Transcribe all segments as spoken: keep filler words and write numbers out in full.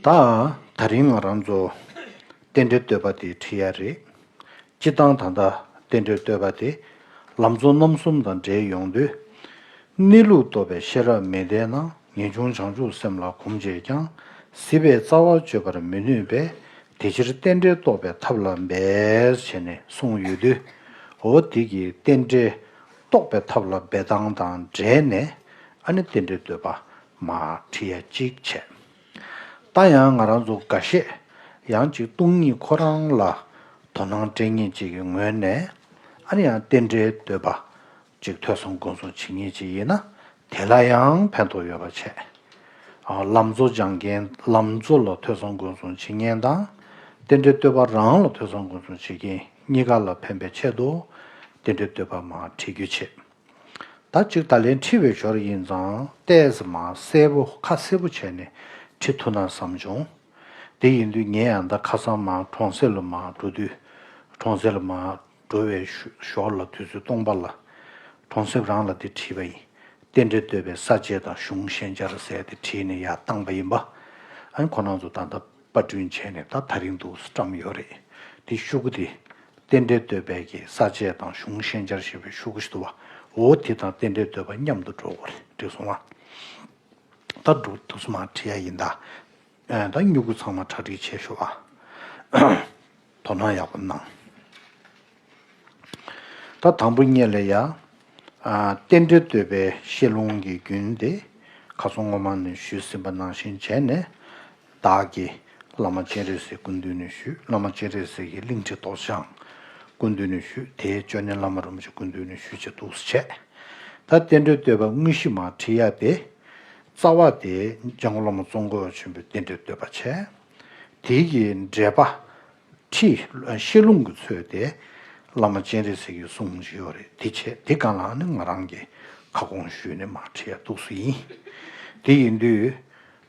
ད་དེ་རིང་ང་རང་ཚོ་རྟེན་འབྲེལ་བསྟོད་པ་དེ་ཁྲིད་ཡ་རེད། སྤྱིར་བཏང་ད་ལྟ་རྟེན་འབྲེལ་བསྟོད་པ་དེ་ལམ་གཙོ་རྣམ་གསུམ་དང་འབྲེལ་ཡོང་དུས། གནས་ལུགས་རྟོགས་པའི་ཤེས་རབ་མི་ལྡན་ན། ངེས་འབྱུང་བྱང་ཆུབ་སེམས་ལ་གོམས་བྱས་ཀྱང་། སྲིད་པའི་རྩ་བ་གཅོད་པར་མི་ནུས་པས། དེ་ཕྱིར་རྟེན་འབྲེལ་རྟོགས་པའི་ཐབས་ལ་འབད། ཞེས་ནས་གསུངས་ཡོད་དུས། འོ་དེ་གི་རྟེན་འབྲེལ་རྟོགས་པའི་ཐབས་ལ་འབད་སྟངས་དང་འབྲེལ་ནས། ཨ་ནི་རྟེན་འབྲེལ་བསྟོད་པ་མར་ཁྲིད་ཡ་གཅིག་བྱས། ད་ཡང་ང་རང་ཚོ་འགའ་ཤས་ཡང་ཅིག་སྟོང་ཉིད་ཁོ་རང་ལ་དོ་སྣང་སྤྲད་མཁན་ཅིག་གི་ངོས་ནས། ཨ་ནི་ཡང་རྟེན་འབྲེལ་བསྟོད་པ་ཅིག་ཐོས་བསམ་སྒོམ་གསུམ་བྱེད་མཁན་ཅིག་ཡིན་ན། དེ་ལ་ཡང་ཕན་ཐོགས་ཡོད་པ་བྱས། ཨ། ལམ་གཙོ་སྦྱང་མཁན། ལམ་གཙོ་ལ་ཐོས་བསམ་སྒོམ་གསུམ་བྱེད་མཁན་དང་། རྟེན་འབྲེལ་བསྟོད་པ་རང་ལ་ཐོས་བསམ་སྒོམ་གསུམ་བྱེད་མཁན་གཉིས་ཀ་ལ་ཕན་པའི་ཆེད་དུ་རྟེན་འབྲེལ་བསྟོད་པ་མར་ཁྲིད་རྒྱུ་བྱས། ད་ཅིག་ད་ལན་ཁྲིད་པའི་ཞོར་ཡིན་ཙང་ཏོག་ཙམ་མར་གསལ་པོ་ཁ་གསལ་པོ་བྱས་ནས་ཁྲིད་ཐུབ་ན་བསམ་བྱུང་། དེ་ཡིན་དུས་ངས་ཡང་ད་ཁ་སང་མར་གྲོང་གསེབ་ལ་མར་འགྲོ་དུས། གྲོང་གསེབ་ལ་མར་འགྲོ་བའི་ཞོ་ཞོར་ལ་དུས་ཚོད་སྟོང་པ་ལ་གྲོང་གསེབ་རང་ལ་དེ་ཁྲིད་པ་ཡིན། རྟེན་འབྲེལ་བསྟོད་པའི་ས་བཅད་དང་གཞུང་ཤན་སྦྱར་ཟེར་དེ་ཁྲིད་ནས་ཡར་བཏང་པ་ཡིན་པ། ཨ་ནི་ཁོ་རང་ཚོ་ད་ལྟ་པར་སྐྲུན་བྱས་ནས་ད་དེ་རིང་འདུག་སེ་བཀྲམ་ཡོད་རེད། དེ་ཤོག་གུ་དེ་རྟེན་འབྲེལ་བསྟོད་པའི་གི་ས་བཅད་དང་གཞུང་ཤན་སྦྱར་ཞེས་པའི་ཤོག་གུ་ཞིག་འདུག་བ། འོ་དེ་དང་རྟེན་འབྲེལ་བསྟོད་པ་མཉམ་དུ་འགྲོ་དགོས་རེད། འགྲིག་སོང་ང་། ད་འདུག་འདུག་སེ་མར་ཁྲིད་ཡ་ཡིན་ད། ཨ། ད་སྨྱུ་གུ་ཚང་མ་གྲ་སྒྲིག་བྱས་ཤོག་ཨ། དོ་སྣང་ཡག་པོ་གནང་། ད་དང་པོ་ཉིད་ལ་ཡ། ཨ། རྟེན་འབྲེལ་བསྟོད་པའི་བཤད་ལུང་གི་རྒྱུན་དེ་ཁ་སང་སྔོན་མ་ནས་ཞུས་ཟིན་པ་ནང་བཞིན་བྱས་ནས། བདག་གིས་བླ་མ་སྤྱན་རས་གཟིགས་སྐུ་མདུན་ནས་ཞུས། བླ་མ་སྤྱན་རས་གཟིགས་ཀྱི་གླིང་ཕྲན་རྡོ་རྗེ་འཆང་སྐུ་མདུན་ནས་ཞུས། དེའི་ཅོ་ནེ་བླ་མ་རིན་པོ་ཆེ་སྐུ་མདུན་ནས་ཞུས་བྱས་འདུག་སེ་བྱས། ད་རྟེན་འབྲེལ་བསྟོད་པ་དངོས་གཞི་མར་ཁྲིད་ཡ་དེ། རྩ་བ་དེ་འཇམ་མགོན་བླ་མ་ཙོང་ཁ་པ་ཆེན་པོའི་རྟེན་འབྲེལ་བསྟོད་པ་བྱས། དེ་གི་འགྲེལ་པ། ཁྲིད། བཤད་ལུང་གི་ཚུལ་དེ་བླ་མ་སྤྱན་རས་གཟིགས་ཀྱི་གསུང་ཞིག་ཡོད་རེད། དེ་བྱས། དེ་སྒང་ལ་ནི་ང་རང་གིས་ཁ་སྐོང་ཞུས་ནས་མར་ཁྲིད་ཡ་འདུག་སེ་ཡིན། དེ་ཡིན་དུས།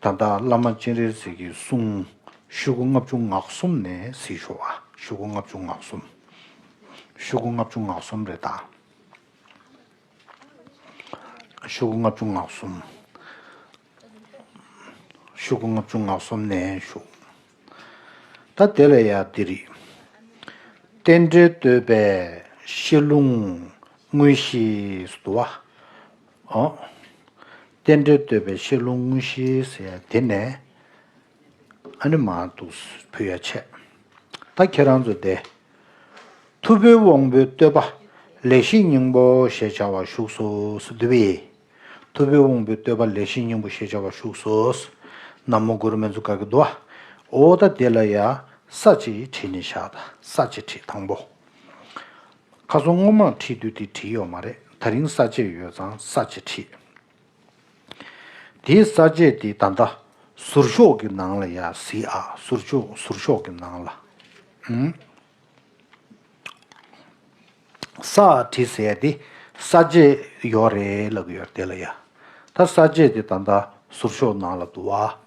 ད་ལྟ་བླ་མ་སྤྱན་རས་གཟིགས་ཀྱི་གསུང་ཤོག་གུ་ལྔ་བཅུ་ང་གསུམ་ནས་གཟིགས་ཤོག་ཨ། ཤོག་གུ་ལྔ་བཅུ་ང་གསུམ། ཤོག་གུ་ལྔ་བཅུ་ང་གསུམ་རེད་ད། ཤོག་གུ་ལྔ་བཅུ་ང་གསུམ། ཤོག་གུ་ལྔ་བཅུ་ང་གསུམ་ནས་ཞུ། ད་དེ་ལ་ཡ་འདི་རེད། རྟེན་འབྲེལ་བསྟོད་པའི་བཤད་ལུང་དངོས་གཞི་སུ་དུ་བ། ཨོ། རྟེན་འབྲེལ་བསྟོད་པའི་བཤད་ལུང་དངོས་གཞི་ཟེར་ཡ་དེ་ནས། ཨ་ནི་མར་འདུག་སེ་ཕུལ་ཡ་བྱས། ད་ཁྱེད་རང་ཚོ་དེ། ཐུབ་པའི་དབང་པོའི་བསྟོད་པ་ལེགས་བཤད་སྙིང་པོ་ཞེས་བྱ་བ་བཞུགས་སོ་ཟེར་འདུག་པས། ཐུབ་པའི་དབང་པོའི་བསྟོད་པ་ལེགས་བཤད་སྙིང་པོ་ཞེས་བྱ་བ་བཞུགས་སོ། ན་མོ་གུ་རུ་མན་ཛུ་ག་གི་འདུག་བ། འོ་ད་དེ་ལ་ཡ་ས་བཅད་ཁྲིད་ནས་བཞག་ད། ས་བཅད་ཁྲིད་དང་པོ། ཁ་སང་སྔོན་མ་ཁྲིད་དུས་དེ་བྲིས་ཡོད་མ་རེད། དེ་རིང་ས་བཅད་ཡོད་ཙང་ས་བཅད་ཁྲིད། དེའི་ས་བཅད་དེ་ད་ལྟ་ཟུར་ཤོག་གི་ནང་ལ་ཡ་གཟིགས་ཨ། ཟུར་ཤོག་ཟུར་ཤོག་གི་ནང་ལ། ཨུམ། ས་བྲིས་ཟེར་ཏེ་ས་བཅད་ཡོད་རེད་ལབ་ཀྱི་ཡོད་དེ་ལ་ཡ། ད་ས་བཅད་དེ་ད་ལྟ་ཟུར་ཤོག་ནང་ལ་འདུག་བ།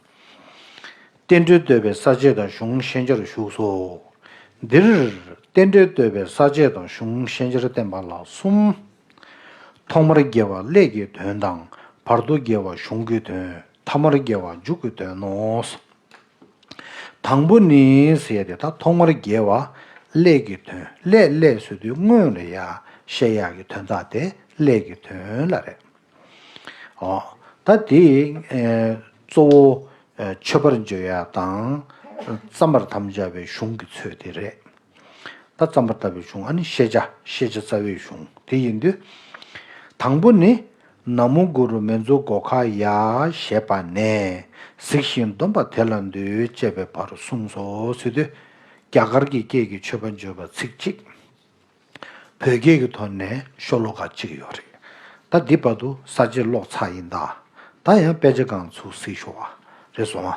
རྟེན་འབྲེལ་བསྟོད་པའི་ས་བཅད་དང་གཞུང་ཤན་སྦྱར་བཞུགས་སོ། འདིར་རྟེན་འབྲེལ་བསྟོད་པའི་ས་བཅད་དང་གཞུང་ཤན་སྦྱར་བསྟན་པ་ལ་གསུམ། ཐོག་མར་དགེ་བ་ཀླད་ཀྱི་དོན་དང་། བར་དུ་དགེ་བ་གཞུང་གི་དོན། ཐ་མར་དགེ་བ་མཇུག་གི་དོན་ནོ། དང་པོ་ནི་ཟེར་ཏེ་ད་ཐོག་མར་དགེ་བ་ཀླད་ཀྱི་དོན། ཀླད་ཀླད་ཟེར་དུས་སྔོན་ལ་ཡ་བཤད་ཡག་གི་དོན་དག་དེ་ཀླད་ཀྱི་དོན་ལ་རེད། ཨོ། ད་དེ་ཨེ་གཙོ་བོ་ཨེ་མཆོད་པར་བརྗོད་ཡ་དང་། བརྩམ་པར་དམ་བཅའ་བའི་གཞུང་གི་ཚུལ་དེ་རེད། ད་བརྩམ་པར་དམ་བཅའ་བའི་གཞུང་། ཨ་ནི་ཤེས་བྱ། ཤེས་བྱ་རྩ་བའི་གཞུང་དེ་ཡིན་དུས། དང་པོ་ནི། ན་མོ་གུ་རུ་མན་ཛུ་གྷོ་ཥ་ཡ་ཞེས་པ་ནས། གཟིགས་ཤིང་སྡོམ་པ་དེ་ལ་འདུད་ཅེས་པའི་བར་གསུངས་སོ་ཟེར་དུས། རྒྱ་གར་གྱི་སྐད་ཀྱི་མཆོད་པ་བརྗོད་པ་ཚིག་གཅིག། བོད་སྐད་ཀྱི་ཐོག་ནས་ཤོ་ལོ་ཀ་གཅིག་ཡོད་རེད། ད་འདི་བར་དུ་ས་བཅད་ཀློག་ཚར་ཡིན་ད། ད་ཡང་དཔེ་ཆ་སྒང་ཚུར་གཟིགས་ཤོག་ཨ། རེད་སོང་ཨ།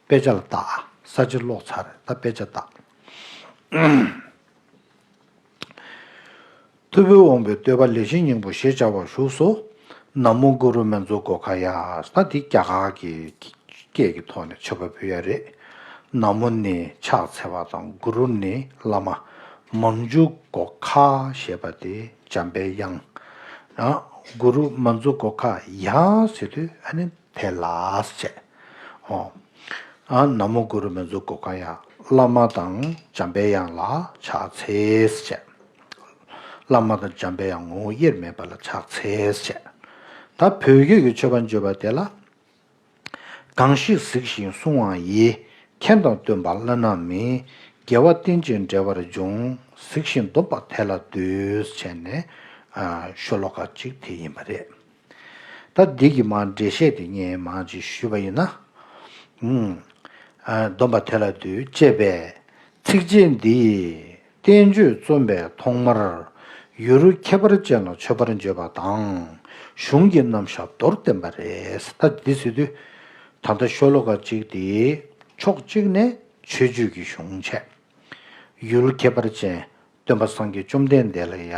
དཔེ་ཆ་ལ་ལྟ་ཨ། ས་བཅད་ཀློག་ཚར་རེད། ད་དཔེ་ཆ་ལྟ། ཐུབ་པའི་དབང་པོའི་བསྟོད་པ་ལེགས་བཤད་སྙིང་པོ་ཞེས་བྱ་བ་བཞུགས་སོ། ན་མོ་གུ་རུ་མན་ཛུ་གྷོ་ཥ་ཡ། ད་འདི་རྒྱ་གར་གྱི་སྐད་ཀྱི་ཐོག་ནས་མཆོད་པ་ཕུལ་ཡ་རེད། ན་མོ་ནི་ཕྱག་འཚལ་བ་དང་། གུ་རུ་ནི་བླ་མ། མན་ཛུ་གྷོ་ཥ་ཞེས་པ་དེ་འཇམ་པའི་དབྱངས། ཨ། གུ་རུ་མན་ཛུ་གྷོ་ཥ་ཡ་ཟེར་དུས་ཨ་ནི་དེ་ལ་བྱས། ཨོ། ཨ། ན་མོ་གུ་རུ་མི་འཛུགས་གོ་ག་ཡ། བླ་མ་དང་འཇམ་པའི་དབྱངས་ལ་ཕྱག་འཚལ་བྱས། བླ་མ་དང་འཇམ་པའི་དབྱངས་ངོ་བོ་དབྱེར་མེད་པ་ལ་ཕྱག་འཚལ་བྱས། ད་བོད་བརྒྱུད་ཀྱི་མཆོད་པ་བརྗོད་པ་དེ་ལ། གང་ཞིག་གཟིགས་ཤིང་བསྲུང་བ་ཡིས། མཁྱེན་དང་སྟོན་པ་བླ་ན་མེད། དགེ་བ་རྟེན་ཅིང་འབྲེལ་བར་འབྱུང་། གཟིགས་ཤིང་སྡོམ་པ་དེ་ལ་འདུད། བྱས་ནས་ཨ། ཤོ་ལོ་ཀ་གཅིག་དེ་ཡིན་པ་རེད། ད་འདི་གི་མར་འགྲེལ་བཤད་དེ་ངས་མར་ཅིག་ཞུས་པ་ཡིན་ན། ཨུམ། ཨ། སྡོམ་པ་དེ་ལ་འདུད་ཅེས་པའི་ཚིགས་བཅད་འདི་ཡི་བསྟན་བཅོས་རྩོམ་པས་ཐོག་མར་ཡུལ་ཁྱད་པར་ཅན་ལ་མཆོད་པར་བརྗོད་པ་དང་གཞུང་གི་རྣམ་གཞག་མདོར་བསྟན་པ་རེད། ད་འདི་ཟེར་དུས་ད་ལྟ་ཤོ་ལོ་ཀ་གཅིག་དེ་ཕྱོགས་གཅིག་ནས་མཆོད་བརྗོད་ཀྱི་གཞུང་བྱས། ཡུལ་ཁྱད་པར་ཅན་སྟོན་པ་སངས་རྒྱས་བཅོམ་ལྡན་འདས་ལ་ཡང་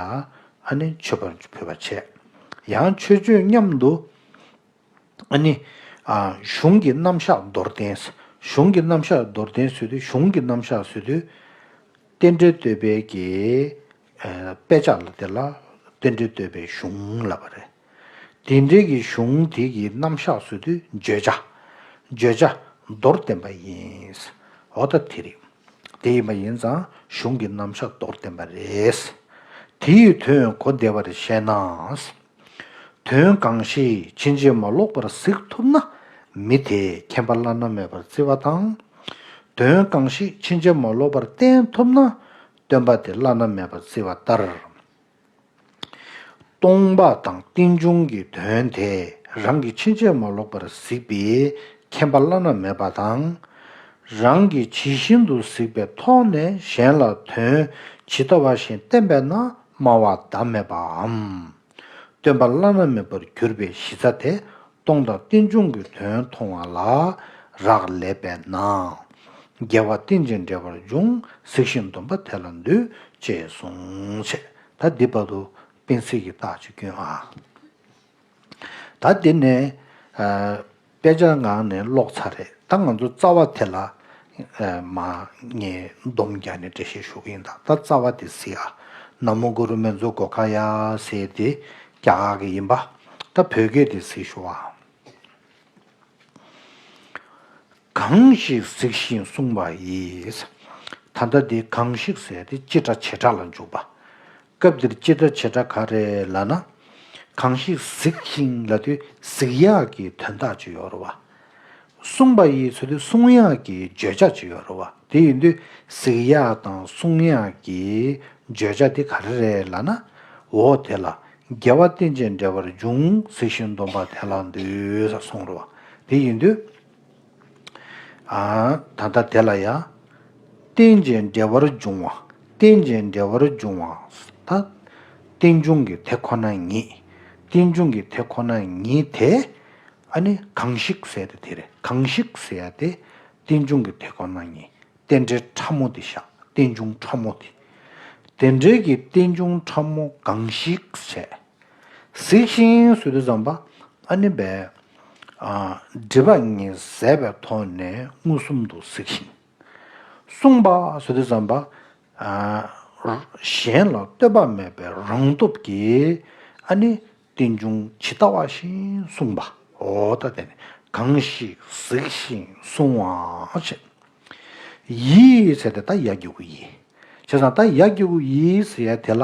ཨ་ནི་མཆོད་པར་ཕུལ་བ་བྱས། ཡང་མཆོད་བརྗོད་མཉམ་དུ་ཨ་ནི་ཨ་གཞུང་གི་རྣམ་གཞག་མདོར་བསྟན། གཞུང་གི་རྣམ་གཞག་མདོར་བསྟན་ཟེར་དུས། གཞུང་གི་རྣམ་གཞག་ཟེར་དུས། རྟེན་འབྲེལ་བསྟོད་པའི་གི་ཨ་དཔེ་ཆ་ལ་དེ་ལ་རྟེན་འབྲེལ་བསྟོད་པའི་གཞུང་ལབ་པ་རེད། དེ་འབྲེལ་གྱི་གཞུང་དེ་གི་རྣམ་གཞག་ཟེར་དུས་བརྗོད་བྱ། བརྗོད་བྱ་མདོར་བསྟན་པ་ཡིན། འོ་ད་དེ་རེད། དེ་ཡིན་པ་ཡིན་ཙང་གཞུང་གི་རྣམ་གཞག་མདོར་བསྟན་པ་རེད། དེ་ཡི་དོན་གོ་བདེ་བར་བཤད་ན། དོན་གང་ཞིག་ཕྱིན་ཅི་མ་ལོག་པར་གཟིགས་ཐུབ་ན། མི་དེས་མཁྱེན་པ་བླ་ན་མེད་པར་བརྩི་བ་དང་། དོན་གང་ཞིག་ཕྱིན་ཅི་མ་ལོག་པར་བསྟན་ཐུབ་ན། སྟོན་པ་དེ་བླ་ན་མེད་པར་བརྩི་བ་ལྟར། སྟོང་པ་དང་རྟེན་འབྱུང་གི་དོན་དེ་རང་གིས་ཕྱིན་ཅི་མ་ལོག་པར་གཟིགས་པའི་མཁྱེན་པ་བླ་ན་མེད་པ་དང་། རང་གིས་ཇི་བཞིན་དུ་གཟིགས་པའི་ཐོག་ནས་གཞན་ལ་དོན་ཇི་ལྟ་བ་བཞིན་བསྟན་པས་ན་སྨྲ་བ་ཟླ་མེད་པའམ། སྟོན་པ་བླ་ན་མེད་པར་གྱུར་པའི་གཞི་རྩ་དེ། སྟོང་དང་རྟེན་འབྱུང་གི་དོན་མཐོང་བ་ལ་རག་ལས་པས་ན། དགེ་བ་རྟེན་ཅིང་འབྲེལ་བར་འབྱུང་། གཟིགས་ཤིང་སྡོམ་པ་དེ་ལ་འདུད། ཅེས་གསུངས་བྱས། ད་འདི་བར་དུ་སྤེན་ཚེ་གིས་རྟགས་ཅིག་བསྐྱོན་ཨ། ད་འདི་ནས་ཨ་དཔེ་ཆ་ངག་ནས་ཀློག་ཚར་རེད། ད་ང་ཚོ་རྩ་བ་དེ་ལ་ཨ་མ་ངས་སྡོམ་རྒྱག་ནས་འགྲེལ་བཤད་ཞུ་གི་ཡིན། ད་ད་རྩ་བ་དེ་གཟིགས་ཨ། ན་མོ་གུ་རུ་མི་འཛུགས་གོ་ག་ཡ་ཟེར་དེ་རྒྱ་གར་གི་ཡིན་པ། ད་བོད་སྐད་དེ་གཟིགས་ཞུ་ཨ། གང་ཞིག་གཟིགས་ཤིང་བསྲུང་བ་ཡིས། ད་ལྟ་འདི་གང་ཞིག་ཟེར་དེ་སྤྱི་སྒྲ་བྱེ་བྲག་ལ་འཇུག་པ། སྐབས་འདིར་སྤྱི་སྒྲ་བྱེ་བྲག་ག་རེ་ལབ་ན། གང་ཞིག་གཟིགས་ཤིང་ལབ་དུས་གཟིགས་ཡག་གི་དོན་དག་ཅིག་ཡོད་རེད་བ། བསྲུང་བ་ཡིས་ཟེར་དུས་བསྲུང་ཡག་གི་བརྗོད་བྱ་ཅིག་ཡོད་རེད་བ། དེ་ཡིན་དུས་གཟིགས་ཡག་དང་བསྲུང་ཡག་གི་བརྗོད་བྱ་དེ་ག་རེ་རེད་ལབ་ན། འོ་དེ་ལ་དགེ་བ་རྟེན་ཅིང་འབྲེལ་བར་འབྱུང་། གཟིགས་ཤིང་སྡོམ་པ་དེ་ལ་འདུད་ཟེར་གསུངས་རེད་བ། དེ་ཡིན་དུས། ཨ། ད་ལྟ་དེ་ལ་ཡང་། རྟེན་ཅིང་འབྲེལ་བར་འབྱུང་བ། རྟེན་ཅིང་འབྲེལ་བར་འབྱུང་བ། ད་རྟེན་འབྱུང་གི་དེ་ཁོ་ན་ཉིད། རྟེན་འབྱུང་གི་དེ་ཁོ་ན་ཉིད་དེ། ཨ་ནི་གང་ཞིག་ཟེར་དེ་དེ་རེད། གང་ཞིག་ཟེར་ཡ་དེ་རྟེན་འབྱུང་གི་དེ་ཁོ་ན་ཉིད། རྟེན་འབྲེལ་ཕྲ་མོ་དེ་བཞག་རྟེན་འབྱུང་ཕྲ་མོ་དེ། དེ་འདྲའི་གི་རྟེན་འབྱུང་ཕྲ་མོ་གང་ཞིག་བྱས། གཟིགས་ཤིང་ཟེར་དུས་ཙམ་པ། ཨ་ནི་བས། ཨ། སྒྲིབ་པ་གཉིས་ཟད་པའི་ཐོག་ནས་མངོན་སུམ་དུ་གཟིགས་ཤིང་། བསྲུང་བ་ཟེར་དུས་ཙམ་པ། ཨ། གཞན་ལ་ལྟོས་པ་མེད་པའི་རང་སྟོབས་ཀྱིས། ཨ་ནི་རྟེན་འབྱུང་ཇི་ལྟ་བ་བཞིན་བསྲུང་བ། འོ་ད་དེ་ནི་གང་ཞིག་གཟིགས་ཤིང་བསྲུང་བ་བྱས། ཡིས་ཟེར་ཏེ་ད་ཡ་གི་གུ་ཡི། བྱས་ཙང་ད་ཡ་གི་གུ་ཡི་ཟེར་ཡ་དེ་ལ།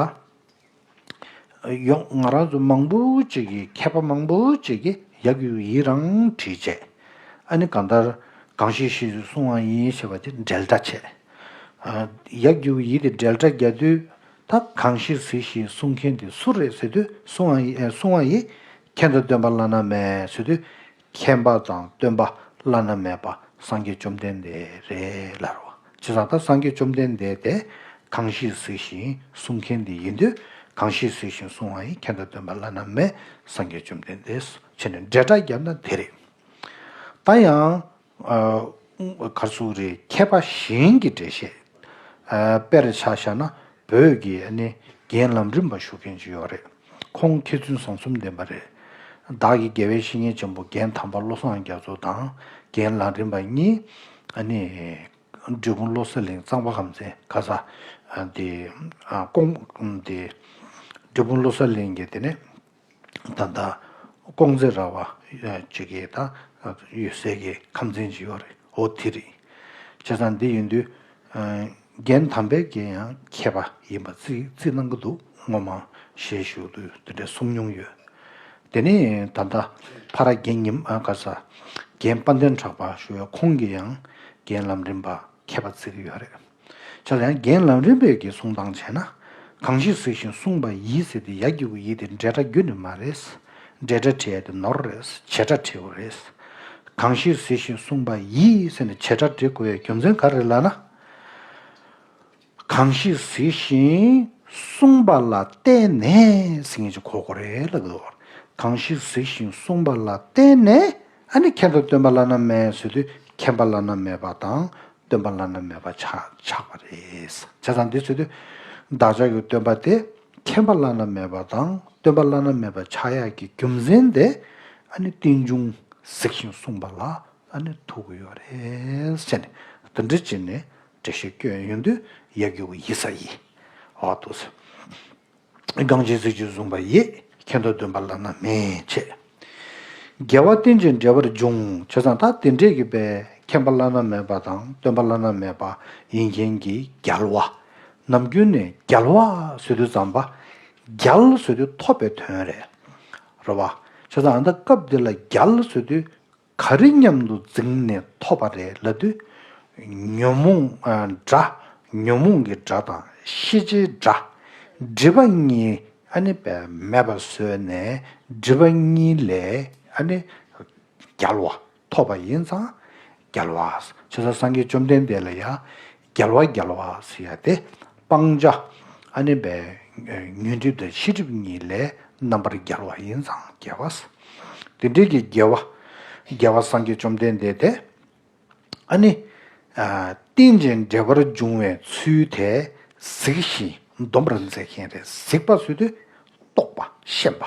ཡོང་ང་རང་ཚོ་མང་པོ་ཅིག་གིས་མཁས་པ་མང་པོ་ཅིག་གིས་ཡ་གི་གུ་ཡི་རང་བྲིས་བྱས། ཨ་ནི་གང་ལྟར་གང་ཞིག་གཟིགས་ཤིང་བསྲུང་བ་ཡིས་ཞེས་པ་དེ་འབྲེལ་སྒྲ་བྱས། ཨ། ཡ་གི་གུ་ཡི་དེ་འབྲེལ་སྒྲ་རྒྱག་དུས། ད་གང་ཞིག་གཟིགས་ཤིང་བསྲུང་མཁན་དེ་སུ་རེད་ཟེར་དུས། བསྲུང་བ་ཡི་ཨ་བསྲུང་བ་ཡིས་མཁྱེན་དང་སྟོན་པ་བླ་ན་མེད་ཟེར་དུས། མཁྱེན་པ་དང་སྟོན་པ་བླ་ན་མེད་པ་སངས་རྒྱས་བཅོམ་ལྡན་འདས་རེད་ལབ་རེད་བ། བྱས་ཙང་ད་སངས་རྒྱས་བཅོམ་ལྡན་འདས་དེ་གང་ཞིག་གཟིགས་ཤིང་བསྲུང་མཁན་དེ་ཡིན་དུས། གང་ཞིག་གཟིགས་ཤིང་བསྲུང་བ་ཡིས། མཁྱེན་དང་སྟོན་པ་བླ་ན་མེད་སངས་རྒྱས་བཅོམ་ལྡན་འདས་སོ། བྱས་ནས་འབྲེལ་སྒྲ་བརྒྱབ་ན་དེ་རེད། ད་ཡང་། ཨ། ག་རེ་ཟེར་དགོས་རེད། མཁས་པ་གཞན་གྱི་འགྲེལ་བཤད། ཨ། དཔེར་ཆ་བཞག་ན་བོད་ཀྱི་ཨ་ནི་རྒན་ལམ་རིམ་པ་ཞུ་མཁན་ཅིག་ཡོད་རེད། ཁོང་མཁས་བཙུན་བཟང་གསུམ་ལྡན་པ་རེད། བདག་གི་དགེ་བའི་བཤེས་གཉེན་ཆེན་པོ་རྒན་དམ་པ་བློ་བཟང་རྒྱ་མཚོ་དང་རྒན་ལམ་རིམ་པ་གཉིས། ཨ་ནི་འབྲས་སྤུངས་བློ་གསལ་གླིང་གཙང་པ་ཁམས་ཚན་ག་ས། ཨ། དེ། ཨ། ཀོང་། དེ། འབྲས་སྤུངས་བློ་གསལ་གླིང་གི་དེ་ནས། ད་ལྟ་ཀོང་ཙེ་ར་བ་ཅིག་གི་ད་ཡོད་སའི་གི་ཁམས་ཚན་ཅིག་ཡོད་རེད། འོ་དེ་རེད། བྱས་ཙང་འདི་ཡིན་དུས། ཨ། རྒན་དམ་པས་ཀྱིས་ཡང་མཁས་པ་ཡིན་པ་རྩིས་རྩིས་གནང་གི་འདུག་སྔོན་མ་ཞལ་བཞུགས་དུས་དེ་འདྲའི་གསུང་མྱོང་ཡོད། དེ་ནས་ད་ལྟ་ཕ་ར་རྒན་ཉི་མ་ཨ་ག་ས། རྒན་དཔལ་ལྡན་གྲགས་པ་ཞུ་བའི་ཁོང་གིས་ཡང་རྒན་ལམ་རིམ་པ་མཁས་པ་བརྩི་གི་ཡོད་རེད། བྱས་ཙང་རྒན་ལམ་རིམ་པས་ཀྱི་གསུང་སྟངས་བྱས་ན། གང་ཞིག་གཟིགས་ཤིང་གསུངས་པ་ཡིས་ཟེར་དུས་ཡ་གི་གུ་ཡི་དེ་འབྲེལ་སྒྲ་རྒྱུ་ནི་མ་རེད། འབྲེལ་སྒྲ་བྲིས་ཡ་དེ་ནོར་རེད། བྱེད་སྒྲ་བྲིས་དགོས་རེད། གང་ཞིག་གཟིགས་ཤིང་གསུངས་པ་ཡིས་ཟེར་ནས་བྱེད་སྒྲ་འབྲི་དགོས་པའི་རྒྱུ་མཚན་ག་རེ་རེད་ལབ་ན། གང་ཞིག་གཟིགས་ཤིང་གསུངས་པ་ལ་བརྟེན་ནས་ཟེར་མཁན་ཅིག་གོ་དགོས་རེད་ལབ་འདུག་གང་ཞིག་གཟིགས་ཤིང་གསུངས་པ་ལ་བརྟེན་ནས། ཨ་ནི་མཁྱེན་དང་སྟོན་པ་བླ་ན་མེད་ཟེར་དུས་མཁྱེན་པ་བླ་ན་མེད་པ་དང་སྟོན་པ་བླ་ན་མེད་པ་ཆགས་ཆགས་པ་རེད། བྱས་ཙང་འདི་ཟེར་དུས་བདག་ཅག་གི་སྟོན་པ་དེ་མཁྱེན་པ་བླ་ན་མེད་པ་དང་སྟོན་པ་བླ་ན་མེད་པ་ཆགས་ཡག་གི་རྒྱུ་མཚན་དེ། ཨ་ནི་རྟེན་འབྱུང་གཟིགས་ཤིང་གསུངས་པ་ལ་ཨ་ནི་ཐུག་གི་ཡོད་རེད་ཟེར་ནས། དེ་འདྲ་བྱས་ནས་འགྲེལ་བཤད་སྐྱོན་ཡོང་དུས་ཡ་གི་གུ་ཡི་ས་ཡི། འོ་འདུག་སེ། གང་ཞིག་གཟིགས་ཤིང་གསུངས་པ་ཡིས། མཁྱེན་དང་སྟོན་པ་བླ་ན་མེད་བྱས། རྒྱལ་བ་རྟེན་ཅིང་འབྲེལ་བར་འབྱུང་བྱས་ཙང་ད་དེ་འདྲས་ཀྱི་པའི་མཁྱེན་པ་བླ་ན་མེད་པ་དང་སྟོན་པ་བླ་ན་མེད་པ་ཡིན་མཁན་གྱི་རྒྱལ་བ། ནམ་རྒྱུན་ནས་རྒྱལ་བ་ཟེར་དུས་ཙམ་པ། རྒྱལ་ཟེར་དུས་ཐོབ་པའི་དོན་རེད། རེད་བ། བྱས་ཙང་ཨ་ད་སྐབས་འདི་ལ་རྒྱལ་ཟེར་དུས། ག་རེ་མཉམ་དུ་འཛིངས་ནས་ཐོབ་པ་རེད་ལབ་དུས། ཉོན་མོངས་ཨ་དགྲ། ཉོན་མོངས་ཀྱི་དགྲ་དང་ཤེས་བྱའི་དགྲ། སྒྲིབ་པ་གཉིས་ཨ་ནི་པའི་མེད་པར་བཟོས་ནས་སྒྲིབ་པ་གཉིས་ལས་ཨ་ནི་རྒྱལ་བ་ཐོབ་པ་ཡིན་ཙང་རྒྱལ་བ། བྱས་ཙང་སངས་རྒྱས་བཅོམ་ལྡན་འདས་ལ་ཡང་རྒྱལ་བ་རྒྱལ་བ་ཟེར་ཡ་དེ་སྤང་བྱ་ཨ་ནི་པའི་ཉོན་སྒྲིབ་དང་ཤེས་སྒྲིབ་གཉིས་ལས་རྣམ་པར་རྒྱལ་བ་ཡིན་ཙང་རྒྱལ་བ། དེ་འདྲའི་གི་རྒྱལ་བ། རྒྱལ་བ་སངས་རྒྱས་བཅོམ་ལྡན་འདས་དེ། ཨ་ནི། ཨ། རྟེན་ཅིང་འབྲེལ་བར་འབྱུང་བའི་ཚུལ་དེ་གཟིགས་ཤིང་སྡོམ་པར་མཛད་མཁན་རེད། གཟིགས་པ་ཟེར་དུས་རྟོགས་པ་ཤེས་པ།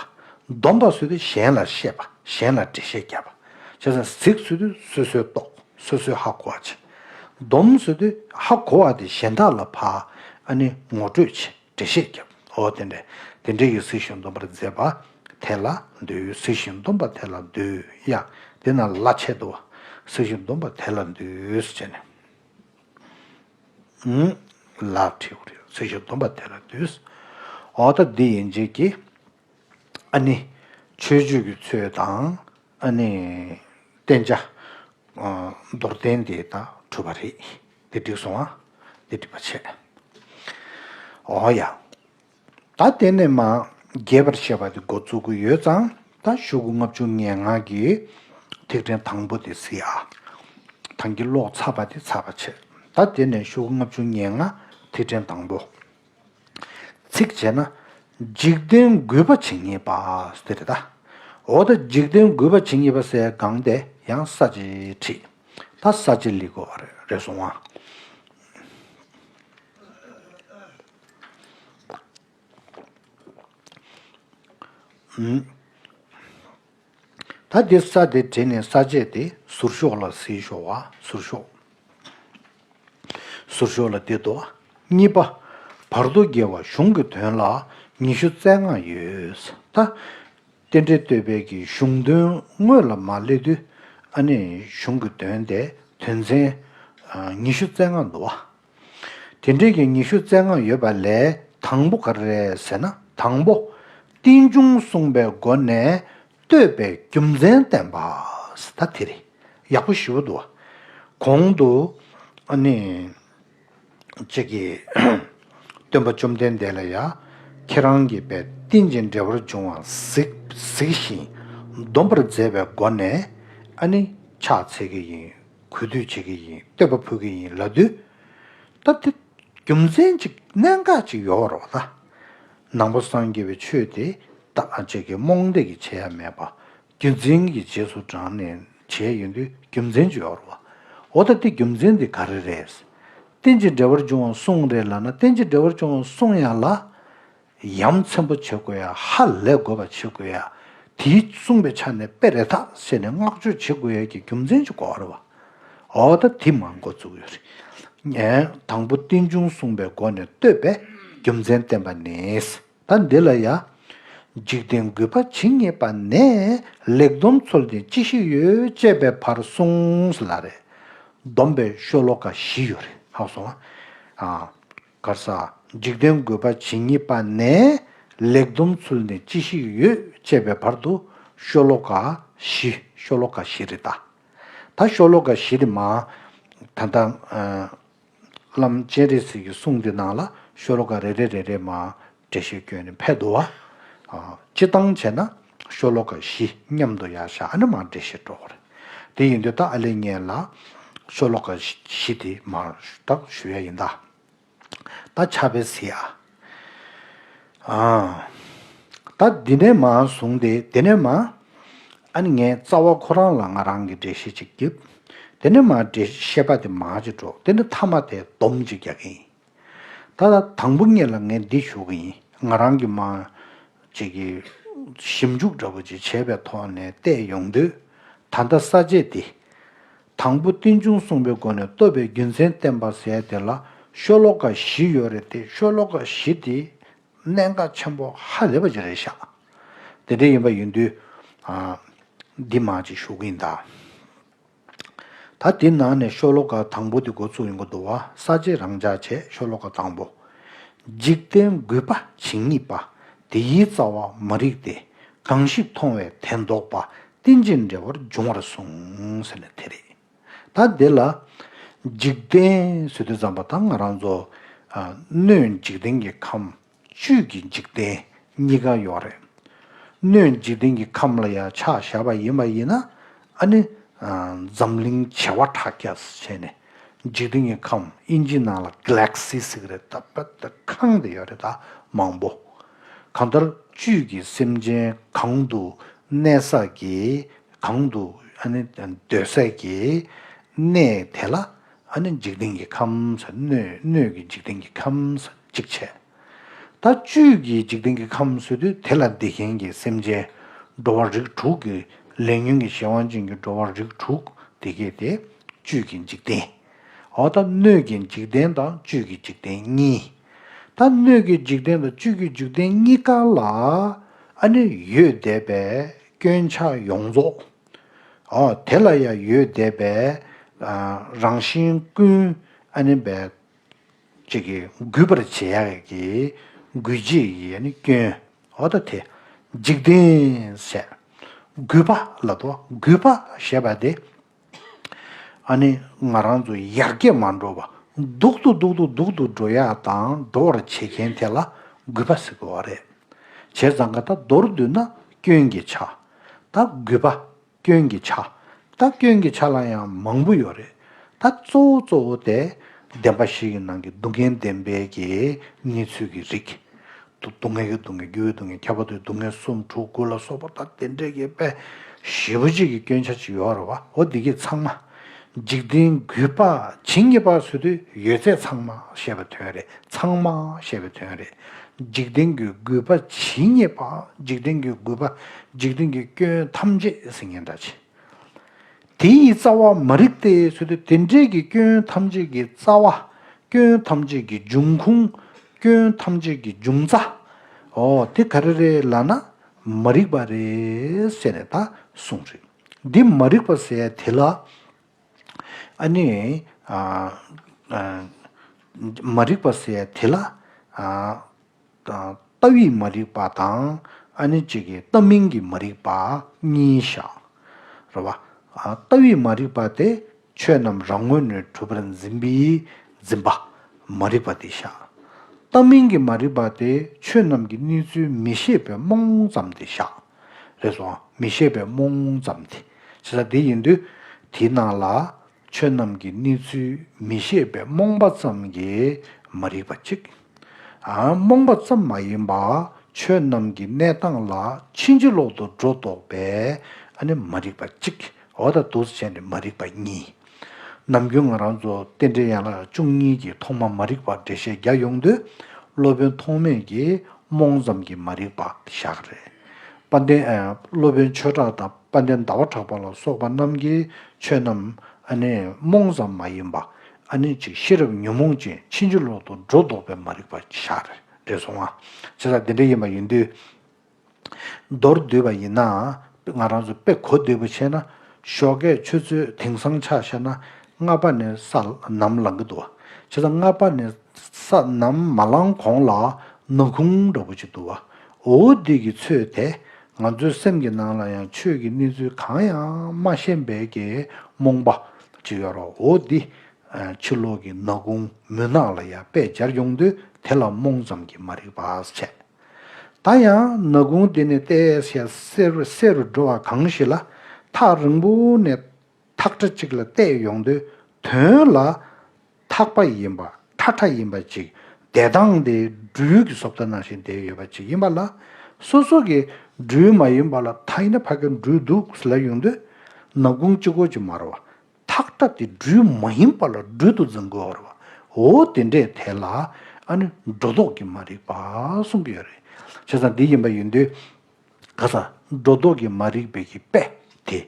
སྡོམ་པ་ཟེར་དུས་གཞན་ལ་བཤད་པ་གཞན་ལ་འགྲེལ་བཤད་རྒྱབ་པ། བྱས་ཙང་གཟིགས་ཟེར་དུས་སོ་སོས་རྟོགས་སོ་སོས་ཧ་གོ་བ་བྱེད། སྡོམ་ཟེར་དུས་ཧ་གོ་བ་དེ་གཞན་དག་ལ་ཕར་ཨ་ནི་ངོ་སྤྲོད་བྱེད། འགྲེལ་བཤད་རྒྱབ། འོ་དེ་འདྲས། དེ་འདྲས་ཀྱི་གཟིགས་ཤིང་སྡོམ་པར་མཛད་པ་དེ་ལ་འདུད། གཟིགས་ཤིང་སྡོམ་པ་དེ་ལ་འདུད་ཡ། དེ་ན་ལ་ཆད་དོ། གཟིགས་ཤིང་སྡོམ་པ་དེ་ལ་འདུད་ཟེར་ནས། ཨུམ། ལ་བྲིས་རེད། གཟིགས་ཤིང་སྡོམ་པ་དེ་ལ་འདུད། འོ་ད་འདི་ཡིན་རྗེས་ཀྱི། ཨ་ནི། མཆོད་བརྗོད་ཀྱི་ཚུལ་དང་། ཨ་ནི། བསྟན་བྱ། མདོར་བསྟན་དེ་དང་གྲུབ་པ་རེད། དེ་འགྲིག་སོང་ཨ། དེ་འགྲིག་པ་བྱས། འོ་ཡ། ད་དེ་ནས་མ་རྒྱས་པར་བཤད་པ་དེ་འགོ་བཙུགས་ཀྱི་ཡོད་ཙང་ད་ཤོག་གུ་ལྔ་བཅུ་ང་ལྔ་གི་ཐིག་ཕྲེང་དང་པོ་དེ་གཟིགས་ཨ། ཐང་གི་ཀློག་ཚར་བ་དེ་ཚར་བ་བྱས། ད་དེ་ནས་ཤོག་གུ་ལྔ་བཅུ་ང་ལྔ་ཐིག་ཕྲེང་དང་པོ། ཚིག་བྱས་ན། འཇིག་རྟེན་རྒུད་པ་ཇི་སྙེད་པ་དེ་རེད་ད། འོ་ད་འཇིག་རྟེན་རྒུད་པ་ཇི་སྙེད་པ་ཟེར་སྒང་དེ་ཡང་ས་བཅད་བྲིས། ད་ས་བཅད་ལི་གོ་བ་རེད་རེད་སོང་ཨ། ད་འདི་ས་དེ་བྲིས་ནས་ས་བཅད་དེ་ཟུར་ཤོག་ལ་གཟིགས་ཤོག་བ་ཟུར་ཤོག་ཟུར་ཤོག་ལ་འདི་འདུག་གཉིས་པ། བར་དུ་དགེ་བ་གཞུང་གི་དོན་ལ་ཉི་ཤུ་རྩ་ལྔ་ཡོད། ད། རྟེན་འབྲེལ་བསྟོད་པའི་གི་གཞུང་དོན་དངོས་ལ་མ་སླེབས་དུས་ཨ་ནི་གཞུང་གི་དོན་དེ་དོན་ཚན་ཉི་ཤུ་རྩ་ལྔ་འདུག་བ། དེ་འདྲའི་གི་ཉི་ཤུ་རྩ་ལྔ་ཡོད་པ་ལས་དང་པོ་ག་རེ་རེད་ཟེར་ན། དང་པོ། རྟེན་འབྱུང་གསུངས་པའི་སྒོ་ནས་བསྟོད་པའི་རྒྱུ་མཚན་བསྟན་པ། ད་དེ་རེད། ཡག་པོ་ཞེ་པོ་འདུག་བ། གོང་དུ་ཨ་ནི། ཅིག་གིས། སྟོན་པ་བཅོམ་ལྡན་འདས་ལ་ཡ། ཁྱེད་རང་གིས་པའི་རྟེན་ཅིང་འབྲེལ་བར་འབྱུང་བ་གཟིགས་གཟིགས་ཤིང་སྡོམ་པར་མཛད་པའི་སྒོ་ནས་ཨ་ནི་ཕྱག་འཚལ་གྱི་ཡིན། གུས་འདུད་བྱེད་ཀྱི་ཡིན། བསྟོད་པ་ཕུལ་གྱི་ཡིན་ལབ་དུས། ད་དེ་རྒྱུ་མཚན་ཅིག་གནད་འགག་ཅིག་ཡོད་རེད་བ་ད། ནང་པ་སངས་རྒྱས་པའི་ཆོས་དེ་ད་ཅིག་གི་རྨོངས་དད་ཀྱིས་བྱེད་ཡ་མེད་པ། རྒྱུ་མཚན་གྱི་རྗེས་སུ་འབྲངས་ནས་བྱས་ཡོང་དུས་རྒྱུ་མཚན་ཅིག་ཡོད་རེད་བ། འོ་ད་དེ་རྒྱུ་མཚན་དེ་ག་རེ་རེད། རྟེན་ཅིང་འབྲེལ་བར་འབྱུང་བ་གསུངས་རེད་ལབ་ན། རྟེན་ཅིང་འབྲེལ་བར་འབྱུང་བ་གསུངས་ཡ་ལ་ཡ་མཚན་པོ་བྱེད་དགོས་ཡ། ཧ་ལས་དགོས་པ་བྱེད་དགོས་ཡ། དེའི་གསུངས་པའི་ཆ་ནས་དཔེ་རེད་ད་ཟེར་ནས་བསྔགས་བརྗོད་བྱེད་དགོས་ཡ་གི་རྒྱུ་མཚན་ཅིག་དགོས་རེད་བ། འོ་ད་དེ་མ་འགོ་བཙུགས་ཡོད་རེད། ངས་དང་པོ་རྟེན་འབྱུང་གསུངས་པའི་སྒོ་ནས་བསྟོད་པའི་རྒྱུ་མཚན་བསྟན་པ་ནི། ད་འདི་ལ་ཡ། འཇིག་རྟེན་རྒུད་པ་ཇི་སྙེད་པ་ནས། ལེགས་སྡོམ་འཚོལ་ཏེ་ཅི་ཞིག་ཡོད། ཅེས་པའི་བར་གསུངས་ལ་རེད། བསྡོམས་པས་ཤོ་ལོ་ཀ་བཞི་ཡོད་རེད། ཧ་གོ་སོང་ཨ། ག་རེ་ཟེར། འཇིག་རྟེན་དགུ་པ་ཇི་སྙེད་པ་ནས་ལེགས་བསྡོམས་ཚུལ་ནི་ཅི་ཞིག་ཡོད་ཅེས་པའི་བར་དུ་ཤོ་ལོ་ཀ་བཞི། ཤོ་ལོ་ཀ་བཞི་རེད་ད། ད་ཤོ་ལོ་ཀ་བཞི་དེ་མ། ད་ལྟ་ཨ། བླམ་སྤྱན་རས་གཟིགས་ཀྱི་གསུང་འདི་ནང་ལ་ཤོ་ལོ་ཀ་རེ་རེ་རེ་རེ་མ་འགྲེལ་བཤད་བསྐྱོན་ནས་ཕེབས་འདུག་བ། ཨ། སྤྱིར་བཏང་བྱས་ན་ཤོ་ལོ་ཀ་བཞི་མཉམ་དུ་ཡར་བཞག་ཨ་ནི་མ་འགྲེལ་བཤད་འགྲོ་བ་རེད། དེ་ཡིན་དུས་ད་ཨ་ལེ་ངས་ལ་ཤོ་ལོ་ཀ་བཞི་དེ་མར་ད་ཞུ་ཡ་ཡིན་ད། ད་ཕྱག་དཔེ་གཟིགས་ཨ། ཨ། ད་འདི་ནས་མར་བཟུང་སྟེ་དེ་ནས་མར། ཨ་ནི་ངས་རྩ་བ་ཁོ་རང་ལ་ང་རང་གི་འགྲེལ་བཤད་ཅིག་བརྒྱབ། དེ་ནས་མར་འགྲེལ་བཤད་པ་དེ་མར་ཅིག་འགྲོ། དེ་ནས་མཐའ་མ་དེ་སྡོམ་ཅིག་རྒྱག་གི་ཡིན། ད་ལྟ་དང་པོ་ཉིད་ལ་ངས་འདི་ཞུ་གི་ཡིན། ང་རང་གི་མ་ཅིག་གི་ཞིབ་འཇུག་འདྲ་པོ་ཅིག་བྱས་པའི་ཐོག་ནས་བལྟས་ཡོང་དུས། ད་ལྟ་ས་བཅད་འདི། དང་པོ་རྟེན་འབྱུང་གསུངས་པའི་སྒོ་ནས་རྟོགས་པའི་རྒྱུ་མཚན་བསྟན་པ་ཟེར་དེ་ལ་ཤོ་ལོ་ཀ་བཞི་ཡོད་རེད་དེ། ཤོ་ལོ་ཀ་བཞི་དེ་གནད་འགག་ཆེན་པོ་ཧ་ལས་པ་ཅིག་རེད་ཤག་དེ་འདྲ་ཡིན་པ་ཡིན་དུས། ཨ། འདི་མ་ཅིག་ཞུ་གི་ཡིན་ད། ད་དེ་ནང་ནས་ཤོ་ལོ་ཀ་དང་པོ་དེ་འགོ་ཚུགས་ཡོང་གི་འདུག་བ། ས་བཅད་རང་འཇགས་བྱས། ཤོ་ལོ་ཀ་དང་པོ། འཇིག་རྟེན་རྒུད་པ་ཇི་སྙེད་པ། དེ་ཡི་རྩ་བ་མ་རིག་སྟེ། གང་ཞིག་མཐོང་བས་དེ་ལྡོག་པ། རྟེན་ཅིང་འབྲེལ་བར་འབྱུང་བར་གསུངས། ཟེར་ནས་དེ་རེད། ད་འདི་ལ་འཇིག་རྟེན་ཟེར་དུས་ཙམ་པ་ད་ང་རང་ཚོ། ཨ། སྣོད་འཇིག་རྟེན་གྱི་ཁམས། བཅུད་ཀྱི་འཇིག་རྟེན་གཉིས་ཀ་ཡོད་རེད། སྣོད་འཇིག་རྟེན་གྱི་ཁམས་ལ་ཡང་ཆ་བཞག་པ་ཡིན་པ་ཡིན་ན། ཨ་ནི། ཨ། འཛམ་གླིང་བྱེ་བ་ཕྲག་བརྒྱ་ཟེར་བྱས་ནས་འཇིག་རྟེན་གྱི་ཁམས། དབྱིན་ཇི་ནང་ལ་གྷ་ལེག་སི་ཟེར་གི་རེད། ད་པ་ད་ཁང་དེ་ཡོད་རེད་ད། མང་པོ། གང་ལྟར་བཅུད་ཀྱི་སེམས་ཅན་གང་དུ་གནས་ས་གི། གང་དུ་ཨ་ནི་སྡོད་ས་གི་གནས་དེ་ལ་ཨ་ནི་འཇིག་རྟེན་གྱི་ཁམས་ཟེར། སྣོད། སྣོད་ཀྱི་འཇིག་རྟེན་གྱི་ཁམས་ཟེར་གཅིག་བྱས། ད་བཅུད་ཀྱི་འཇིག་རྟེན་གྱི་ཁམས་ཟེར་དུས་དེ་ལ་བསྡད་མཁན་གྱི་སེམས་ཅན། འགྲོ་བ་རིགས་དྲུག་གི་ལས་ཉོན་གྱི་གཞན་དབང་ཅན་གྱི་འགྲོ་བ་རིགས་དྲུག་དེ་གས་དེ་བཅུད་ཀྱི་འཇིག་རྟེན། འོ་ད་སྣོད་ཀྱི་འཇིག་རྟེན་དང་བཅུད་ཀྱི་འཇིག་རྟེན་གཉིས། ད་སྣོད་ཀྱི་འཇིག་རྟེན་དང་བཅུད་ཀྱི་འཇིག་རྟེན་གཉིས་ཀ་ལ་ཨ་ནི་ཡོད་བསྡད་པའི་སྐྱོན་ཆ་ཡོངས་རྫོགས། འོ་དེ་ལ་ཡང་ཡོད་བསྡད་པའི། ཨ། རང་བཞིན་ཀུན་ཨ་ནི་བས་ཅིག་གི་རྒུད་པར་བྱེད་ཡག་གི་རྒུད་བྱེད་ཀྱི་ཨ་ནི་སྐྱོན། འོ་ད་དེ་འཇིག་རྟེན་ཟེར། རྒུད་པ་ལབ་དུས། རྒུད་པ་ཞེས་པ་དེ་ཨ་ནི་ང་རང་ཚོ་ཡར་རྒྱས་མ་འགྲོ་བ། སྡུག་ཏུ་སྡུག་ཏུ་སྡུག་ཏུ་འགྲོ་ཡག་དང་འགྲོ་བར་བྱེད་མཁན་དེ་ལ་རྒུད་པ་ཟེར་དགོས་པ་རེད། བྱས་ཙང་ཀ་ད་མདོར་བསྡུས་ན་སྐྱོན་གྱི་ཆ། ད་རྒུད་པ། སྐྱོན་གྱི་ཆ། ད་སྐྱོན་གྱི་ཆ་ལ་ཡང་མང་པོ་ཡོད་རེད། ད་གཙོ་བོ་གཙོ་བོ་དེ་བདེན་པ་བཞི་ཡི་ནང་གི་སྡུག་བསྔལ་བདེན་པའི་གི་གནས་ཚུལ་གྱི་རིགས། སྡུག་བསྔལ་གྱི་སྡུག་བསྔལ། འགྱུར་བའི་སྡུག་བསྔལ། ཁྱབ་པ་དང་སྡུག་བསྔལ་གསུམ་དྲུག་དགུ་ལ་སོགས་པ་ད་དེ་འདྲའི་གི་དཔེ་ཞེ་པོ་ཅིག་གི་སྐྱོན་ཆ་ཅིག་ཡོད་རེད་བ། འོ་འདི་གི་ཚང་མ། འཇིག་རྟེན་རྒུད་པ་ཇི་སྙེད་པ་ཟེར་དུས་ཡོད་ཚད་ཚང་མ་ཞེས་པའི་དོན་རེད། ཚང་མ་ཞེས་པའི་དོན་རེད། འཇིག་རྟེན་གྱི་རྒུད་པ་ཇི་སྙེད་པ། འཇིག་རྟེན་གྱི་རྒུད་པ། འཇིག་རྟེན་གྱི་སྐྱོན་ཐམས་ཅད་ཟེར་མཁན་འདྲ་ཅིག་དེ་ཡི་རྩ་བ་མ་རིག་སྟེ་ཟེར་དུས་དེ་འདྲའི་གི་སྐྱོན་ཐམས་ཅད་ཀྱི་རྩ་བ། སྐྱོན་ཐམས་ཅད་ཀྱི་འབྱུང་ཁུངས། སྐྱོན་ཐམས་ཅད་ཀྱི་འབྱུང་རྩ། འོ་དེ་ག་རེ་རེད་ལབ་ན་མ་རིག་པ་རེད་ཟེར་ནས་ད་གསུངས་རེད། འདི་མ་རིག་པ་ཟེར་དེ་ལ། ཨ་ནི། ཨ། ཨ། མ་རིག་པ་ཟེར་དེ་ལ། ཨ། ལྟ་བའི་མ་རིག་པ་དང་། ཨ་ནི་གཅིག་གི་ལྟ་མིན་གྱི་མ་རིག་པ་གཉིས་བཞག་རེད་བ། ཨ། ལྟ་བའི་མ་རིག་པ་དེ་ཆོས་རྣམས་རང་ངོས་ནས་གྲུབ་པར་འཛིན་པའི་འཛིན་པ། མ་རིག་པ་དེ་བཞག་ལྟ་མིན་གྱི་མ་རིག་པ་དེ་ཆོས་རྣམས་ཀྱི་གནས་ཚུལ་མི་ཤེས་པའི་རྨོངས་ཙམ་དེ་བཞག་རེད་སོང་། མི་ཤེས་པའི་རྨོངས་ཙམ་དེ། བྱས་ཙང་དེ་ཡིན་དུས། དེའི་ནང་ལ་ཆོས་རྣམས་ཀྱི་གནས་ཚུལ་མི་ཤེས་པའི་རྨོངས་པ་ཙམ་གྱི་མ་རིག་པ་གཅིག་ཨ། རྨོངས་པ་ཙམ་མ་ཡིན་པ་ཆོས་རྣམས་ཀྱི་གནས་སྟངས་ལ་ཕྱིན་ཅི་ལོག་ཏུ་སྒྲོ་འདོགས་པའི་ཨ་ནི་མ་རིག་པ་གཅིག་འོ་ད་འདུག་སེ་བྱས་ནས་མ་རིག་པ་གཉིས། ནམ་རྒྱུན་ང་རང་ཚོ་རྟེན་འབྲེལ་ཡན་ལག་བཅུ་གཉིས་ཀྱི་ཐོག་མ་མ་རིག་པ་འགྲེལ་བཤད་རྒྱག་ཡོང་དུས། སློབ་དཔོན་ཐོགས་མེད་ཀྱིས་རྨོངས་ཙམ་གྱི་མ་རིག་པ་བཞག་རེད། དཔལ་ལྡན། ཨ། སློབ་དཔོན་ཆོས་གྲགས་དང་དཔལ་ལྡན་ཟླ་བ་གྲགས་པ་ལ་སོགས་པ་རྣམས་ཀྱིས་ཆོས་རྣམས་ཨ་ནི་རྨོངས་ཙམ་མ་ཡིན་པ། ཨ་ནི་ཅིག་ཤེས་རབ་ཉོན་མོངས་ཅན་ཕྱིན་ཅི་ལོག་ཏུ་སྒྲོ་འདོགས་པའི་མ་རིག་པ་བཞག་རེད། རེད་སོང་ང་། བྱས་ཙང་འདི་འདྲ་ཡིན་པ་ཡིན་དུས། མདོར་བསྡུས་པ་ཡིན་ན། ང་རང་ཚོ་དཔེ་གོ་བདེ་པོ་བྱས་ན། ཞོགས་ཀས་ཆུ་ཚོད་དེང་སང་ཆ་བཞག་ན་ ལྔ་པ་ནས་ས་ནམ་ལངས་ཀྱི་འདུག་བ། བྱས་ཙང་ལྔ་པ་ནས་ས་ནམ་མ་ལངས་གོང་ལ་ནག་ཁུང་འདྲ་པོ་ཅིག་འདུག་བ། འོ་འདི་གི་ཚོད་དེ་ང་ཚོའི་སེམས་ཀྱི་ནང་ལ་ཡང་ཆོས་ཀྱི་གནས་ཚུལ་གང་ཡང་མ་ཤེས་པའི་གི་རྨོངས་པ་ཅིག་ཡོད་རེད། འོ་འདི་ཕྱི་ལོགས་ཀྱི་ནག་ཁུང་མུན་ནག་ལ་ཡང་དཔེ་སྦྱར་ཡོང་དུས་དེ་ལ་རྨོངས་ཙམ་གྱི་མ་རིག་པ་ཟེར་བྱས། ད་ཡང་ནག་ཁུང་དེ་ནས་ཏོག་ཙམ་སེར་སེར་རུ་འགྲོ་བ་གང་ཞིག་ལ་ཐག་རིང་པོ་ནས་ཐག་ཁྲ་གཅིག་ལ་བལྟས་ཡོང་དུས་དོན་ལ་ཐག་པ་ཡིན་པ་ཁྲ་ཁྲ་ཡིན་པ་ཅིག་བསྡད་སྟངས་དེ་སྦྲུལ་གྱི་བཟོ་ལྟ་ནང་བཞིན་བསྡད་ཡོད་པ་ཅིག་ཡིན་པ་ལ། སོ་སོ་གི་སྦྲུལ་མ་ཡིན་པ་ལ་ད་ཡིན་ན་ཕ་གི་སྦྲུལ་འདུག་ལབ་ཡོང་དུས་ནག་ཁུང་གཅིག་པོ་ཅིག་མ་རེད་བ། ཐག་ཁྲ་དེ་སྦྲུལ་མ་ཡིན་པ་ལ་སྦྲུལ་དུ་འཛིན་དགོས་པ་རེད་བ། འོ་དེ་འདྲས་དེ་ལ་ཨ་ནི་སྒྲོ་འདོགས་ཀྱི་མ་རིག་པ་གསུང་གི་ཡོད་རེད། བྱས་ཙང་འདི་ཡིན་པ་ཡིན་དུས། ག་ས་སྒྲོ་འདོགས་ཀྱི་མ་རིག་པའི་གི་དཔེ་དེ།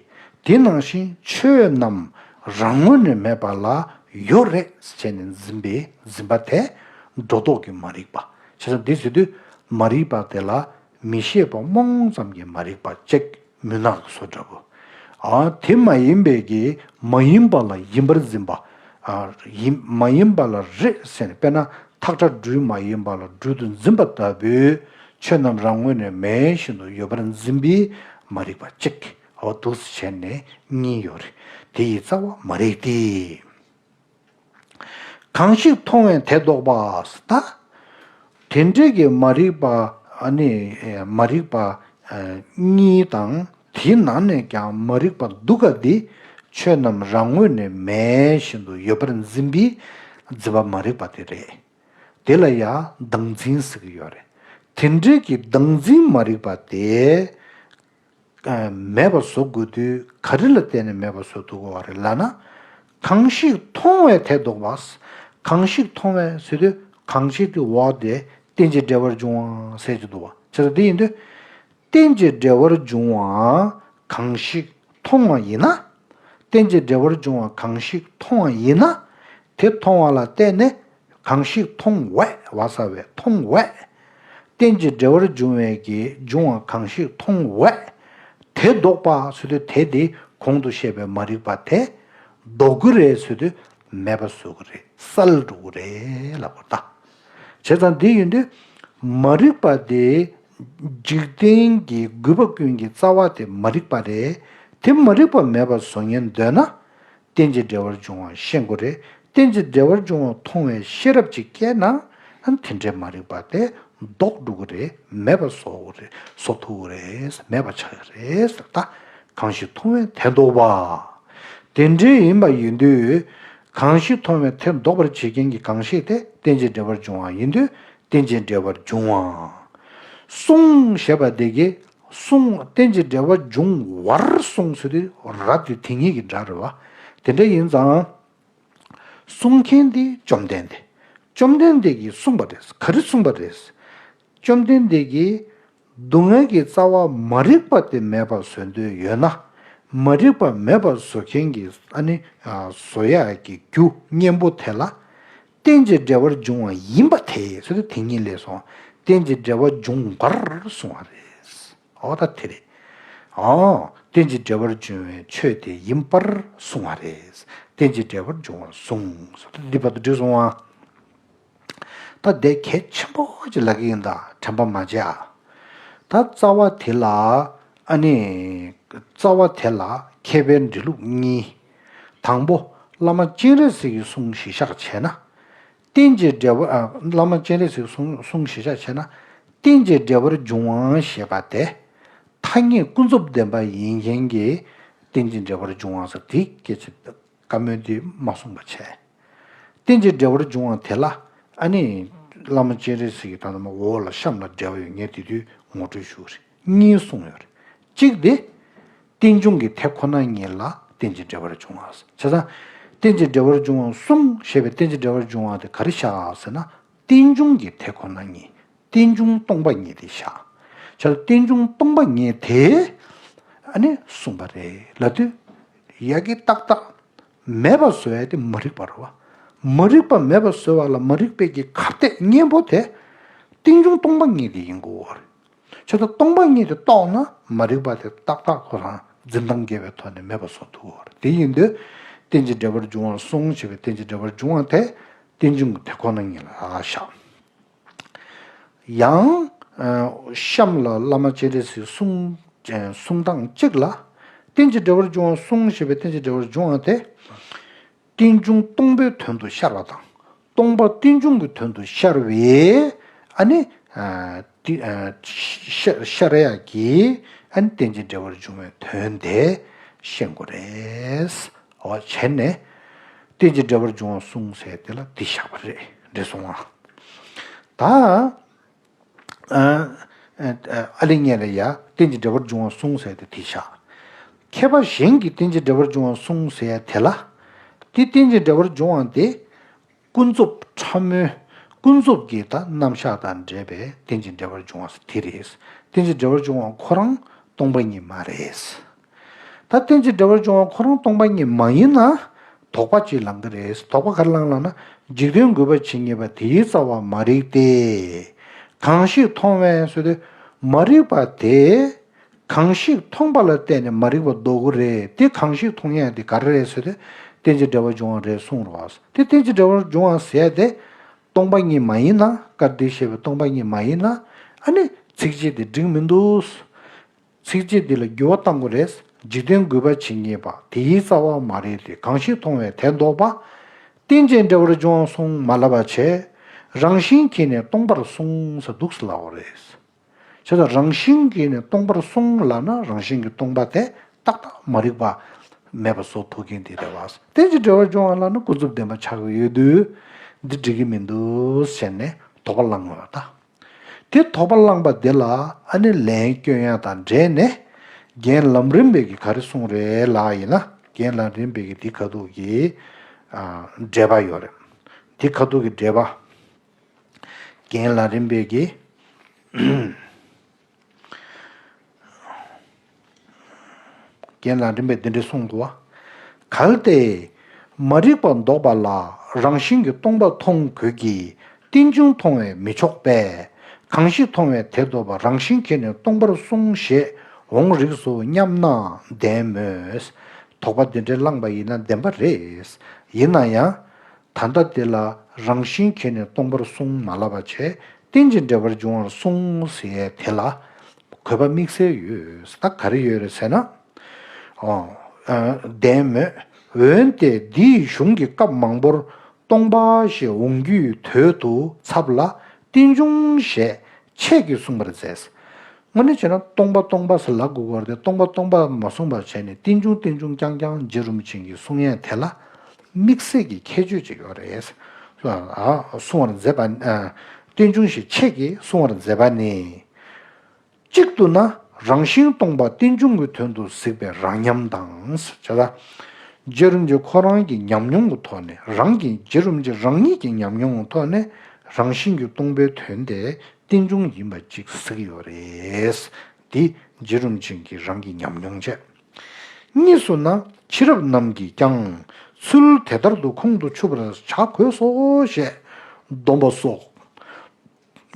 དེ་ནང་བཞིན་ཆོས་རྣམས་རང་ངོས་ནས་མེད་པ་ལ་ཡོད་རེད་ཟེར་ནས་འཛིན་པའི་འཛིན་པ་དེ་སྒྲོ་འདོགས་ཀྱི་མ་རིག་པ། བྱས་ཙང་འདི་ཟེར་དུས་མ་རིག་པ་དེ་ལ་མི་ཤེས་པ་རྨོངས་ཙམ་གྱི་མ་རིག་པ་གཅིག་མུན་ནག་གི་བཟོ་འདྲ་པོ། ཨ་དེ་མ་ཡིན་པའི་གི་མ་ཡིན་པ་ལ་ཡིན་པར་འཛིན་པ། ཨ་ཡིན་མ་ཡིན་པ་ལ་རེད་ཟེར་ནས་དཔེར་ན་ཐག་ཁྲ་སྦྲུལ་མ་ཡིན་པ་ལ་སྦྲུལ་དུ་འཛིན་པ་ལྟ་བུའི་ཆོས་རྣམས་རང་ངོས་ནས་མེད་བཞིན་དུ་ཡོད་པར་འཛིན་པའི་མ་རིག་པ་གཅིག་འོ་འདུག་སེ་བྱས་ནས་གཉིས་ཡོད་རེད། དེ་ཡི་རྩ་བ་མ་རིག་སྟེ། གང་ཞིག་མཐོང་བས་དེ་ལྡོག་པ། ད་དེ་འདྲའི་གི་མ་རིག་པ་ཨ་ནི་མ་རིག་པ་གཉིས་དང་དེའི་ནང་ནས་ཀྱང་མ་རིག་པ་སྡུག་ག་འདི་ཆོས་རྣམས་རང་ངོས་ནས་མེད་བཞིན་དུ་ཡོད་པར་འཛིན་པའི་འཛིན་པ་མ་རིག་པ་དེ་རེད། དེ་ལ་ཡང་བདག་འཛིན་ཟེར་གྱི་ཡོད་རེད། དེ་འདྲའི་གི་བདག་འཛིན་མ་རིག་པ་དེ་མེད་པ་བཟོ་དགོས་དུས་ག་རེ་ལ་བརྟེན་ནས་མེད་པ་བཟོ་ཐུབ་དགོས་པ་རེད་ལབ་ན། གང་ཞིག་མཐོང་བས་དེ་ལྡོག་པ། གང་ཞིག་མཐོང་བས་ཟེར་དུས་གང་ཞིག་དེ་འོག་དེ་རྟེན་ཅིང་འབྲེལ་བར་འབྱུང་བ་ཟེར་གྱི་འདུག་བ། བྱས་ཙང་དེ་ཡིན་དུས། རྟེན་ཅིང་འབྲེལ་བར་འབྱུང་བ་གང་ཞིག་མཐོང་བ་ཡིན་ན། རྟེན་ཅིང་འབྲེལ་བར་འབྱུང་བ་གང་ཞིག་མཐོང་བ་ཡིན་ན། དེ་མཐོང་བ་ལ་བརྟེན་ནས་གང་ཞིག་མཐོང་བས་བ་ས་བས་མཐོང་བས། རྟེན་ཅིང་འབྲེལ་བར་འབྱུང་བའི་གི་འབྱུང་བ་གང་ཞིག་མཐོང་བས། དེ་ལྡོག་པ་ཟེར་དུས་དེ་དེ་གོང་དུ་བཤད་པའི་མ་རིག་པ་དེ་ལྡོག་གི་རེད་ཟེར་དུས་མེད་པ་བཟོ་གི་རེད། བསལ་འགྲོ་གི་རེད་ལབ་པ་ད། བྱས་ཙང་འདི་ཡིན་དུས་མ་རིག་པ་དེ་འཇིག་རྟེན་གྱི་དགོས་པ་ཀུན་གྱི་རྩ་བ་དེ་མ་རིག་པ་རེད། དེ་མ་རིག་པ་མེད་པ་བཟོ་ཉན་འདོད་ན། རྟེན་ཅིང་འབྲེལ་བར་འབྱུང་བ་ཤེས་དགོས་རེད། རྟེན་ཅིང་འབྲེལ་བར་འབྱུང་བ་མཐོང་བའི་ཤེས་རབ་ཅིག་སྐྱེས་ན། ཨ་ནི་དེ་འདྲའི་མ་རིག་པ་དེ་ལྡོག་འགྲོ་གི་རེད། མེད་པ་བཟོ་གི་རེད། བཟོ་ཐུབ་ཀྱི་རེད། མེད་པ་ཆགས་ཀྱི་རེད་ཟེར། ད་གང་ཞིག་མཐོང་བས་དེ་ལྡོག་པ། དེ་འདྲའི་ཡིན་པ་ཡིན་དུས། གང་ཞིག་མཐོང་བས་དེ་ལྡོག་པར་བྱེད་མཁན་གྱི་གང་ཞིག་དེ་རྟེན་ཅིང་འབྲེལ་བར་འབྱུང་བ་ཡིན་དུས་རྟེན་ཅིང་འབྲེལ་བར་འབྱུང་བ། གསུང་ཞེས་པ་དེ་གི་གསུང་རྟེན་ཅིང་འབྲེལ་བར་འབྱུང་བར་གསུང་ཟེར་དུས་ར་དེ་དེ་ཉིད་ཀྱི་སྒྲ་རེད་བ། དེ་འདྲ་ཡིན་ཙང་། གསུང་མཁན་དེ་བཅོམ་ལྡན་འདས། བཅོམ་ལྡན་འདས་ཀྱིས་གསུངས་པ་རེད། ག་རེ་གསུངས་པ་རེད། བཅོམ་ལྡན་འདས་ཀྱིས་སྡུག་བསྔལ་གྱི་རྩ་བ་མ་རིག་པ་དེ་མེད་པར་བཟོ་འདོད་ཡོད་ན། མ་རིག་པ་མེད་པར་བཟོ་མཁན་གྱི་ཨ་ནི་བཟོ་ཡག་གི་རྒྱུ་གཉེན་པོ་དེ་ལ་རྟེན་ཅིང་འབྲེལ་བར་འབྱུང་བ་ཡིན་པ་དེ་ཟེར་དུས་དེ་ཉིད་ལས་སོང་། རྟེན་ཅིང་འབྲེལ་བར་འབྱུང་བར་གསུངས་པ་རེད། འོ་ད་དེ་རེད། ཨོ། རྟེན་ཅིང་འབྲེལ་བར་འབྱུང་བའི་ཆོས་དེ་ཡིན་པར་གསུངས་པ་རེད། རྟེན་ཅིང་འབྲེལ་བར་འབྱུང་བར་གསུངས་སོ། འདི་བར་དུ་འགྲིག་སོང་ཨ། ད་དེ་གལ་ཆེན་པོ་ཅིག་ལབ་ཀྱི་ཡིན། ད་དྲན་པ་མ་བརྗེད་ཨ། ད་རྩ་བ་དེ་ལ་ཨ་ནི། རྩ་བ་དེ་ལ་མཁས་པའི་འབྲི་ལུགས་གཉིས། དང་པོ་བླ་མ་སྤྱན་རས་གཟིགས་ཀྱི་གསུང་གཞི་བཞག་བྱས་ན། རྟེན་ཅིང་འབྲེལ་བ། ཨ། བླ་མ་སྤྱན་རས་གཟིགས་གསུང་གསུང་གཞི་བཞག་བྱས་ན། རྟེན་ཅིང་འབྲེལ་བར་འབྱུང་བ་ཞེས་པ་དེ། ཐ་སྙད་ཀུན་རྫོབ་བདེན་པ་ཡིན་མཁན་གྱི་རྟེན་ཅིང་འབྲེལ་བར་འབྱུང་བ་ཟེར་དེ་སྐད་ཆ་བཀའ་མོལ་དེ་མ་གསུངས་པ་བྱས། རྟེན་ཅིང་འབྲེལ་བར་འབྱུང་བ་དེ་ལ་ཨ་ནི་བླ་མ་སྤྱན་རས་གཟིགས་ཀྱིས་ད་ནི་འོག་ལ་གཤམ་ལ་འབྲེལ་བ་ཡོད། ངས་དེ་དུས་ངོ་སྤྲོད་ཞུ་གི་རེད། གཉིས་གསུངས་ཡོད་རེད། གཅིག་དེ། རྟེན་འབྱུང་གི་དེ་ཁོ་ན་ཉིད་ལ་རྟེན་ཅིང་འབྲེལ་བར་འབྱུང་བ། བྱས་ཙང་། རྟེན་ཅིང་འབྲེལ་བར་འབྱུང་བ་གསུམ་ཞེས་པའི་རྟེན་ཅིང་འབྲེལ་བར་འབྱུང་བ་དེ་ག་རེ་བཞག་ཟེར་ན། རྟེན་འབྱུང་གི་དེ་ཁོ་ན་ཉིད། རྟེན་འབྱུང་སྟོང་པ་ཉིད་དེ་བཞག་བྱས་ཙང་རྟེན་འབྱུང་སྟོང་པ་ཉིད་དེ་ཨ་ནི་གསུངས་པ་རེད་ལབ་དུས། ཡ་གི་ཏག་ཏག་མེད་པ་བཟོ་ཡ་དེ་མ་རིག་པ་རེད་བ། མ་རིག་པ་མེད་པ་བཟོ་བ་ལ་མ་རིག་པའི་གི་གར་སྟེགས་གཉེན་པོ་དེ་རྟེན་འབྱུང་སྟོང་པ་ཉིད་དེ་ཡིན་དགོས་པ་རེད། བྱས་ཙང་སྟོང་པ་ཉིད་དེ་རྟོགས་ན་མ་རིག་པ་དེ་ཏག་ཏག་ཁོ་རང་འཛིན་སྟངས་དགེ་བའི་ཐོག་ནས་མེད་པ་བཟོ་ཐུབ་པ་རེད། དེ་ཡིན་དུས་ རྟེན་ཅིང་འབྲེལ་བར་འབྱུང་བ་གསུངས་ཞེས་པའི་རྟེན་ཅིང་འབྲེལ་བར་འབྱུང་བ་དེ་རྟེན་འབྱུང་གི་དེ་ཁོ་ན་ཉིད་ལ་བཞག། ཡང་། ཨ་གཤམ་ལ་བླ་མ་སྤྱན་རས་གཟིགས་གསུང་གསུང་སྟངས་གཅིག་ལ། རྟེན་ཅིང་འབྲེལ་བར་འབྱུང་བ་གསུངས་ཞེས་པའི་རྟེན་ཅིང་འབྲེལ་བར་འབྱུང་བ་དེ། རྟེན་འབྱུང་སྟོང་པའི་དོན་དུ་ཤར་བ་དང་། སྟོང་པ་རྟེན་འབྱུང་གི་དོན་དུ་ཤར་བའི་ཨ་ནི་ཨ་ཏི་ཨ་ཤ་ཤར་ཡག་གི་ཨ་ནི་རྟེན་ཅིང་འབྲེལ་བར་འབྱུང་བའི་དོན་དེ་ཤེས་དགོས་རེད། འོ་བྱས་ནས་རྟེན་ཅིང་འབྲེལ་བར་འབྱུང་བ་གསུངས་ཟེར་དེ་ལ་འདི་བཞག་པ་རེད། འགྲིག་སོང་ང་། ད། ཨ་ཨ་ཨ་ལི་ཉེ་ལ་ཡ་རྟེན་ཅིང་འབྲེལ་བར་འབྱུང་བ་གསུངས་ཟེར་དེ་དེ་བཞག། མཁས་པ་གཞན་གྱིས་རྟེན་ཅིང་འབྲེལ་བར་འབྱུང་བ་གསུངས་ཟེར་དེ་ལ། དེ་རྟེན་ཅིང་འབྲེལ་བར་འབྱུང་བ་དེ། ཀུན་རྫོབ་ཕྲ་མོའི་ཀུན་རྫོབ་ཀྱི་ད་རྣམ་གཞག་དང་འབྲེལ་བའི་རྟེན་ཅིང་འབྲེལ་བར་འབྱུང་བ་དེ་རེད། རྟེན་ཅིང་འབྲེལ་བར་འབྱུང་བ་ཁོ་རང་སྟོང་པ་ཉིད་མ་རེད། ད་རྟེན་ཅིང་འབྲེལ་བར་འབྱུང་བ་ཁོ་རང་སྟོང་པ་ཉིད་མ་ཡིན་ན། དོགས་པ་ཅིག་ལངས་ཀྱི་རེད། དོགས་པ་ག་རེ་ལངས་ལབ་ན། འཇིག་རྟེན་རྒུད་པ་ཇི་སྙེད་པ་དེ་ཡི་རྩ་བ་མ་རིག་སྟེ། གང་ཞིག་མཐོང་བས་ཟེར་དུས། མ་རིག་པ་དེ། གང་ཞིག་མཐོང་པ་ལ་བརྟེན་ནས་མ་རིག་པ་ལྡོག་གི་རེད། དེ་གང་ཞིག་མཐོང་ཡས་དེ་ག་རེ་རེད་ཟེར་དུས། རྟེན་ཅིང་འབྲེལ་བར་འབྱུང་བ་རེད་གསུངས་རེད་བ། དེ་རྟེན་ཅིང་འབྲེལ་བར་འབྱུང་བ་ཟེར་ཡས་དེ། སྟོང་པ་ཉིད་མ་ཡིན་ན། སྐབས་འདིར་བཤད་པའི་སྟོང་པ་ཉིད་མ་ཡིན་ན། ཨ་ནི་ཚིགས་བཅད་དེ་འགྲིག་མི་འདུག། ཚིགས་བཅད་འདི་ལ་འགྱུར་བ་གཏང་དགོས་རེད། འཇིག་རྟེན་རྒུད་པ་ཇི་སྙེད་པ། དེ་ཡི་རྩ་བ་མ་རིག་སྟེ། གང་ཞིག་མཐོང་བས་དེ་ལྡོག་པ། རྟེན་ཅིང་འབྲེལ་བར་འབྱུང་བ་གསུངས་མ་ལབ་པ་བྱས། རང་བཞིན་གྱིས་ནི་སྟོང་པར་གསུངས་ཟེར་འདུག་ཟེར་ལབ་པ་རེད། བྱས་ཙང་རང་བཞིན་གྱིས་ནི་སྟོང་པར་གསུངས་ལབ་ན། རང་བཞིན་གྱིས་སྟོང་པ་དེ་ཏག་ཏག་མ་རིག་པ་མེད་པ་བཟོ་ཐུབ་མཁན་དེ་རེད་བ། རྟེན་ཅིང་འབྲེལ་བར་འབྱུང་བ་ལབ་ན་ཀུན་རྫོབ་བདེན་པ་ཆགས་ཀྱི་ཡོད་དུས། འདི་འགྲིག་གི་མི་འདུག་ཟེར་ནས་དོགས་པ་ལངས་ཡོད་པ་ད། དེ་དོགས་པ་བསླངས་པ་འདི་ལ་ཨ་ནི་ལན་སྐྱོན་ཡ་དང་འབྲེལ་ནས། རྒན་ལམ་རིམ་པས་ཀྱིས་ག་རེ་གསུངས་རེད་ལབ་ཡིན་ན། རྒན་ལམ་རིམ་པས་ཀྱིས་འདི་ཁ་ཐུག་གི་ཨ་འགྲེལ་པ་ཡོད་རེད། འདི་ཁ་ཐུག་གི་འགྲེལ་པ། རྒན་ལམ་རིམ་པས་ཀྱིས། རྒན་ལམ་རིམ་པས་འདི་འདྲ་གསུངས་འདུག་བ། གལ་ཏེ། མ་རིག་པ་ལྡོག་པ་ལ་རང་བཞིན་གྱིས་སྟོང་པ་མཐོང་དགོས་ཀྱི། རྟེན་འབྱུང་མཐོང་བས་མི་ཆོག་པས། གང་ཞིག་མཐོང་བས་དེ་ལྡོག་པ། རང་བཞིན་གྱིས་ནི་སྟོང་པར་གསུངས་ཞེས་འོང་རིགས་སོ་སྙམ་ན་བདེན་མོད། དོགས་པ་འདི་འདྲ་བསླངས་པ་ཡིན་ན་བདེན་པ་རེད། ཡིན་ན་ཡང་། ད་ལྟ་དེ་ལ་རང་བཞིན་གྱིས་ནི་སྟོང་པར་གསུངས་མ་ལབ་པ་བྱས། རྟེན་ཅིང་འབྲེལ་བར་འབྱུང་བར་གསུངས་ཟེར་ཡས་དེ་ལ་དགོས་པ་དམིགས་བསལ་ཡོད། ད་ག་རེ་ཡོད་རེད་ཟེར་ན། ཨོ། ཨ་བདེན་མོད། འོན་ཏེ་འདིའི་གཞུང་གི་སྐབས་མང་པོར་སྟོང་པ་ཞེས་འོང་རྒྱུའི་དོད་དུ་ཚབ་ལ་རྟེན་འབྱུང་ཞེས་ཆད་ཀྱིས་གསུངས་པར་མཛད། དངོས་གནས་བྱས་ན་སྟོང་པ་སྟོང་པ་ཟེར་ལབ་དགོས་ཀྱི་རེད་དེ། སྟོང་པ་སྟོང་པ་མ་གསུངས་པར་བྱས་ནས་རྟེན་འབྱུང་རྟེན་འབྱུང་རྐྱང་རྐྱང་རྗེ་རིན་པོ་ཆེ་གིས་གསུང་ཡས་དེ་ལ་དམིགས་བསལ་གྱི་ཁྱད་ཆོས་ཅིག་ཡོད་རེད། ཨ་གསུང་བར་མཛད་པ། ཨ་རྟེན་འབྱུང་ཞེས་ཆད་ཀྱིས་གསུང་བར་མཛད་པ་ནི། གཅིག་ཏུ་ན་རང་བཞིན་སྟོང་པ་རྟེན་འབྱུང་གི་དོན་དུ་གཟིགས་པའི་རང་ཉམས་དང་། བྱས་ཙང་རྗེ་རིན་པོ་ཆེ་ཁོ་རང་གི་ཉམས་མྱོང་གི་ཐོག་ནས། རང་གི་རྗེ་རིན་པོ་ཆེ་རང་ཉིད་ཀྱི་ཉམས་མྱོང་གི་ཐོག་ནས་རང་བཞིན་གྱིས་སྟོང་པའི་དོན་དེ་རྟེན་འབྱུང་ཡིན་པ་ཅིག་གཟིགས་ཡོད་རེད། འདི་རྗེ་རིན་པོ་ཆེ་གི་རང་གི་ཉམས་མྱོང་བྱས། གཉིས་སུ་ན་ཕྱི་རབས་རྣམས་ཀྱིས་ཀྱང་ཚུལ་དེ་ལྟར་དུ་ཁོང་དུ་ཆུད་པར་བྱ་དགོས་སོ་ཞེས་འདོམས་པ་སོགས།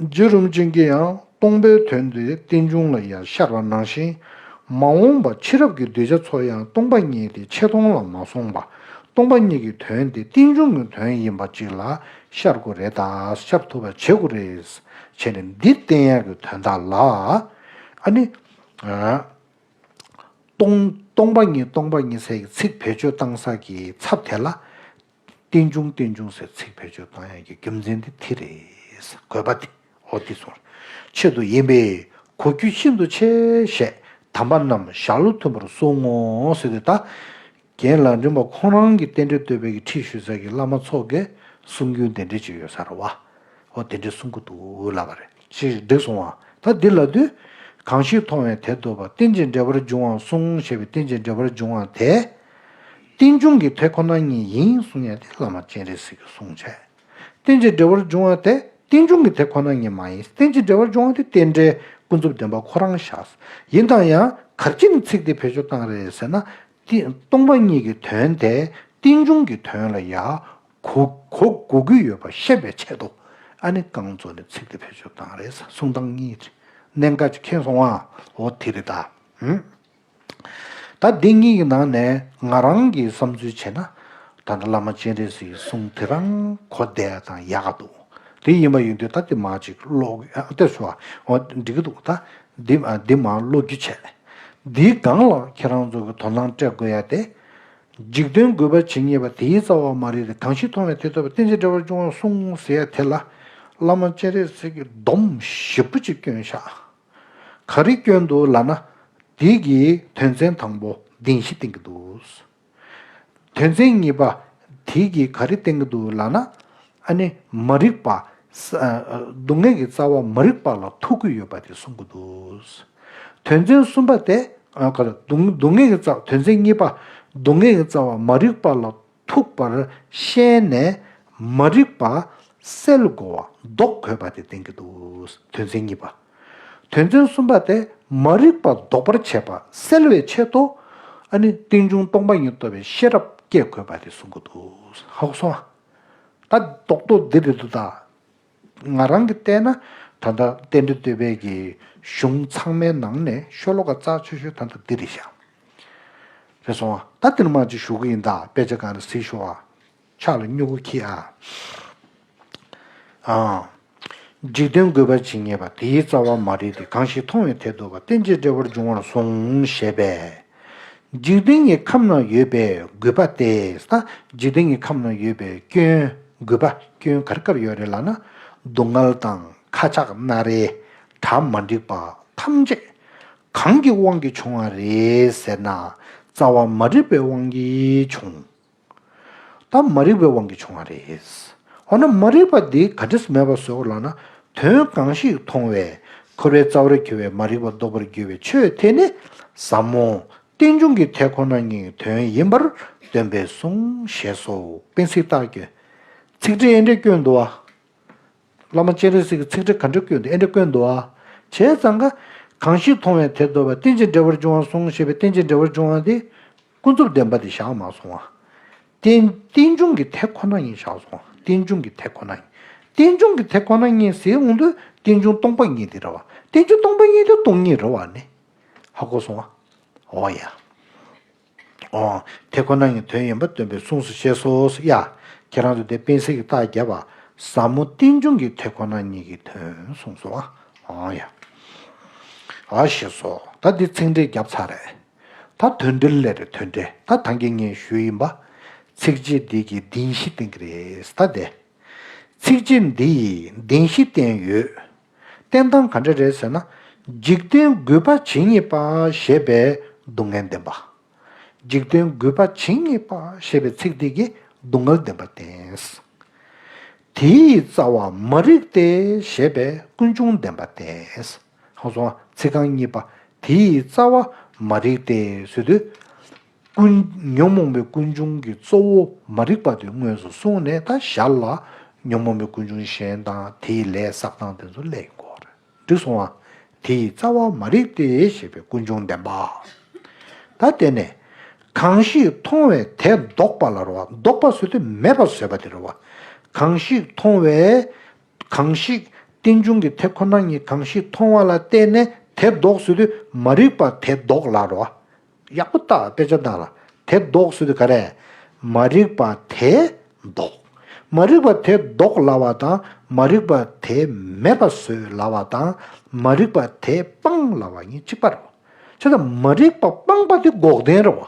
རྗེ་རིན་པོ་ཆེ་གིས་ཡང་སྟོང་པའི་དོན་དེ་རྟེན་འབྱུང་ལ་ཡང་ཤར་བ་ནང་བཞིན། མ་འོངས་པ་ཕྱི་རབས་ཀྱི་གདུལ་བྱ་ཚོ་ཡང་སྟོང་པ་ཉིད་དེ་ཆེ་མཐོང་ལ་མ་སོང་བར། སྟོང་པ་ཉིད་ཀྱི་དོན་དེ་རྟེན་འབྱུང་གི་དོན་ཡིན་པ་ཅིག་ལ་ཤར་དགོས་རེད་ད། ཤར་ཐུབ་པ་བྱེད་དགོས་རེད། བྱས་ནས་འདི་བསྟན་ཡག་གི་དོན་དག་ལ། ཨ་ནི། ཨ། སྟོང་སྟོང་པ་ཉིད་སྟོང་པ་ཉིད་ཟེར་གྱི་ཚིག་བེད་སྤྱོད་བཏང་ས་གི་ཚབ་དེ་ལ། རྟེན་འབྱུང་རྟེན་འབྱུང་ཟེར་ཚིག་བེད་སྤྱོད་བཏང་ཡག་གི་རྒྱུ་མཚན་དེ་དེ་རེད། དགོས་པ་དེ་འོ་དེ་སོང་། ཆེད་དུ་ཡིན་པས་གོ་རྒྱུ་ཤིན་ཏུ་ཆེ་ཞེས་དམ་པ་རྣམས་ཞལ་ལུ་མཐུན་པར་གསུང་ངོ་ཟེར་ཏེ། ད་རྒན་ལམ་རིམ་པ་ཁོང་རང་གི་རྟེན་འབྲེལ་བསྟོད་པའི་གི་ཁྲིད་ཞུ་ས་གི་བླ་མ་ཚོ་གིས་གསུང་རྒྱུན་དེ་འདྲ་ཅིག་ཡོད་ས་རེད་བ། འོ་དེ་འདྲ་གསུང་གི་འདུག་ལབ་པ་རེད། ཅིག་འགྲིག་སོང་བ། ད་འདི་ལབ་དུས། གང་ཞིག་མཐོང་བས་དེ་ལྡོག་པ། རྟེན་ཅིང་འབྲེལ་བར་འབྱུང་བ་གསུངས་ཞེས་པའི་རྟེན་ཅིང་འབྲེལ་བར་འབྱུང་བ་དེ། རྟེན་འབྱུང་གི་དེ་ཁོ་ན་ཉིད་ཡིན་གསུང་ཡ་དེ་བླ་མ་སྤྱན་རས་གཟིགས་ཀྱི་གསུང་བྱས། རྟེན་ཅིང་འབྲེལ་བར་འབྱུང་བ་དེ་རྟེན་འབྱུང་གི་དེ་ཁོ་ན་ཉིད་མ་ཡིན། རྟེན་ཅིང་འབྲེལ་བར་འབྱུང་བ་དེ་རྟེན་འབྲེལ་ཀུན་རྫོབ་བདེན་པ་ཁོ་རང་བཞག། ཡིན་ད་ཡང་ག་རེ་བྱས་ནས་ཚིག་དེ་བེད་སྤྱོད་བཏང་རེད་ཟེར་ན། སྟོང་པ་ཉིད་ཀྱི་དོན་དེ་རྟེན་འབྱུང་གི་དོན་ལ་ཡ། གོ་གོ་གོ་གི་ཡོད་པ་ཤེས་པའི་ཆེད་དུ། ཨ་ནི་རྐང་བཙུགས་ནས་ཚིག་དེ་བེད་སྤྱོད་བཏང་རེད། གསུང་སྟངས་གཉིས་རེད། གནད་འགག་ཅིག་མཁྱེན་སོང་ཨ། འོ་དེ་རེད་ད། ཧུམ། ད་འདི་གཉིས་ཀྱི་ནང་ནས་ང་རང་གི་བསམ་ཚུལ་བྱས་ན། ད་ལྟ་བླ་མ་སྤྱན་རས་གཟིགས་གསུང་དེ་རང་གོ་བདེ་དང་ཡག་ག་འདུག་དེ་ཡིན་པ་ཡིན་དུས་ད་དེ་མ་ཅིག་ཀློག་ཨ་ལྟ་ཞུ་བ་འོ་འགྲིག་གི་འདུག་ད་འདི་ཨ་འདི་མ་ཀློག་རྒྱུ་བྱས། འདིའི་སྒང་ལ་ཁྱེད་རང་ཚོ་གི་དོ་སྣང་སྤྲད་དགོས་ཡ་དེ། འཇིག་རྟེན་རྒུད་པ་ཇི་སྙེད་པ། དེའི་རྩ་བ་མ་རིག་སྟེ། གང་ཞིག་མཐོང་བས་དེ་རྟོགས་པ། རྟེན་ཅིང་འབྲེལ་བར་འབྱུང་བར་གསུངས་ཟེར་ཡ་དེ་ལ། བླ་མ་སྤྱན་རས་གཟིགས་ཀྱིས་སྡོམ་ཞིབ་པོ་ཅིག་བསྐྱོན་བཞག་ག་རེ་བསྐྱོན་འདུག་ལབ་ན། འདི་གི་དོན་ཚན་དང་པོ་བདེན་བཞི་བསྟན་གྱི་འདུག་དོན་ཚན་གཉིས་པ་དེ་གིས་ག་རེ་བསྟན་གྱི་འདུག་ལབ་ན། ཨ་ནི་མ་རིག་པ། ས་ཨ་སྡུག་བསྔལ་གྱི་རྩ་བ་མ་རིག་པ་ལ་ཐུག་གི་ཡོད་པ་དེ་གསུང་གི་འདུག་དོན་ཚན་གསུམ་པ་དེ་ཨ་ག་རེ་སྡུག་སྡུག་བསྔལ་གྱི་རྩ་དོན་ཚན་གཉིས་པ་སྡུག་བསྔལ་གྱི་རྩ་བ་མ་རིག་པ་ལ་ཐུག་པར་ཤེས་ནས་མ་རིག་པ་སེལ་དགོས་པ་ལྡོག་དགོས་པ་དེ་བསྟན་གྱི་འདུག་དོན་ཚན་གཉིས་པ། དོན་ཚན་གསུམ་པ་དེ་མ་རིག་པ་ལྡོག་པར་བྱེད་པ་སེལ་བའི་ཆེད་དུ་ཨ་ནི་རྟེན་འབྱུང་སྟོང་པ་ཉིད་རྟོགས་པའི་ཤེས་རབ་སྐྱེ་དགོས་པ་དེ་གསུང་གི་འདུག་ཧ་གོ་སོང་ཨ། ད་རྡོག་རྡོག་འདི་རེད་འདུག་ད། ང་རང་གིས་བལྟས་ན་ད་ལྟ་རྟེན་འབྲེལ་བསྟོད་པའི་གི་གཞུང་ཚང་མའི་ནང་ནས་ཤོ་ལོ་ཀ་རྩ་ཆེ་ཤོས་ད་ལྟ་འདི་རེད་ཤག་རེད་སོང་ཨ། ད་འདིར་མ་ཅིག་ཞུ་གི་ཡིན། ད་དཔེ་ཆ་སྒང་ལ་གཟིགས་ཤོག་ཨ། ཕྱག་ལ་སྨྱུ་གུ་འཁྱེར་ཨ། ཨ། འཇིག་རྟེན་རྒུད་པ་ཇི་སྙེད་པ། དེའི་རྩ་བ་མ་རིག་སྟེ། གང་ཞིག་མཐོང་བས་དེ་རྟོགས་པ། རྟེན་ཅིང་འབྲེལ་བར་འབྱུང་བར་གསུངས། ཞེས་པས། འཇིག་རྟེན་གྱི་ཁམས་ན་ཡོད་པའི་རྒུད་པ་སྟེ། ད་འཇིག་རྟེན་གྱི་ཁམས་ན་ཡོད་པའི་སྐྱོན་རྒུད་པ་སྐྱོན་ག་རེ་ག་རེ་ཡོད་རེད་ལབ་ན། སྡུག་བསྔལ་དང་ཁ་ཆག་སྣ་རལ་གྲ་མ་འགྲིག་པ་ཐམས་ཅད་གང་གི་དབང་གིས་བྱུང་བ་རེད་ཟེར་ན། རྩ་བ་མ་རིག་པའི་དབང་གིས་བྱུང་། ད་མ་རིག་པའི་དབང་གིས་བྱུང་བ་རེད། འོ་ན་མ་རིག་པ་འདི་ག་འདྲས་མེད་པར་བཟོ་དགོས་ལབ་ན། དོན་གང་ཞིག་མཐོང་བས་འཁོར་བའི་རྩ་བར་གྱུར་པའི་མ་རིག་པ་ལྡོག་པར་འགྱུར་བའི་ཆོས་དེ་ནི་ཟབ་མོ་རྟེན་འབྱུང་གི་དེ་ཁོ་ན་ཉིད་ཀྱི་དོན་ཡིན་པར་སྟོན་པས་གསུངས། ཞེས་སོ། དཔེ་ཚིག་རྟགས་བཀོད། ཚིག་འགྲེལ་ཨེ་འདྲས་བཀོད་འདུག་བ། བླ་མ་སྤྱན་རས་གཟིགས་ཀྱི་ཚིག་འགྲེལ་ག་འདྲ་བཀོད་འདུག་ཨེ་འདྲ་བཀོད་འདུག་ཨ། བྱས་ཙང་ཀ། གང་ཞིག་མཐོང་བས་དེ་རྟོགས་པ། རྟེན་ཅིང་འབྲེལ་བར་འབྱུང་བར་གསུངས། ཞེས་པའི་རྟེན་ཅིང་འབྲེལ་བར་འབྱུང་བ་དེ། ཀུན་རྫོབ་བདེན་པ་དེ་བཞག་མ་སོང་ཨ། རྟེན་རྟེན་འབྱུང་གི་དེ་ཁོ་ན་ཉིད་བཞག་སོང་ཨ། རྟེན་འབྱུང་གི་དེ་ཁོ་ན་ཉིད། རྟེན་འབྱུང་གི་དེ་ཁོ་ན་ཉིད་ཟེར་འོང་དུས་རྟེན་འབྱུང་སྟོང་པ་ཉིད་དེ་རེད་བ། རྟེན་འབྱུང་སྟོང་པ་ཉིད་དེ་སྟོང་ཉིད་རེད་བ་ནི། ཧ་གོ་སོང་ཨ། འོ་ཡ། ཨོ། དེ་ཁོ་ན་ཉིད་དོན་ཡིན་པར་སྟོན་པས་གསུངས་སོ། ཞེས་སོ། ཡ། ཁྱེད་རང་ཚོ་དེ་དཔེ་ཚིག་གི་རྟགས་བརྒྱབ་པ། ཟབ་མོ་རྟེན་འབྱུང་གི་དེ་ཁོ་ན་ཉིད་ཀྱི་དོན་གསུངས་སོ། ཨོ་ཡ། ཨ་ཞེས་སོ། ད་འདི་ཚིག་འགྲེལ་བརྒྱབ་ཚར་རེད། ད་དོན་འགྲེལ་ལས་རེད་དོན་འགྲེལ། ད་ད་གིན་ངས་ཞུས་ཡིན་པ། ཚིགས་བཅད་འདི་གི་བདེན་བཞི་བསྟན་གྱི་རེད། ད་དེ། ཚིགས་བཅད་འདི་ཡིས་བདེན་བཞི་བསྟན་ཡོད། བསྟན་སྟངས་ག་འདྲ་རེད་ཟེར་ན། འཇིག་རྟེན་རྒུད་པ་ཇི་སྙེད་པ་ཞེས་པས་སྡུག་བསྔལ་བསྟན་པ། འཇིག་རྟེན་རྒུད་པ་ཇི་སྙེད་པ་ཞེས་པའི་ཚིག་འདི་གིས་སྡུག་བསྔལ་བདེན་པ་བསྟན། དེའི་རྩ་བ་མ་རིག་སྟེ་ཞེས་པས་ཀུན་འབྱུང་བདེན་པ་བསྟན། ཧ་གོ་སོང་ང་། ཚིག་རྐང་གཉིས་པ། དེའི་རྩ་བ་མ་རིག་སྟེ་ཟེར་དུས། ཀུན། ཉོན་མོངས་པའི་ཀུན་འབྱུང་གི་གཙོ་བོ་མ་རིག་པ་དེ་དངོས་སུ་གསུངས་ནས། ད་ཞར་ལ་ཉོན་མོངས་པའི་ཀུན་འབྱུང་གཞན་དང་དེའི་ལས་བསགས་སྟངས་དེ་ཚོ་སླེབས་ཡོང་གི་རེད། འགྲིག་སོང་ང་། དེ་ཡི་རྩ་བ་མ་རིག་སྟེ་ཞེས་པའི་ཀུན་འབྱུང་བདེན་པ། ད་དེ་ནས་གང་ཞིག་མཐོང་བས་དེ་ལྡོག་པ་ལ་རེད་བ། ལྡོག་པ་ཟེར་དུས་མེད་པ་བཟོས་པ་དེ་རེད་བ། གང་ཞིག་མཐོང་བས། གང་ཞིག་རྟེན་འབྱུང་གི་དེ་ཁོ་ན་ཉིད་གང་ཞིག་མཐོང་བ་ལ་བརྟེན་ནས་དེ་ལྡོག་ཟེར་དུས་མ་རིག་པ་དེ་ལྡོག་ལ་རེད་བ། ཡག་པོ་ལྟ། དཔེ་ཆ་བལྟ་ལ། དེ་ལྡོག་ཟེར་དུས་ག་རེ། མ་རིག་པ་དེ་ལྡོག་མ་རིག་པ་དེ་ལྡོག་ལབ་པ་དང་མ་རིག་པ་དེ་མེད་པ་བཟོས་ལབ་པ་དང་མ་རིག་པ་དེ་སྤང་ལབ་པ་གཉིས་གཅིག་པ་རེད་བ། བྱས་ཙང་མ་རིག་པ་སྤངས་པ་དེ་འགོག་བདེན་རེད་བ།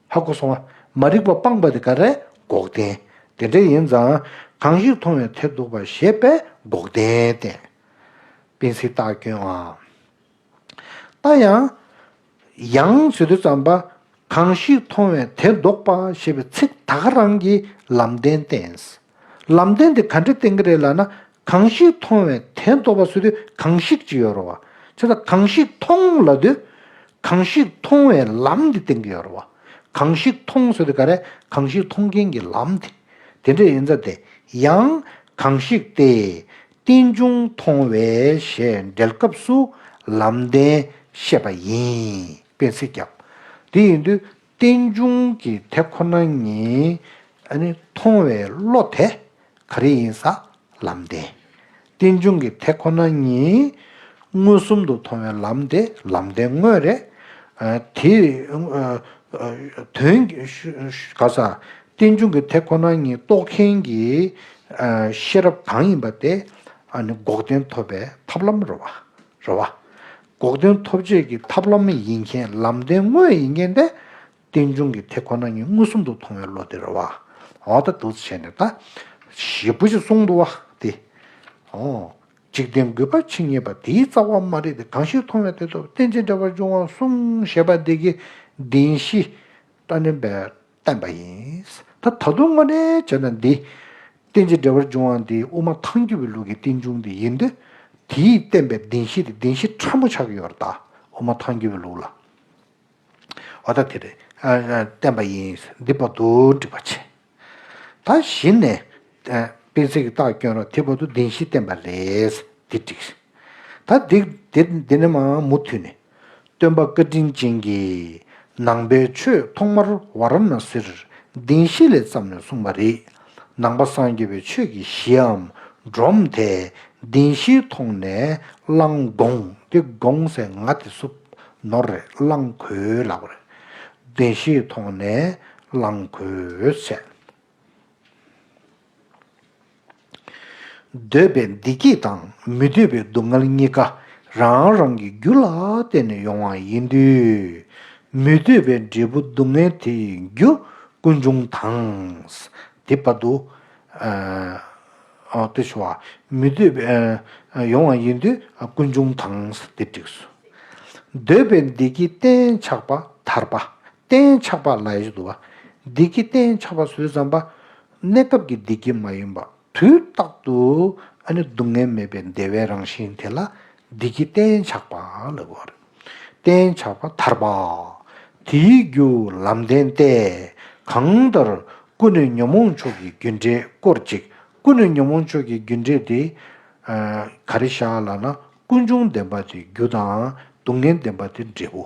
ཧ་གོ་སོང་ང་། མ་རིག་པ་སྤངས་པ་དེ་ག་རེ། འགོག་བདེན། དེ་འདྲ་ཡིན་ཙང་གང་ཞིག་མཐོང་བས་དེ་ལྡོག་པ་ཞེས་པས་འགོག་བདེན་བསྟན། དཔེ་ཚིག་རྟགས་བསྐྱོན་ཨ། ད་ཡང་། ཡང་ཟེར་དུས་ཙམ་པ། གང་ཞིག་མཐོང་བས་དེ་ལྡོག་པ་ཞེས་པའི་ཚིག་ད་ག་རང་གིས་ལམ་བདེན་བསྟན། ལམ་བདེན་དེ་ག་འདྲ་བསྟན་གྱི་རེད་ལབ་ན། གང་ཞིག་མཐོང་བས་དེ་ལྡོག་པ་ཟེར་དུས་གང་ཞིག་ཅིག་ཡོད་རེད་བ། བྱས་ཙང་གང་ཞིག་མཐོང་ལབ་དུས། གང་ཞིག་མཐོང་བའི་ལམ་འདི་བསྟན་གྱི་ཡོད་རེད་བ། གང་ཞིག་མཐོང་ཟེར་དུས་ག་རེ། གང་ཞིག་མཐོང་མཁན་གྱི་ལམ་དེ། དེ་འདྲ་ཡིན་ཙང་དེ། ཡང་གང་ཞིག་སྟེ། རྟེན་འབྱུང་མཐོང་བས་ཞེས་འགྲེལ་སྐབས་སུ་ལམ་བདེན་བཤད་པ་ཡིན། དཔེ་ཚིག་རྒྱབ། དེ་ཡིན་དུས་རྟེན་འབྱུང་གི་དེ་ཁོ་ན་ཉིད། ཨ་ནི་མཐོང་བའི་བློ་དེ་ག་རེ་ཡིན་ས། ལམ་བདེན། རྟེན་འབྱུང་གི་དེ་ཁོ་ན་ཉིད་མངོན་སུམ་དུ་མཐོང་བའི་ལམ་དེ་ལམ་བདེན་དངོས་རེད། ཨ། དེ། ཨ། ཨ། དོན་གྱི་ག་ས། རྟེན་འབྱུང་གི་དེ་ཁོ་ན་ཉིད་རྟོགས་མཁན་གྱི་ཤེས་རབ་གང་ཡིན་པ་དེ་ཨ་ནི་འགོག་བདེན་ཐོབ་པའི་ཐབས་ལམ་རེད་བ། རེད་བ། འགོག་བདེན་ཐོབ་བྱེད་ཀྱི་ཐབས་ལམ་ཡིན་མཁན་ལམ་བདེན་དངོས་ཡིན་མཁན་དེ། རྟེན་འབྱུང་གི་དེ་ཁོ་ན་ཉིད་མངོན་སུམ་དུ་མཐོང་བའི་བློ་དེ་རེད་བ། འོ་ད་འདུག་བྱས་ནས་ད་ཞེ་པོ་ཞིག་གསུངས་འདུག་བ་དེ། འོ། འཇིག་རྟེན་རྒུད་པ་ཇི་སྙེད་པ། དེའི་རྩ་བ་མ་རིག་སྟེ། གང་ཞིག་མཐོང་བས་དེ་རྟོགས་པའི། རྟེན་ཅིང་འབྲེལ་བར་འབྱུང་བ་གསུམ་ཞེས་པ་འདི་གི་བདེན་བཞི་ད་ནི་བསྟན་པ་ཡིན། ད་ད་དུང་དངོས་གནས་བྱས་ན་འདི་རྟེན་ཅིང་འབྲེལ་བར་འབྱུང་བ་འདི་དབུ་མ་ཐལ་འགྱུར་བའི་ལུགས་ཀྱི་རྟེན་འབྱུང་འདི་ཡིན་དུས། དེས་བསྟན་པའི་བདེན་བཞི་དེ་བདེན་བཞི་ཕྲ་མོ་ཆགས་ཀྱི་ཡོད་རེད་ད། དབུ་མ་ཐལ་འགྱུར་བའི་ལུགས་ལ། འོ་ད་དེ་རེད། ཨ་ཨ་བསྟན་པ་ཡིན། འདི་བར་དུ་འགྲིག་པ་བྱས། ད་གཞི་ནས་ཨ་དཔེ་མཚོན་གྱི་རྟགས་སྐྱོན་རོགས། དེ་བར་དུ་བདེན་བཞི་བསྟན་པ་རེད། འདི་འགྲིག་ད་འདི་འདི་འདི་ནས་མར་མུ་མཐུད་ནས། སྟོན་པ་བཀའ་དྲིན་ཅན་གྱིས་ནང་པའི་ཆོས་ཐོག་མར་ཝཱ་ར་ཎ་སིར་བདེན་བཞི་ལས་བརྩམས་ནས་གསུངས་པ་རེད། ནང་པ་སངས་རྒྱས་པའི་ཆོས་ཀྱི་གཞིའམ་སྒྲོམ་དེ་བདེན་བཞིའི་ཐོག་ནས་བླངས་དགོངས། དེ་དགོངས་ཟེར་ང་དེ་སུ་ནོར་རེད། བླང་དགོས་ལབ་པ་རེད། བདེན་བཞིའི་ཐོག་ནས་བླང་དགོས་ཟེར། འདོད་པའི་བདེ་སྐྱིད་དང་མི་འདོད་པའི་སྡུག་བསྔལ་གཉིས་ཀ་རང་རང་གི་རྒྱུ་ལ་བརྟེན་ནས་ཡོང་བ་ཡིན་དུས། མི་འདོད་པའི་འབྲས་བུ་སྡུག་བསྔལ་དེ་ཡི་རྒྱུ་ཀུན་འབྱུང་དང་། དེ་བར་དུ། ཨ། ཨ། དེ་ཞུ་བ། མི་འདོད་པའི་ཨ་ཡོང་བ་ཡིན་དུས་ཀུན་འབྱུང་དང་དེ་འགྲིགས་སོ། འདོད་པའི་བདེ་སྐྱིད་གཏན་ཆགས་པ་ཐར་པ། གཏན་ཆགས་པ་ལབ་ཡ་ཞིག་འདུག་བ། བདེ་སྐྱིད་གཏན་ཆགས་པ་ཟེར་དུས་ཙམ་པ། གནས་སྐབས་ཀྱི་བདེ་སྐྱིད་མ་ཡིན་པ། དུས་རྟག་ཏུ་ཨ་ནི་སྡུག་བསྔལ་མེད་པའི་བདེ་བའི་རང་བཞིན་དེ་ལ་བདེ་སྐྱིད་གཏན་ཆགས་པ་ལབ་དགོས་པ་རེད། གཏན་ཆགས་པ་ཐར་པ། དེའི་རྒྱུ་ལམ་བདེན་ཏེ། གང་ལྟར་ཀུན་ནས་ཉོན་མོངས་ཕྱོགས་ཀྱི་རྒྱུ་འབྲས་སྐོར་གཅིག་ཀུན་ནས་ཉོན་མོངས་ཕྱོགས་ཀྱི་རྒྱུ་འབྲས་དེ་ཨ་ག་རེ་བཞག་ལབ་ན། ཀུན་འབྱུང་བདེན་པ་དེ་རྒྱུ་དང་། སྡུག་བསྔལ་བདེན་པ་དེ་འབྲས་བུ།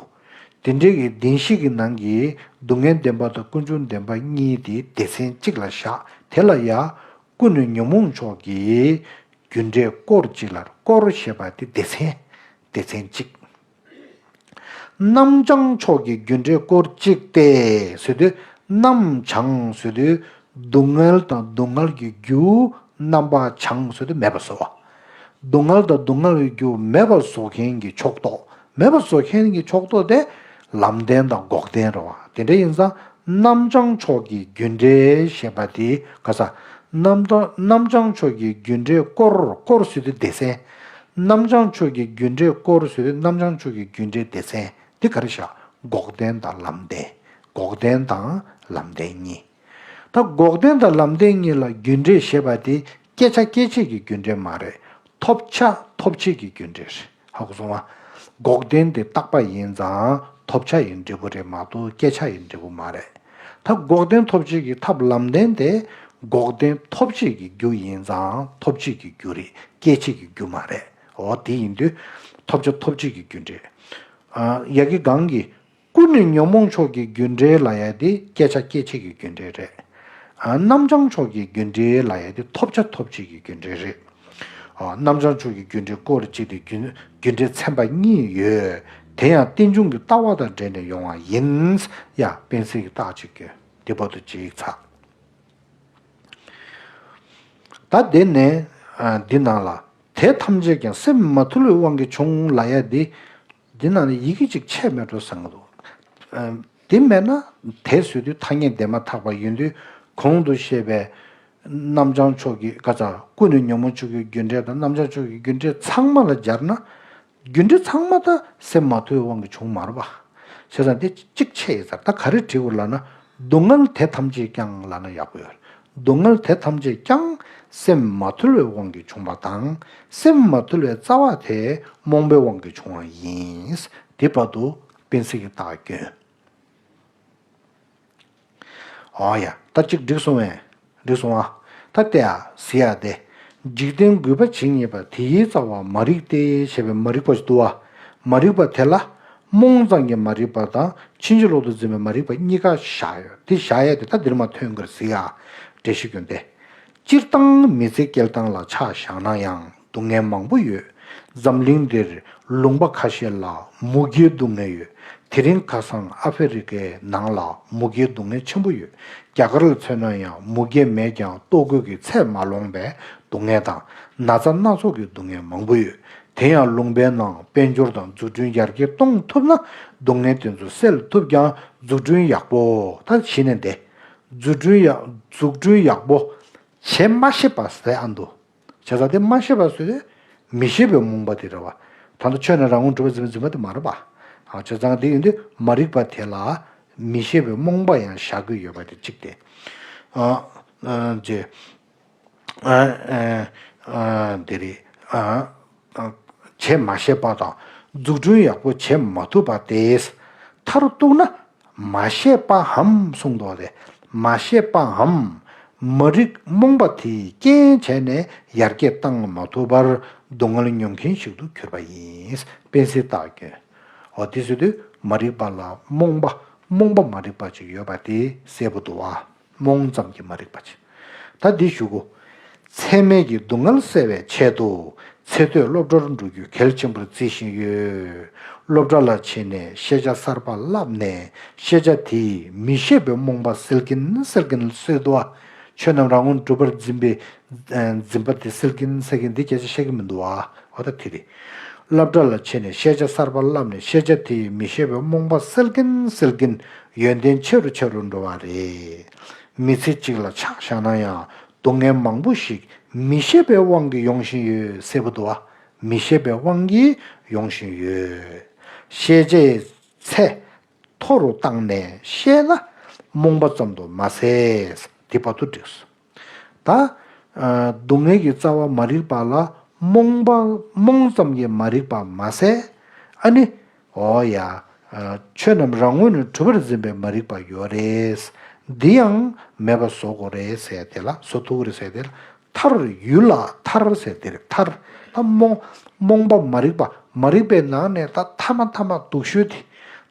དེ་འདྲའི་གི་བདེན་བཞི་གི་ནང་གི་སྡུག་བསྔལ་བདེན་པ་དང་ཀུན་འབྱུང་བདེན་པ་གཉིས་དེ་སྡེ་ཚན་གཅིག་ལ་བཞག་དེ་ལ་ཡ་ཀུན་ནས་ཉོན་མོངས་ཕྱོགས་ཀྱི་རྒྱུ་འབྲས་སྐོར་གཅིག་ལ། སྐོར་ཞེས་པ་དེ་སྡེ་ཚན། སྡེ་ཚན་གཅིག་རྣམ་བྱང་ཕྱོགས་ཀྱི་རྒྱུ་འབྲས་སྐོར་གཅིག་སྟེ་ཟེར་དུས། རྣམ་བྱང་ཟེར་དུས་སྡུག་བསྔལ་དང་སྡུག་བསྔལ་གྱི་རྒྱུ། རྣམ་པ་བྱང་ཟེར་དུས་མེད་པ་བཟོ་བ། སྡུག་བསྔལ་དང་སྡུག་བསྔལ་གྱི་རྒྱུ་མེད་པ་བཟོ་མཁན་གྱི་ཕྱོགས་རྟོགས། མེད་པ་བཟོ་མཁན་གྱི་ཕྱོགས་རྟོགས་དེ་ལམ་བདེན་དང་འགོག་བདེན་རེད་བ། དེ་འདྲ་ཡིན་ཙང་རྣམ་བྱང་ཕྱོགས་ཀྱི་རྒྱུ་འབྲས་ཞེས་པ་དེ་ག་ས། རྣམ་དང་། རྣམ་བྱང་ཕྱོགས་ཀྱི་རྒྱུ་འབྲས་སྐོར། སྐོར་ཟེར་དུས་སྡེ་ཚན། རྣམ་བྱང་ཕྱོགས་ཀྱི་རྒྱུ་འབྲས་སྐོར་ཟེར་དུས་རྣམ་བྱང་ཕྱོགས་ཀྱི་རྒྱུ་འབྲས་སྡེ་ཚན་དེ་ག་རེ་བཞག་འགོག་བདེན་དང་ལམ་བདེན། འགོག་བདེན་དང་ལམ་བདེན་གཉིས། ད་འགོག་བདེན་དང་ལམ་བདེན་གཉིས་ལ་རྒྱུ་འབྲས་ཞེས་པ་དེ་བསྐྱེད་བྱ་སྐྱེད་བྱེད་ཀྱི་རྒྱུ་འབྲས་མ་རེད། ཐོབ་བྱ་ཐོབ་བྱེད་ཀྱི་རྒྱུ་འབྲས་རེད། ཧ་གོ་སོང་ང་། འགོག་བདེན་དེ་རྟག་པ་ཡིན་ཙང་ཐོབ་བྱ་ཡི་འབྲས་བུ་རེད་མ་གཏོགས་བསྐྱེད་བྱ་ཡི་འབྲས་བུ་མ་རེད། ད་འགོག་བདེན་ཐོབ་བྱེད་ཀྱི་ཐབས་ལམ་བདེན་དེ་འགོག་བདེན་ཐོབ་བྱེད་ཀྱི་རྒྱུ་ཡིན་ཙང་ཐོབ་བྱེད་ཀྱི་རྒྱུ་རེད། སྐྱེད་བྱེད་ཀྱི་རྒྱུ་མ་རེད། འོ་དེ་ཡིན་དུས་ཐོབ་བྱ་ཐོབ་བྱེད་ཀྱི་རྒྱུ་འབྲས། ཨ། ཡ་གི་གང་གི་ཀུན་ནས་ཉོན་མོངས་ཕྱོགས་ཀྱི་རྒྱུ་འབྲས་ལབ་ཡ་དེ་བསྐྱེད་བྱ་སྐྱེད་བྱེད་ཀྱི་རྒྱུ་འབྲས་རེད། ཨ། རྣམ་བྱང་ཕྱོགས་ཀྱི་རྒྱུ་འབྲས་ལབ་ཡ་དེ་ཐོབ་བྱ་ཐོབ་བྱེད་ཀྱི་རྒྱུ་འབྲས་རེད། ཨ། རྣམ་བྱང་ཕྱོགས་ཀྱི་རྒྱུ་འབྲས་སྐོར་གཅིག་དེ་རྒྱུ་རྒྱུ་འབྲས་ཚན་པ་གཉིས་ཡོད། དེ་ཡང་རྟེན་འབྱུང་གི་ལྟ་བ་དང་འབྲེལ་ནས་ཡོང་བ་ཡིན། ཡ་དཔེ་མཚོན་གྱི་རྟགས་གཅིག་གྱོན། དེ་བར་དུ་གཅིག་ཚར། ད་དེ་ནས་ཨ། འདི་ནང་ལ་དེ་ཐམས་ཅད་ཀྱང་སེམས་མ་ཐུལ་བའི་དབང་གིས་བྱུང་ལབ་ཡ་འདི། འདི་ནང་ལ་ཡི་གེ་གཅིག་ཆད་མེད་འགྲོ་བསམ་གྱི་འདུག་ཨ། དེ་མེད་ན་དེ་ཟེར་དུས་ཐ་སྙད་འདས་མ་ཐག་པ་ཡིན་དུས་གོང་དུ་བཤད་པའི་རྣམ་བྱང་ཕྱོགས་ཀྱི་ག་ཚ་ཀུན་ནས་ཉོན་མོངས་ཕྱོགས་ཀྱི་རྒྱུ་འབྲས་དང་རྣམ་བྱང་ཕྱོགས་ཀྱི་རྒྱུ་འབྲས་ཚང་མ་ལ་སྦྱར་ན། རྒྱུ་འབྲས་ཚང་མ་ད་སེམས་མ་ཐུལ་བའི་དབང་གིས་བྱུང་མ་རེད་པ། བྱས་ཙང་དེ་གཅིག་ཆད་ཡིན་ཙང་ད་ག་རེ་བྲིས་དགོས་ལབ་ན། སྡུག་བསྔལ་དེ་ཐམས་ཅད་ཀྱང་ལབ་ན་ཡག་པོ་ཡོད་རེད། སྡུག་བསྔལ་དེ་ཐམས་ཅད་ཀྱང་སེམས་མ་ཐུལ་བའི་དབང་གིས་བྱུང་བ་དང་། སེམས་མ་ཐུལ་བའི་རྩ་བ་དེ་རྨོངས་པའི་དབང་གིས་བྱུང་བ་ཡིན། དེ་བར་དུ་དཔེ་མཚོན་གྱི་རྟགས་སྐྱོན། ཨོ་ཡ། ད་གཅིག་འགྲིག་སོང་བས། འགྲིག་སོང་ཨ། ད་ལྟ་ཡ་ཟེར་ཡ་དེ། འཇིག་རྟེན་རྒུད་པ་ཇི་སྙེད་པ། དེའི་རྩ་བ་མ་རིག་སྟེ། ཞེས་པའི་མ་རིག་པ་ཞིག་འདུག་བ། མ་རིག་པ་དེ་ལ་རྨོངས་ཙམ་གྱི་མ་རིག་པ་དང་ཕྱིན་ཅི་ལོག་ཏུ་འཛིན་པའི་མ་རིག་པ་གཉིས་ཀ་བཞག་ཡོད། དེ་བཞག་ཡ་དེ་ད་འདིར་མ་ཐོན་གྱི་རེད་ཟེར་ཡ། འགྲེལ་བཤད་སྐྱོན་ཏེ། སྤྱིར་བཏང་མི་ཚེ་སྐྱེལ་སྟངས་ལ་ཆ་བཞག་ན་ཡང་སྡུག་བསྔལ་མང་པོ་ཡོད། འཛམ་གླིང་འདིར་ལུང་པ་ཁ་ཤས་ལ་མུ་གེའི་སྡུག་བསྔལ་ཡོད། དེ་རིང་ཁ་སང་ཨ་ཧྥེ་རི་ཁའི་ནང་ལ་མུ་གེའི་སྡུག་བསྔལ་ཆེན་པོ་ཡོད། རྒྱ་གར་ལ་མཚོན་ན་ཡང་མུ་གེ་མེད་ཀྱང་ལྟོ་གོས་ཀྱི་ཚད་མ་ལོངས་པའི་སྡུག་བསྔལ་དང་ན་ཚ་སྣ་ཚོགས་ཀྱི་སྡུག་བསྔལ་མང་པོ་ཡོད། དེ་ཡང་ལུང་པའི་ནང་དཔལ་འབྱོར་དང་འཛུགས་སྐྲུན་ཡར་རྒྱས་གཏོང་ཐུབ་ན་སྡུག་བསྔལ་དེ་ཚོ་སེལ་ཐུབ་ཀྱང་འཛུགས་སྐྲུན་ཡག་པོ་ད་བྱས་ནས་བསྡད། འཛུགས་སྐྲུན་ཡག་འཛུགས་སྐྲུན་ཡག་པོ་བྱེད་མ་ཤེས་པ་ཟེར་ཨ་འདུག་བྱས་ཙང་དེ་མ་ཤེས་པ་ཟེར་དུས་མི་ཤེས་པའི་རྨོངས་པ་དེ་རེད་བ། ད་ལྟ་ཆོས་རྣམས་རང་ངོས་གྲུབ་པར་འཛིན་པའི་འཛིན་པ་དེ་མ་རེད་པ། ཨ་བྱས་ཙང་དེ་ཡིན་དུས་མ་རིག་པ་དེ་ལ་མི་ཤེས་པའི་རྨོངས་པ་ཡང་བཞག་གི་ཡོད་པ་དེ་གཅིག་སྟེ། ཨ་ཨ་ཅེ་ཨ་ཨ་ཨ་དེ་རེད། ཨ་ཨ་བྱེད་མ་ཤེས་པ་དང་འཛུགས་སྐྲུན་ཡག་པོ་བྱེད་མ་ཐུབ་པ་དེས་མཐར་གཏུགས་ན། མ་ཤེས་པའམ་གསུངས་འདུག་སྟེ། མ་ཤེས་པའམ་མ་རིག་རྨོངས་པ་དེས་རྐྱེན་བྱས་ནས་ཡར་རྒྱས་བཏང་མ་ཐུབ་པར་སྡུག་བསྔལ་མྱོང་མཁན་ཞིག་ཏུ་གྱུར་པ་ཡིན། དཔེ་གསལ་བཏགས་སྐྱོན། འོ་དེ་ཟེར་དུས་མ་རིག་པ་ལ་རྨོངས་པ་རྨོངས་པ་མ་རིག་པ་ཅིག་ཡོད་པ་དེ་གསལ་པོ་འདུག་བ། རྨོངས་ཙམ་གྱི་མ་རིག་པ་ཅིག་ད་འདི་ཞུ་གོ། ཚད་མེད་ཀྱི་སྡུག་བསྔལ་སེལ་བའི་ཆེད་དུ་ཚེ་སྟོད་སློབ་གྲྭར་འགྲོ་རྒྱུ་གལ་ཆེན་པོར་བརྩི་བཞིན་ཡོད། སློབ་གྲྭ་ལ་ཕྱིན་ནས་ཤེས་བྱ་གསར་པ་བསླབས་ནས་ཤེས་བྱ་དེས་མི་ཤེས་པའི་རྨོངས་པ་སེལ་གིན་སེལ་གིན་སེལ་འདུག་ཨ། ཆོས་རྣམས་རང་ངོས་གྲུབ་པར་འཛིན་པའི་འཛིན་པ་དེ་སེལ་གིན་སེལ་གིན་འདི་སྐད་ཆ་བཤད་ཀྱི་མི་འདུག་ཨ། འོ་ད་དེ་རེད། སློབ་གྲྭ་ལ་ཕྱིན་ནས་ཤེས་བྱ་གསར་པ་བསླབས་ནས་ཤེས་བྱ་དེས་མི་ཤེས་པའི་རྨོངས་པ་སེལ་གིན་སེལ་གིན་ཡོན་ཏན་ཆེ་རུ་ཆེ་རུ་འགྲོ་བ་རེད། མི་ཚེ་གཅིག་ལ་ཆ་བཞག་ན་ཡང་སྡུག་བསྔལ་མང་པོ་ཞིག་མི་ཤེས་པའི་དབང་གིས་ཡོང་བཞིན་ཡོད་ཟེར་བ་འདུག་བ། མི་ཤེས་པའི་དབང་གིས་ཡོང་བཞིན་ཡོད། ཤེས་བྱའི་ཚད་མཐོ་རུ་བཏང་ནས་ཤེས་ན་རྨོངས་པ་ཙམ་དུ་མ་ཟད། དེ་བར་དུ་འགྲིགས་སོ། ད་ཨ་སྡུག་བསྔལ་གྱི་རྩ་བ་མ་རིག་པ་ལ་རྨོངས་པ་རྨོངས་ཙམ་གྱིས་མ་རིག་པ་མ་ཟད། ཨ་ནི་འོ་ཡ་ཨ་ཆོས་རྣམས་རང་ངོས་ནས་གྲུབ་པར་འཛིན་པའི་མ་རིག་པ་ཡོད་རེད། འདི་ཡང་མེད་པ་བཟོ་དགོས་རེད་ཟེར་དེ་ལ་བཟོ་ཐུབ་ཀྱི་རེད་ཟེར་དེ་ལ་མཐར་ཡུལ་ལ་མཐར་ཟེར་དེ་རེད། མཐར་ད་རྨོངས་རྨོངས་པ་མ་རིག་པ་མ་རིག་པའི་ནང་ནས་ད་ཐ་མ་ཐ་མ་སྡུག་ཤོས་དེ།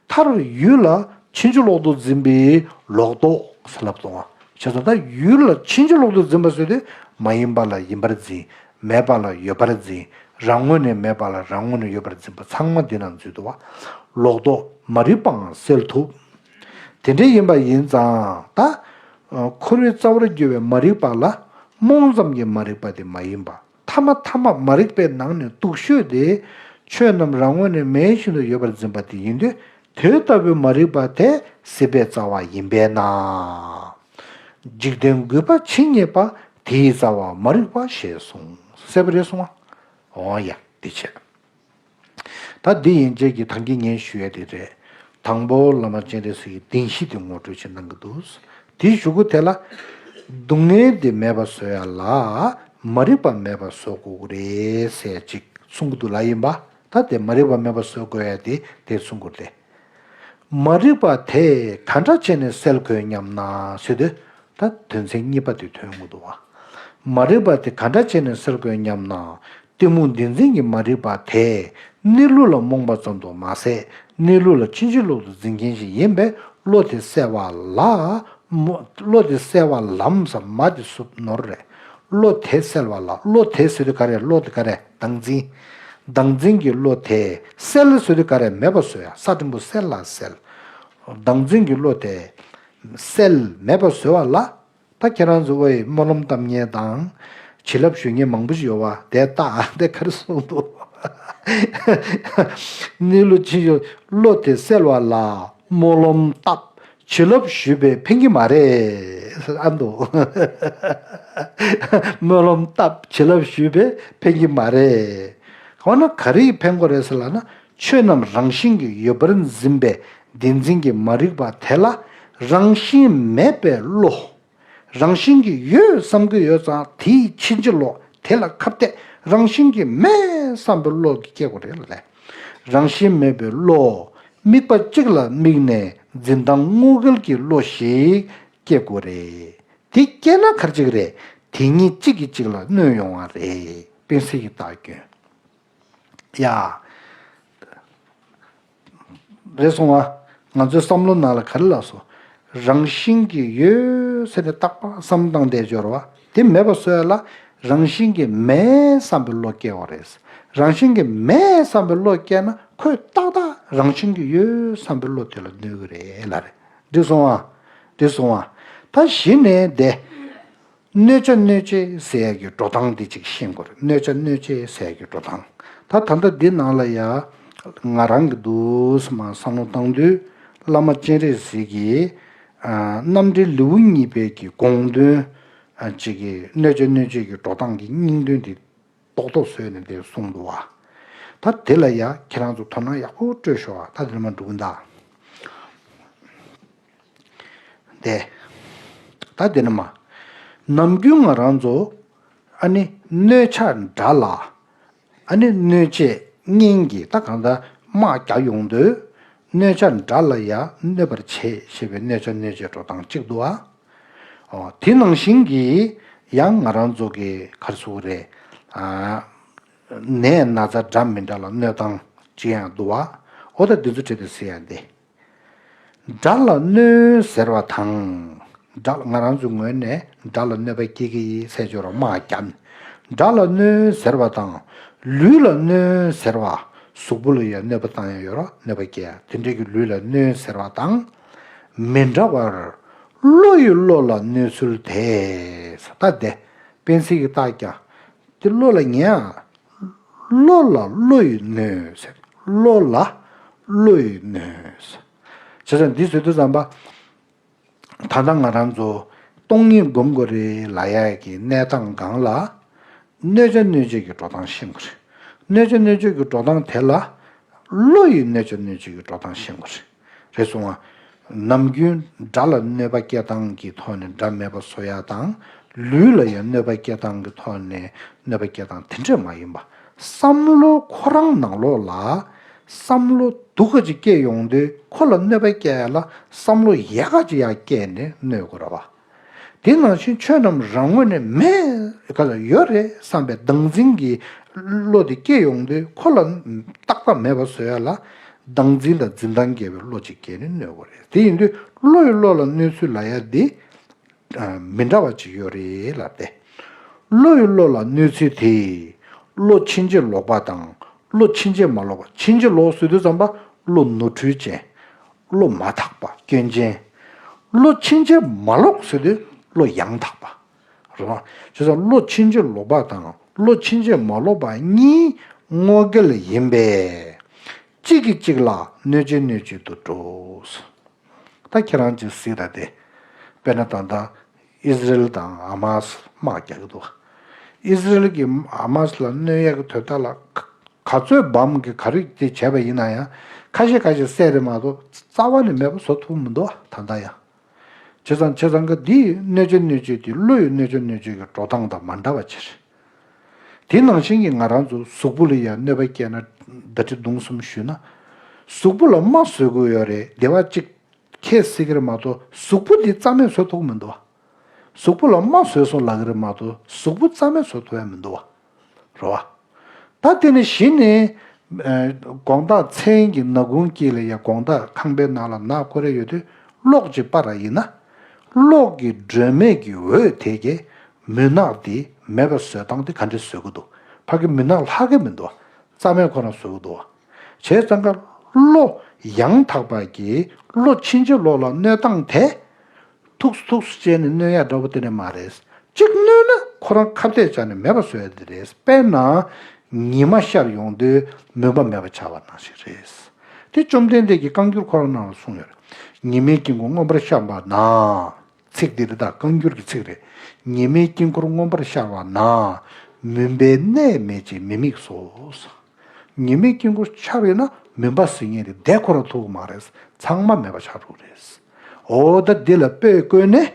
མཐར་ཡུལ་ལ་ཕྱིན་ཅི་ལོག་ཏུ་འཛིན་པའི་ལོག་རྟོག་ཟེར་ལབ་སོང་བ། བྱས་ཙང་ད་ཡུལ་ལ་ཕྱིན་ཅི་ལོག་ཏུ་འཛིན་པ་ཟེར་དུས་མ་ཡིན་པ་ལ་ཡིན་པར་འཛིན། མེད་པ་ལ་ཡོད་པར་འཛིན། རང་ངོས་ནས་མེད་པ་ལ་རང་ངོས་ནས་ཡོད་པར་འཛིན་པ་ཚང་མ་འདི་ནང་འཛུལ་འདུག་བ། ལོག་རྟོག་མ་རིག་པའང་སེལ་ཐུབ། དེ་འདྲ་ཡིན་པ་ཡིན་ཙང་ད་འཁོར་བའི་རྩ་བར་གྱུར་པའི་མ་རིག་པ་ལ་རྨོངས་ཙམ་གྱི་མ་རིག་པ་དེ་མ་ཡིན་པ། ཐ་མ་ཐ་མ་མ་རིག་པའི་ནང་ནས་སྡུག་ཤོས་དེ་ཆོས་རྣམས་རང་ངོས་ནས་མེད་བཞིན་དུ་ཡོད་པར་འཛིན་པ་དེ་ཡིན་དུས་དེ་ལྟ་བུའི་མ་རིག་པ་དེ་སྲིད་པའི་རྩ་བ་ཡིན་པས་ན། འཇིག་རྟེན་རྒུད་པ་ཇི་སྙེད་པ། དེའི་རྩ་བ་མ་རིག་པ་ཞེས་གསུངས། གསལ་པོ་རེད་གསུངས་ཨ། འོ་ཡ་འདི་བྱས། ད་འདི་ཡན་ཆད་ཀྱི་ཐང་གི་ངས་ཞུ་ཡ་དེ་རེད། དང་པོ་བླ་མ་སྤྱན་རས་གཟིགས་ཀྱི་བདེན་བཞི་དེ་ངོ་སྤྲོད་བྱེད་གནང་གི་འདུག་དེའི་གཞུག་གུ་དེ་ལ། སྡུག་བསྔལ་དེ་མེད་པ་བཟོ་ཡ་ལ་མ་རིག་པ་མེད་པ་བཟོ་དགོས་ཀྱི་རེད་ཟེར་ཅིག་གསུང་གི་འདུག་ལ་ཡིན་པ། ད་དེ་མ་རིག་པ་མེད་པ་བཟོ་དགོས་ཡ་དེ་དེ་གསུང་གི་རེད། མ་རིག་པ་དེ་ག་འདྲ་བྱས་ནས་སེལ་དགོས་སྙམ་ན་ཟེར་དུས། ད་དོན་ཚན་གཉིས་པ་དེ་ཐོན་གྱི་འདུག་བ། མ་རིག་པ་དེ་ག་འདྲ་བྱས་ནས་སེལ་དགོས་སྙམ་ན། གཏི་མུག་འདི་འཛིན་གྱི་མ་རིག་པ་དེ་གནས་ལུགས་ལ་རྨོངས་པ་ཙམ་དུ་མ་ཟད་གནས་ལུགས་ལ་ཕྱིན་ཅི་ལོག་ཏུ་འཛིན་མཁན་ཞིག་ཡིན་པས་བློ་དེ་གསལ་བ་ལ། མོ་བློ་དེ་གསལ་བ་ལམ་ཟེར་མ་དེ་སུབ་ནོར་རེད། བློ་དེ་གསལ་བ་ལ་བློ་དེ་ཟེར་དུས་ག་རེ་བློ་དེ་ག་རེ་བདག་འཛིན། བདག་འཛིན་གྱི་བློ་དེ་གསལ་ཟེར་དུས་ག་རེ་མེད་པ་བཟོ་ཡ་ས་འགྲེང་བུ་གསལ་ལ་གསལ། བདག་འཛིན་གྱི་བློ་དེ་གསལ་མེད་པ་བཟོ་བ་ལ། ད་ཁྱེད་རང་ཚོ་ཨོའི་སྨོན་ལམ་བཏབ་མཁན་དང་། བྱིན་རླབས་ཞུ་མཁན་མང་པོ་ཞིག་ཡོད་བ་དེ་ལྟ་དེ་ག་རེ་གསུངས་འདུག་གནས་ལུགས་ཕྱིན་ཅི་བློ་དེ་གསལ་བ་ལ་སྨོན་ལམ་བཏབ་བྱིན་རླབས་ཞུས་པས་ཕན་གྱི་མ་རེད་ཨ་འདུག་སྨོན་ལམ་བཏབ་བྱིན་རླབས་ཞུས་པས་ཕན་གྱི་མ་རེད། འོ་ན་ག་རེ་ཡིས་ཕན་གྱི་རེད་ཟེར་ལབ་ན་ཆོས་རྣམས་རང་བཞིན་གྱིས་ཡོད་པར་འཛིན་པའི་བདེན་འཛིན་གྱི་མ་རིག་པ་དེ་ལ་རང་བཞིན་མེད་པའི་བློ། རང་བཞིན་གྱིས་ཡོད་བསམ་གྱི་ཡོད་ཙང་དེའི་ཕྱིན་ཅི་ལོག་དེ་ལ་ཁ་གཏད་རང་བཞིན་གྱིས་མེད་བསམ་པའི་བློ་གི་སྐྱེ་དགོས་རེད་ལ། རང་བཞིན་མེད་པའི་བློ། དམིགས་པ་གཅིག་ལ་དམིགས་ནས་འཛིན་སྟངས་དངོས་འགལ་གྱི་བློ་ཞིག་སྐྱེ་དགོས་རེད། དེ་སྐྱེས་ན་ག་རེ་བྱེད་ཀྱི་རེད། དེ་གཉིས་གཅིག་གིས་གཅིག་ལ་གནོད་ཡོང་བ་རེད། དཔེ་གསལ་གྱི་བརྡ་སྐྱོན། ཡ། རེད་སོང་ང་། ང་ཚོའི་བསམ་བློ་ནང་ལ་ག་རེ་ལབ་སོང་། རང་བཞིན་གྱིས་ཡོད་ཟེར་ནས་རྟག་པར་བསམ་བཏང་བསྡད་ཡོད་རེད་བ། དེ་མེད་པ་བཟོ་ཡ་ལ་རང་བཞིན་གྱིས་མེད་བསམ་པའི་བློ་སྐྱེ་བ་རེད། རང་བཞིན་གྱིས་མེད་བསམ་པའི་བློ་སྐྱེས་ན་ཁོས་ཏག་ཏག་ རང་བཞིན་གྱིས་ཡོད་བསམ་པའི་བློ་དེ་ལ་གནོད་ཀྱི་རེད་ལབ་རེད། འགྲིག་སོང་ཨ། འགྲིག་སོང་ཨ། ད་གཞི་ནས་དེ། གནོད་བྱ་གནོད་བྱེད་ཟེར་ཡག་གི་འགྲོ་སྟངས་འདི་ཅིག་ཤེས་དགོས་རེད། གནོད་བྱ་གནོད་བྱེད་ཟེར་ཡག་གི་འགྲོ་སྟངས། ད་ད་ལྟ་འདི་ནང་ལ་ཡ། ང་རང་གི་འདུག་སེ་མར་བསམ་བློ་བཏང་དུས། བླ་མ་སྤྱན་རས་གཟིགས་ཀྱི། ཨ། རྣམ་འགྲེལ་ལེའུ་གཉིས་པའི་གི་དགོངས་དོན། ཨ། ཅིག་གི་གནོད་བྱ་གནོད་བྱེད་ཀྱི་འགྲོ་སྟངས་ཀྱི་སྙིང་དོན་དེ་རྡོག་རྡོག་བཟོས་ནས་དེ་གསུངས་འདུག་བ། ད་དེ་ལ་ཡ་ཁྱེད་རང་ཚོ་དོ་སྣང་ཡག་པོ་སྤྲོད་ཤོག་ཨ། ད་དེ་ནས་མར་འགྲོ་གི་ཡིན་ད། དེ། ད་དེ་ནས་མར། ནམ་རྒྱུན་ང་རང་ཚོ། ཨ་ནི་གནོད་བྱ་དགྲ་ལ། ཨ་ནི་གནོད་བྱེད་གཉེན་གྱིས་ད་གང་ལྟར་དམག་རྒྱག་ཡོང་དུས། གནོད་བྱ་དགྲ་ལ་ཡང་གནོད་པར་བྱེད་ཞེས་པའི་གནོད་བྱ་གནོད་བྱེད་འགྲོ་སྟངས་གཅིག་འདུག་ཨ། ཨོ། དེ་ནང་བཞིན་གྱི་ཡང་ང་རང་ཚོ་གི་ག་རེ་ཟེར་དགོས་རེད། ཨ། ནད་ན་ཚ་འདྲ་མི་འདྲ་ལ་གནོད་སྟངས་གཅིག་ཡང་འདུག་ཨ། ཨོ། ད་འདི་ཚོ་བྲིས་ཏེ་གཟིགས་ཡ་འདི། དགྲ་ལ་གནོད་ཟེར་བ་དང་། དགྲ་ལ། ང་རང་ཚོའི་ངོས་ནས་དགྲ་ལ་གནོད་པ་སྐྱེལ་གྱི་ཡིན་ཟེར་ཅོག་ར་དམག་བརྒྱབ་ནས། དགྲ་ལ་གནོད་ཟེར་བ་དང་། ལུས་ལ་གནོད་ཟེར་བ། གཟུགས་པོ་ལ་ཡང་གནོད་པ་བཏང་ཡ་ཡོད་ར། གནོད་པ་སྐྱེལ་ཡ། དེ་འདྲའི་གི་ལུས་ལ་གནོད་ཟེར་བ་དང་། མི་འདྲ་བར། བློ་ཡིས་བློ་ལ་གནོད་ཚུལ་དེ། ད་དེ། སྤེན་སྲིད་ཀྱི་རྟགས་ཀྱང་། དེ་བློ་ལ་ཉེ་ཨ། བློ་ལ་བློ་ཡིས་གནོད་ཟེར། བློ་ལ་བློ་ཡིས་གནོད་ཟེར། བྱས་ཙང་འདི་བཟོས་དུས་ཙམ་པ། ད་ལྟ་ང་རང་ཚོ་སྟོང་ཉིད་སྒོམ་དགོས་རེད་ལབ་ཡག་གི་གནས་སྟངས་སྒང་ལ། གནོད་བྱ་གནོད་བྱེད་ཀྱི་འགྲོ་སྟངས་ཤེས་དགོས་རེད། གནོད་བྱ་གནོད་བྱེད་ཀྱི་འགྲོ་སྟངས་དེ་ལ། བློ་ཡིས་གནོད་བྱ་གནོད་བྱེད་ཀྱི་འགྲོ་སྟངས་ཤེས་དགོས་རེད། རེད་སོང་ང་། ནམ་རྒྱུན་དགྲ་ལ་གནོད་པ་སྐྱེལ་སྟངས་ཀྱི་ཐོག་ནས་དགྲ་མེད་པ་བཟོ་ཡ་དང་། ལུས་ལ་ཡང་གནོད་པ་སྐྱེལ་སྟངས་ཀྱི་ཐོག་ནས་གནོད་པ་སྐྱེལ་སྟངས་དེ་འདྲས་མ་ཡིན་པ། བསམ་བློ་ཁོ་རང་ནང་ལོགས་ལ། བསམ་བློ་སྡུག་ག་ཅིག་སྐྱེ་ཡོང་དུས་ཁོ་ལ་གནོད་པ་སྐྱེལ་ཡ་ལ་བསམ་བློ་ཡག་ག་ཅིག་ཡར་བསྐྱེད་ནས་གནོད་དགོས་རེད་པ། དེ་ནང་བཞིན་ཆོས་རྣམས་རང་ངོས་ནས་མེད་ག་ལ་ཡོད་རེད་བསམ་པའི་བདག་འཛིན་གྱི་བློ་དེ་སྐྱེ་ཡོང་དུས་ཁོ་ལ་ཏག་ཏག་མེད་པ་བཟོ་ཡ་ལ་བདག་འཛིན་དང་འཛིན་སྟངས་འགལ་བའི་བློ་ཅིག་སྐྱེས་ནས་གནོད་དགོས་རེད། དེ་ཡིན་དུས་བློ་ཡིས་བློ་ལ་གནོད་ཚུལ་ལབ་ཡ་འདི་མི་འདྲ་བ་ཅིག་ཡོད་རེད་ལབ་སྟེ། བློ་ཡིས་བློ་ལ་གནོད་ཚུལ་དེ། བློ་ཕྱིན་ཅི་ལོག་པ་དང་བློ་ཕྱིན་ཅི་མ་ལོག་པ། ཕྱིན་ཅི་ལོག་ཟེར་དུས་ཙམ་པ་བློ་ནོར་འཁྲུལ་ཅན། བློ་མ་དག་པ་སྐྱོན་ཅན། བློ་ཕྱིན་ཅི་མ་ལོག་ཟེར་དུས་བློ་ཡང་དག་པ། རེད་བ། བྱས་ཙང་བློ་ཕྱིན་ཅི་ལོག་པ་དང་བློ་ཕྱིན་ཅི་མ་ལོག་པ་གཉིས་དངོས་འགལ་ཡིན་པས། གཅིག་གིས་གཅིག་ལ་གནོད་བྱེད་གནོད་བྱེད་དུ་འགྲོ། ད་ཁྱེད་རང་ཅིག་གཟིགས་དང་དེ། དཔེར་ན་ད་ལྟ་ཨི་ཟི་རེལ་དང་ཧ་མ་སི་དམག་རྒྱག་གི་འདུག་ཨི་ཟི་རེལ་གྱིས་ཧ་མ་སི་ལ་གནོད་ཡག་གི་དོན་དག་ལ་ག་ག་ཚོད་བམ་གྱི་ག་རེ་དེ་བྱས་པ་ཡིན་ན་ཡང་ཁ་ཤས་ཁ་ཤས་བསད་རེད་མ་གཏོགས་རྩ་བ་ནས་མེད་པ་བཟོ་ཐུབ་མི་འདུག་ད་ལྟ་ཡང་། བྱས་ཙང་བྱས་ཙང་གི་འདིས་གནོད་བྱེད་གནོད་བྱེད་དེ་བློ་ཡི་གནོད་བྱེད་གནོད་བྱེད་ཀྱི་འགྲོ་སྟངས་དང་མ་འདྲ་བ་ཅིག་རེད། དེ་ནང་བཞིན་གྱི་ང་རང་ཚོ་གཟུགས་པོ་ལ་ཡང་གནོད་པ་སྐྱེལ་ན་བརྡ་ཁྲིད་རྡུང་གསུམ་ཞུས་ན། གཟུགས་པོ་ལ་རྨ་བཟོ་དགོས་ཡོད་རེད། བདེ་བ་གཅིག་ཁྱེད་སྲིད་ཀྱི་རེད་མ་གཏོགས་གཟུགས་པོ་འདི་རྩ་མེད་བཟོ་ཐུབ་ཀྱི་མི་འདུག་བ། གཟུགས་པོ་ལ་རྨ་བཟོས་སོང་ལབ་ཀྱི་རེད་མ་གཏོགས་གཟུགས་པོ་རྩ་མེད་བཟོ་ཐུབ་ཡ་མི་འདུག་བ། རེད་བ། ད་དེ་ནས་གཞི་ནས་ཨ་དགོང་དག་མཚན་གྱི་ནག་ཁུང་དཀྱིལ་ལ་ཡ་དགོང་དག་ཁང་པའི་ནང་ལ་ནག་ཁོ་རེ་ཡོད་དུས་གློག་ཅིག་སྤར་བ་ཡིན་ན། གློག་གི་སྒྲོན་མེ་གི་འོད་དེ་གས་མུན་ནག་དེ་མེད་པ་བཟོ་སྟངས་དེ་ག་འདྲས་བཟོ་གི་འདུག་ཕ་གི་མུན་ནག་ལྷག་གི་མི་འདུག་རྩ་མེད་ཁོ་རང་བཟོ་གི་འདུག་བྱས་ཙང་ཀ་བློ་ཡང་དག་པ་གི་བློ་ཕྱིན་ཅི་ལོག་ལ་གནོད་སྟངས་དེ། ཐུགས་སུ་ཐུགས་སུ་བཅད་ནས་གནོད་ཡ་འདྲ་པོ་དེ་འདྲ་མ་རེད། གཅིག་གནོད་ན་ཁོ་རང་ཁ་གཏད་བཅག་ནས་མེད་པ་བཟོ་ཡ་དེ་རེད། དཔེར་ན། ཉི་མ་ཤར་ཡོང་དུས་མུན་པ་མེད་པ་ཆགས་པ་ནང་བཞིན་རེད། དེ་བཅོམ་ལྡན་འདས་ཀྱིས་བཀའ་འགྱུར་ཁོ་རང་ནང་ལ་གསུངས་ཡོད་རེད། ཉི་མའི་དཀྱིལ་འཁོར་མངོན་པར་ཤར་བ་ན། ཚིག་འདི་རེད་ད། བཀའ་འགྱུར་གྱི་ཚིག་རེད། ཉི་མའི་དཀྱིལ་འཁོར་མངོན་པར་ཤར་བ་ན། མུན་པའི་གནས་མེད་ཅིང་མི་དམིགས་སོ། ཉི་མའི་དཀྱིལ་འཁོར་ཆགས་ཡོད་ན་མུན་པ་ཟེར་མཁན་དེ་བསྡད་ཁོ་རང་ཐུབ་ཀྱི་མ་རེད། ཚང་མ་མེད་པ་ཆགས་འགྲོ་གི་རེད། འོ་ད་འདི་ལ་དཔེ་བཀོད་ནས།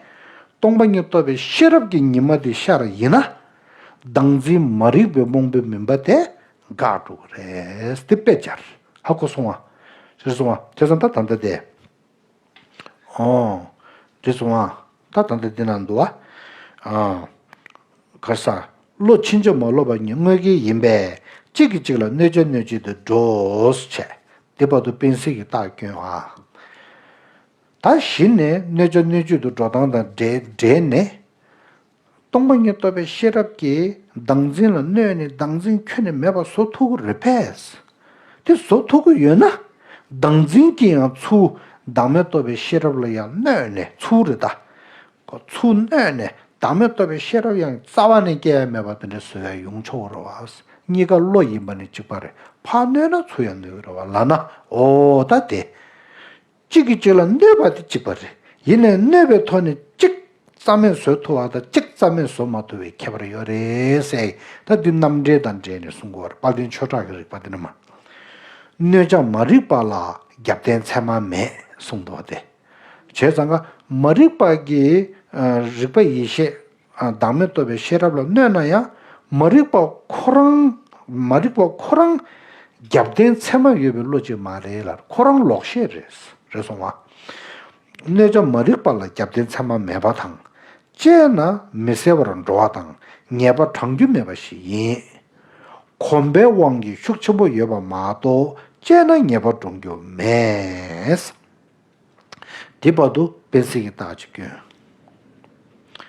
སྟོང་པ་ཉིད་རྟོགས་པའི་ཤེས་རབ་ཀྱི་ཉི་མ་དེ་ཤར་ཡིན་ན། བདག་འཛིན་མ་རིག་པའི་རྨོངས་པའི་མུན་པ་དེ་འགག་འགྲོ་གི་རེད། དེ་དཔེ་སྦྱར། ཧ་གོ་སོང་ང་། ཤེས་སོང་ང་། བྱས་ཙང་ད་ད་ལྟ་དེ། ཨོ། དེ་སོང་ང་། ད་ད་ལྟ་འདི་ན་འདུག་བ། ཨ། ག་རེ་ཟ། བློ་ཕྱིན་ཅི་མ་ལོག་པ་ཉིད་དངོས་འགལ་ཡིན་པས་གཅིག་གིས་གཅིག་ལ་གནོད་བྱ་གནོད་བྱེད་དུ་འགྲོ་ཟེར་བྱས། དེ་བར་དུ་སྤེན་སྲིད་ཀྱི་རྟགས་སྐྱོན་ཨ། ད་གཞི་ནས་གནོད་བྱ་གནོད་བྱེད་དུ་འགྲོ་སྟངས་དང་འབྲེལ་འབྲེལ་ནས། སྟོང་པ་ཉིད་རྟོགས་པའི་ཤེས་རབ་ཀྱིས་བདག་འཛིན་ལ་གནོད་ནས་བདག་འཛིན་ཁྱོན་ནས་མེད་པ་བཟོ་ཐུབ་ཀྱི་རེད་པས། དེ་བཟོ་ཐུབ་ཀྱི་ཡོད་ན། བདག་འཛིན་གྱིས་ཡང་ཚུར་བདག་མེད་རྟོགས་པའི་ཤེས་རབ་ལ་ཡང་གནོད་ནས། ཚུར་རེད་ད། ཁོ་ཚུར་གནོད་ནས་བདག་མེད་རྟོགས་པའི་ཤེས་རབ་ཡང་རྩ་བ་ནས་སྐྱེ་ཡ་མེད་པ་དེ་འདྲ་བཟོ་ཡ་ཡོང་ཆོག་རེད་བ། གཉིས་ཀ་བློ་ཡིན་པ་ནི་གཅིག་པ་རེད། ཕར་གནོད་ན་ཚུར་ཡང་གནོད་རེད་བ་ལབ་ན། འོ་ད་དེ། གཅིག་གིས་གཅིག་ལ་གནོད་པ་དེ་གཅིག་པ་རེད། ཡིན་ནའི་གནོད་པའི་ཐོག་ནས་གཅིག་རྩ་མེད་བཟོ་ཐུབ་པ་དང་གཅིག་རྩ་མེད་བཟོ་མ་ཐུབ་པའི་ཁྱད་པར་ཡོད་རེད་ཟེར། ད་འདི་རྣམ་འགྲེལ་དང་འབྲེལ་ནས་གསུང་གི་ཡོད་རེད། དཔལ་ལྡན་ཆོས་གྲགས་ཀྱི་རིགས་པ་དེ་ནི་མ། གནོད་བྱ་མ་རིག་པ་ལ་རྒྱབ་རྟེན་ཚད་མ་མེད་གསུངས་འདུག་སྟེ། བྱས་ཙང་ཀ་མ་རིག་པ་གི་རིག་པ་ཡེ་ཤེས་བདག་མེད་རྟོགས་པའི་ཤེས་རབ་ལ་གནོད་ན་ཡང་མ་རིག་པ་ཁོ་རང་མ་རིག་པ་ཁོ་རང་རྒྱབ་རྟེན་ཚད་མ་ཡོད་པའི་བློ་ཅིག་མ་རེད་ལ། ཁོ་རང་ལོག་ཤེས་རེད། རེད་སོང་བ། གནོད་བྱ་མ་རིག་པ་ལ་རྒྱབ་རྟེན་ཚད་མ་མེད་པ་དང་། དཔྱད་ན་མི་གསལ་བར་འགྲོ་བ་དང་ངེས་པ་དྲང་རྒྱུ་མེད་པ་ཞིག་ཡིན། གོམས་པའི་དབང་གིས་ཤུགས་ཆེན་པོ་ཡོད་པ་མ་གཏོགས་དཔྱད་ན་ངེས་པ་འདྲོངས་རྒྱུ་མེད། དེ་བར་དུ་དཔེ་གསལ་གྱི་རྟགས་ཅིག་སྐྱོན།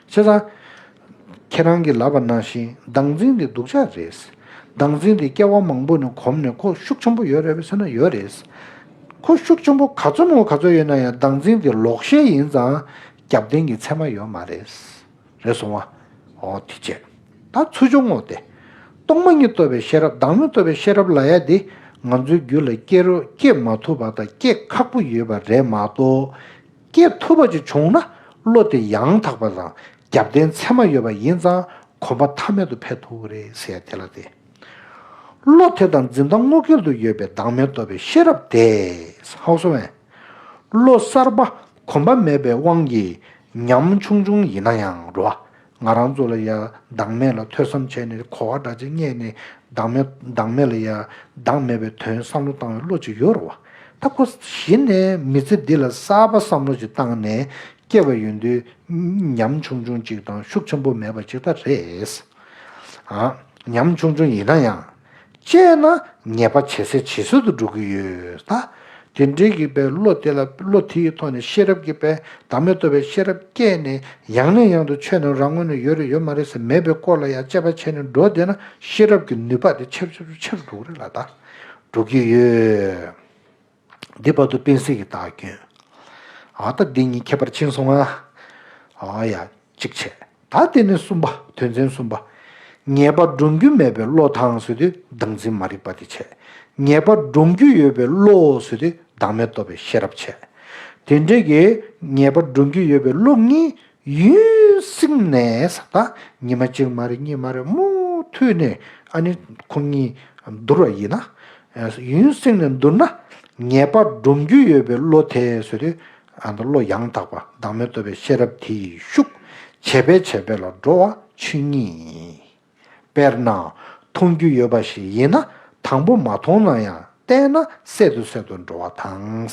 བྱས་ཙང་། ཁྱེད་རང་གིས་ལབ་པ་ནང་བཞིན་བདག་འཛིན་དེ་སྡུག་ཅག་རེད། བདག་འཛིན་དེ་སྐྱེ་བ་མང་པོ་ནས་གོམས་ནས་ཁོ་ཤུགས་ཆེན་པོ་ཡོད་རེད་པས་ཟེར་ན་ཡོད་རེད། ཁོ་ཤུགས་ཆེན་པོ་ག་ཚོད་མང་ག་ཚོད་ཡོད་ན་ཡང་བདག་འཛིན་དེ་ལོག་ཤེས་ཡིན་ཙང་རྒྱབ་རྟེན་གྱི་ཚད་མ་ཡོད་མ་རེད། རེད་སོང་བ། འོ་དེ་བྱས། ད་ཚུར་ཕྱོགས་ངོ་སྟེ། སྟོང་པ་ཉིད་རྟོགས་པའི་ཤེས་རབ་བདག་མེད་རྟོགས་པའི་ཤེས་རབ་ལབ་ཡ་དེ་ང་ཚོའི་རྒྱུད་ལ་སྐྱེ་རུ་སྐྱེ་མ་ཐུབ་པ་དང་སྐྱེ་ཁག་པོ་ཡོད་པ་རེད་མ་གཏོགས། སྐྱེ་ཐུབ་པ་ཅིག་བྱུང་ན་བློ་དེ་ཡང་དག་པ་དང་རྒྱབ་རྟེན་ཚད་མ་ཡོད་པ་ཡིན་ཙང་གོམས་པ་མཐའ་མེད་དུ་འཕེལ་ཐུབ་ཀྱི་རེད་ཟེར་ཡ་དེ་ལ་དེ། བློ་དེ་དང་འཛིན་སྟངས་ངོ་སྐལ་དུ་ཡོད་པའི་བདག་མེད་རྟོགས་པའི་ཤེས་རབ་དེ། ཧའོ་སོ་བན། བློ་གསར་པ་གོམས་པ་མེད་པའི་དབང་གིས་ཉམ་ཆུང་ཆུང་ཡིན་ན་ཡང་རོ། ང་རང་ཚོ་ལ་ཡ་བདག་མེད་ལ་ཐོས་བསམ་བྱས་ནས་གོ་བ་འདྲ་ཅིག་རྙེད་ནས་བདག་མེད་བདག་མེད་ལ་ཡ་བདག་མེད་པའི་དོན་བསམ་བློ་བཏང་བའི་བློ་ཅིག་ཡོད་རོ། ད་ཁོ་གཞི་ནས་མི་ཚེ་འདི་ལ་གསར་པ་བསམ་བློ་ཅིག་བཏང་ནས་སྐྱེ་བ་ཡོང་དུས་ཉམ་ཆུང་ཆུང་ཅིག་དང་ཤུགས་ཆེན་པོ་མེད་པ་ཅིག་ད་རེད། ཨ། ཉམ་ཆུང་ཆུང་ཡིན་ན་ཡང་། དཔྱད་ན་ངེས་པ་ཇེ་གསལ་ཇེ་གསལ་དུ་འགྲོ་གི་ཡོད་ད། དེ་འདྲའི་གི་པའི་བློ་དེ་ལ་བློ་དེ་ཡི་ཐོག་ནས་ཤེས་རབ་ཀྱི་པའི་བདག་མེད་རྟོགས་པའི་ཤེས་རབ་སྐྱེས་ནས་ཡང་ནས་ཡང་དུ་ཆོས་རྣམས་རང་ངོས་ནས་ཡོད་རེད་ཡོད་མ་རེད་ཟེར་མེད་པའི་སྐོར་ལ་ཡང་དཔྱད་པ་བྱས་ནས་འགྲོ་བསྡད་ན་ཤེས་རབ་ཀྱི་ནུས་པ་དེ་ཆེར་ཆེར་ཆེར་འགྲོ་གི་རེད་ལ་ད། འགྲོ་གི་ཡོད། འདི་བར་དུ་དཔེ་གསལ་གྱི་རྟགས་སྐྱོན། ཨ་ད་འདི་གཉིས་ཁྱད་པར་ཕྱིན་སོང་ང་། ཨ་ཡ། གཅིག་བྱས། ད་དེ་ནས་གསུམ་པ་དོན་ཚན་གསུམ་པ། ངེས་པ་འདྲོངས་རྒྱུ་མེད་པའི་བློ་དང་ཟེར་དུས་བདག་འཛིན་མ་རིག་པ་དེ་བྱས། ངེས་པ་འདྲོངས་རྒྱུ་ཡོད་པའི་བློ་ཟེར་དུས་བདག་མེད་རྟོགས་པའི་ཤེས་རབ་བྱས། དེ་འདྲའི་གི་ངེས་པ་འདྲོངས་རྒྱུ་ཡོད་པའི་བློ་གཉིས་ཡུན་བསྲིངས་ནས་ད་ཉི་མ་གཅིག་མ་རེད་གཉིས་མ་རེད་མུ་མཐུད་ནས་ཨ་ནི་ཁོ་གཉིས་བསྡུར་བ་ཡིན་ན། ཡུན་བསྲིངས་ནས་བསྡུར་ན་ངེས་པ་འདྲོངས་རྒྱུ་ཡོད་པའི་བློ་དེ་ཟེར་དུས་ཨ་ནི་བློ་ཡང་དག་པ་བདག་མེད་རྟོགས་པའི་ཤེས་རབ་དེ་ཡི་ཤུགས་བྱེད་པས་བྱེད་པས་ལ་འགྲོ་བ་ཆོས་ཉིད། དཔེར་ན་མཐོང་རྒྱུ་ཡོད་པ་ཞིག་ཡིན་ན་དང་པོ་མ་མཐོང་ན་ཡང་བལྟས་ན་གསལ་དུ་གསལ་དུ་འགྲོ་བ་དང་།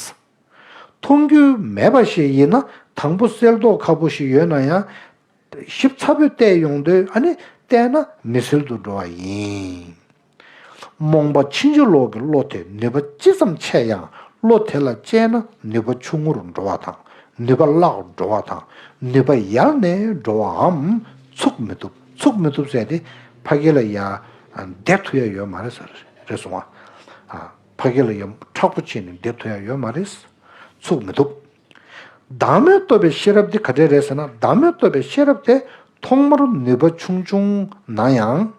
མཐོང་རྒྱུ་མེད་པ་ཞིག་ཡིན་ན་དང་པོ་གསལ་མདོག་ཁ་པོ་ཞིག་ཡོད་ན་ཡང་ཞིབ་ཚགས་པོས་བལྟས་ཡོང་དུས་ཨ་ནི་བལྟས་ན་མི་གསལ་དུ་འགྲོ་བ་ཡིན། རྨོངས་པ་ཕྱིན་ཅི་ལོག་གི་བློ་དེ་ནུས་པ་ཅི་ཙམ་ཆེ་ཡང་བློ་དེ་ལ་དཔྱད་ན་ནུས་པ་ཆུང་ངུར་འགྲོ་བ་དང་ནུས་པ་བརླག་འགྲོ་བ་དང་ནུས་པ་ཡལ་ནས་འགྲོ་བའམ་ཚུགས་མི་ཐུབ། ཚུགས་མི་ཐུབ་ཟེར་ཏེ་ཕ་གི་ལ་ཡ་བསྡད་ཐུབ་ཡ་ཡོད་མ་རེད་ཟེར་རེད་སོང་ང་། ཕ་གི་ལ་ཡ་མཁྲེགས་པོ་བྱས་ནས་བསྡད་ཐུབ་ཡ་ཡོད་མ་རེད། ཚུགས་མི་ཐུབ། བདག་མེད་རྟོགས་པའི་ཤེས་རབ་འདི་ག་འདྲས་རེད་ཟེར་ན་བདག་མེད་རྟོགས་པའི་ཤེས་རབ་དེ་ཐོག་མར་ནུས་པ་ཆུང་ཆུང་ན་ཡང་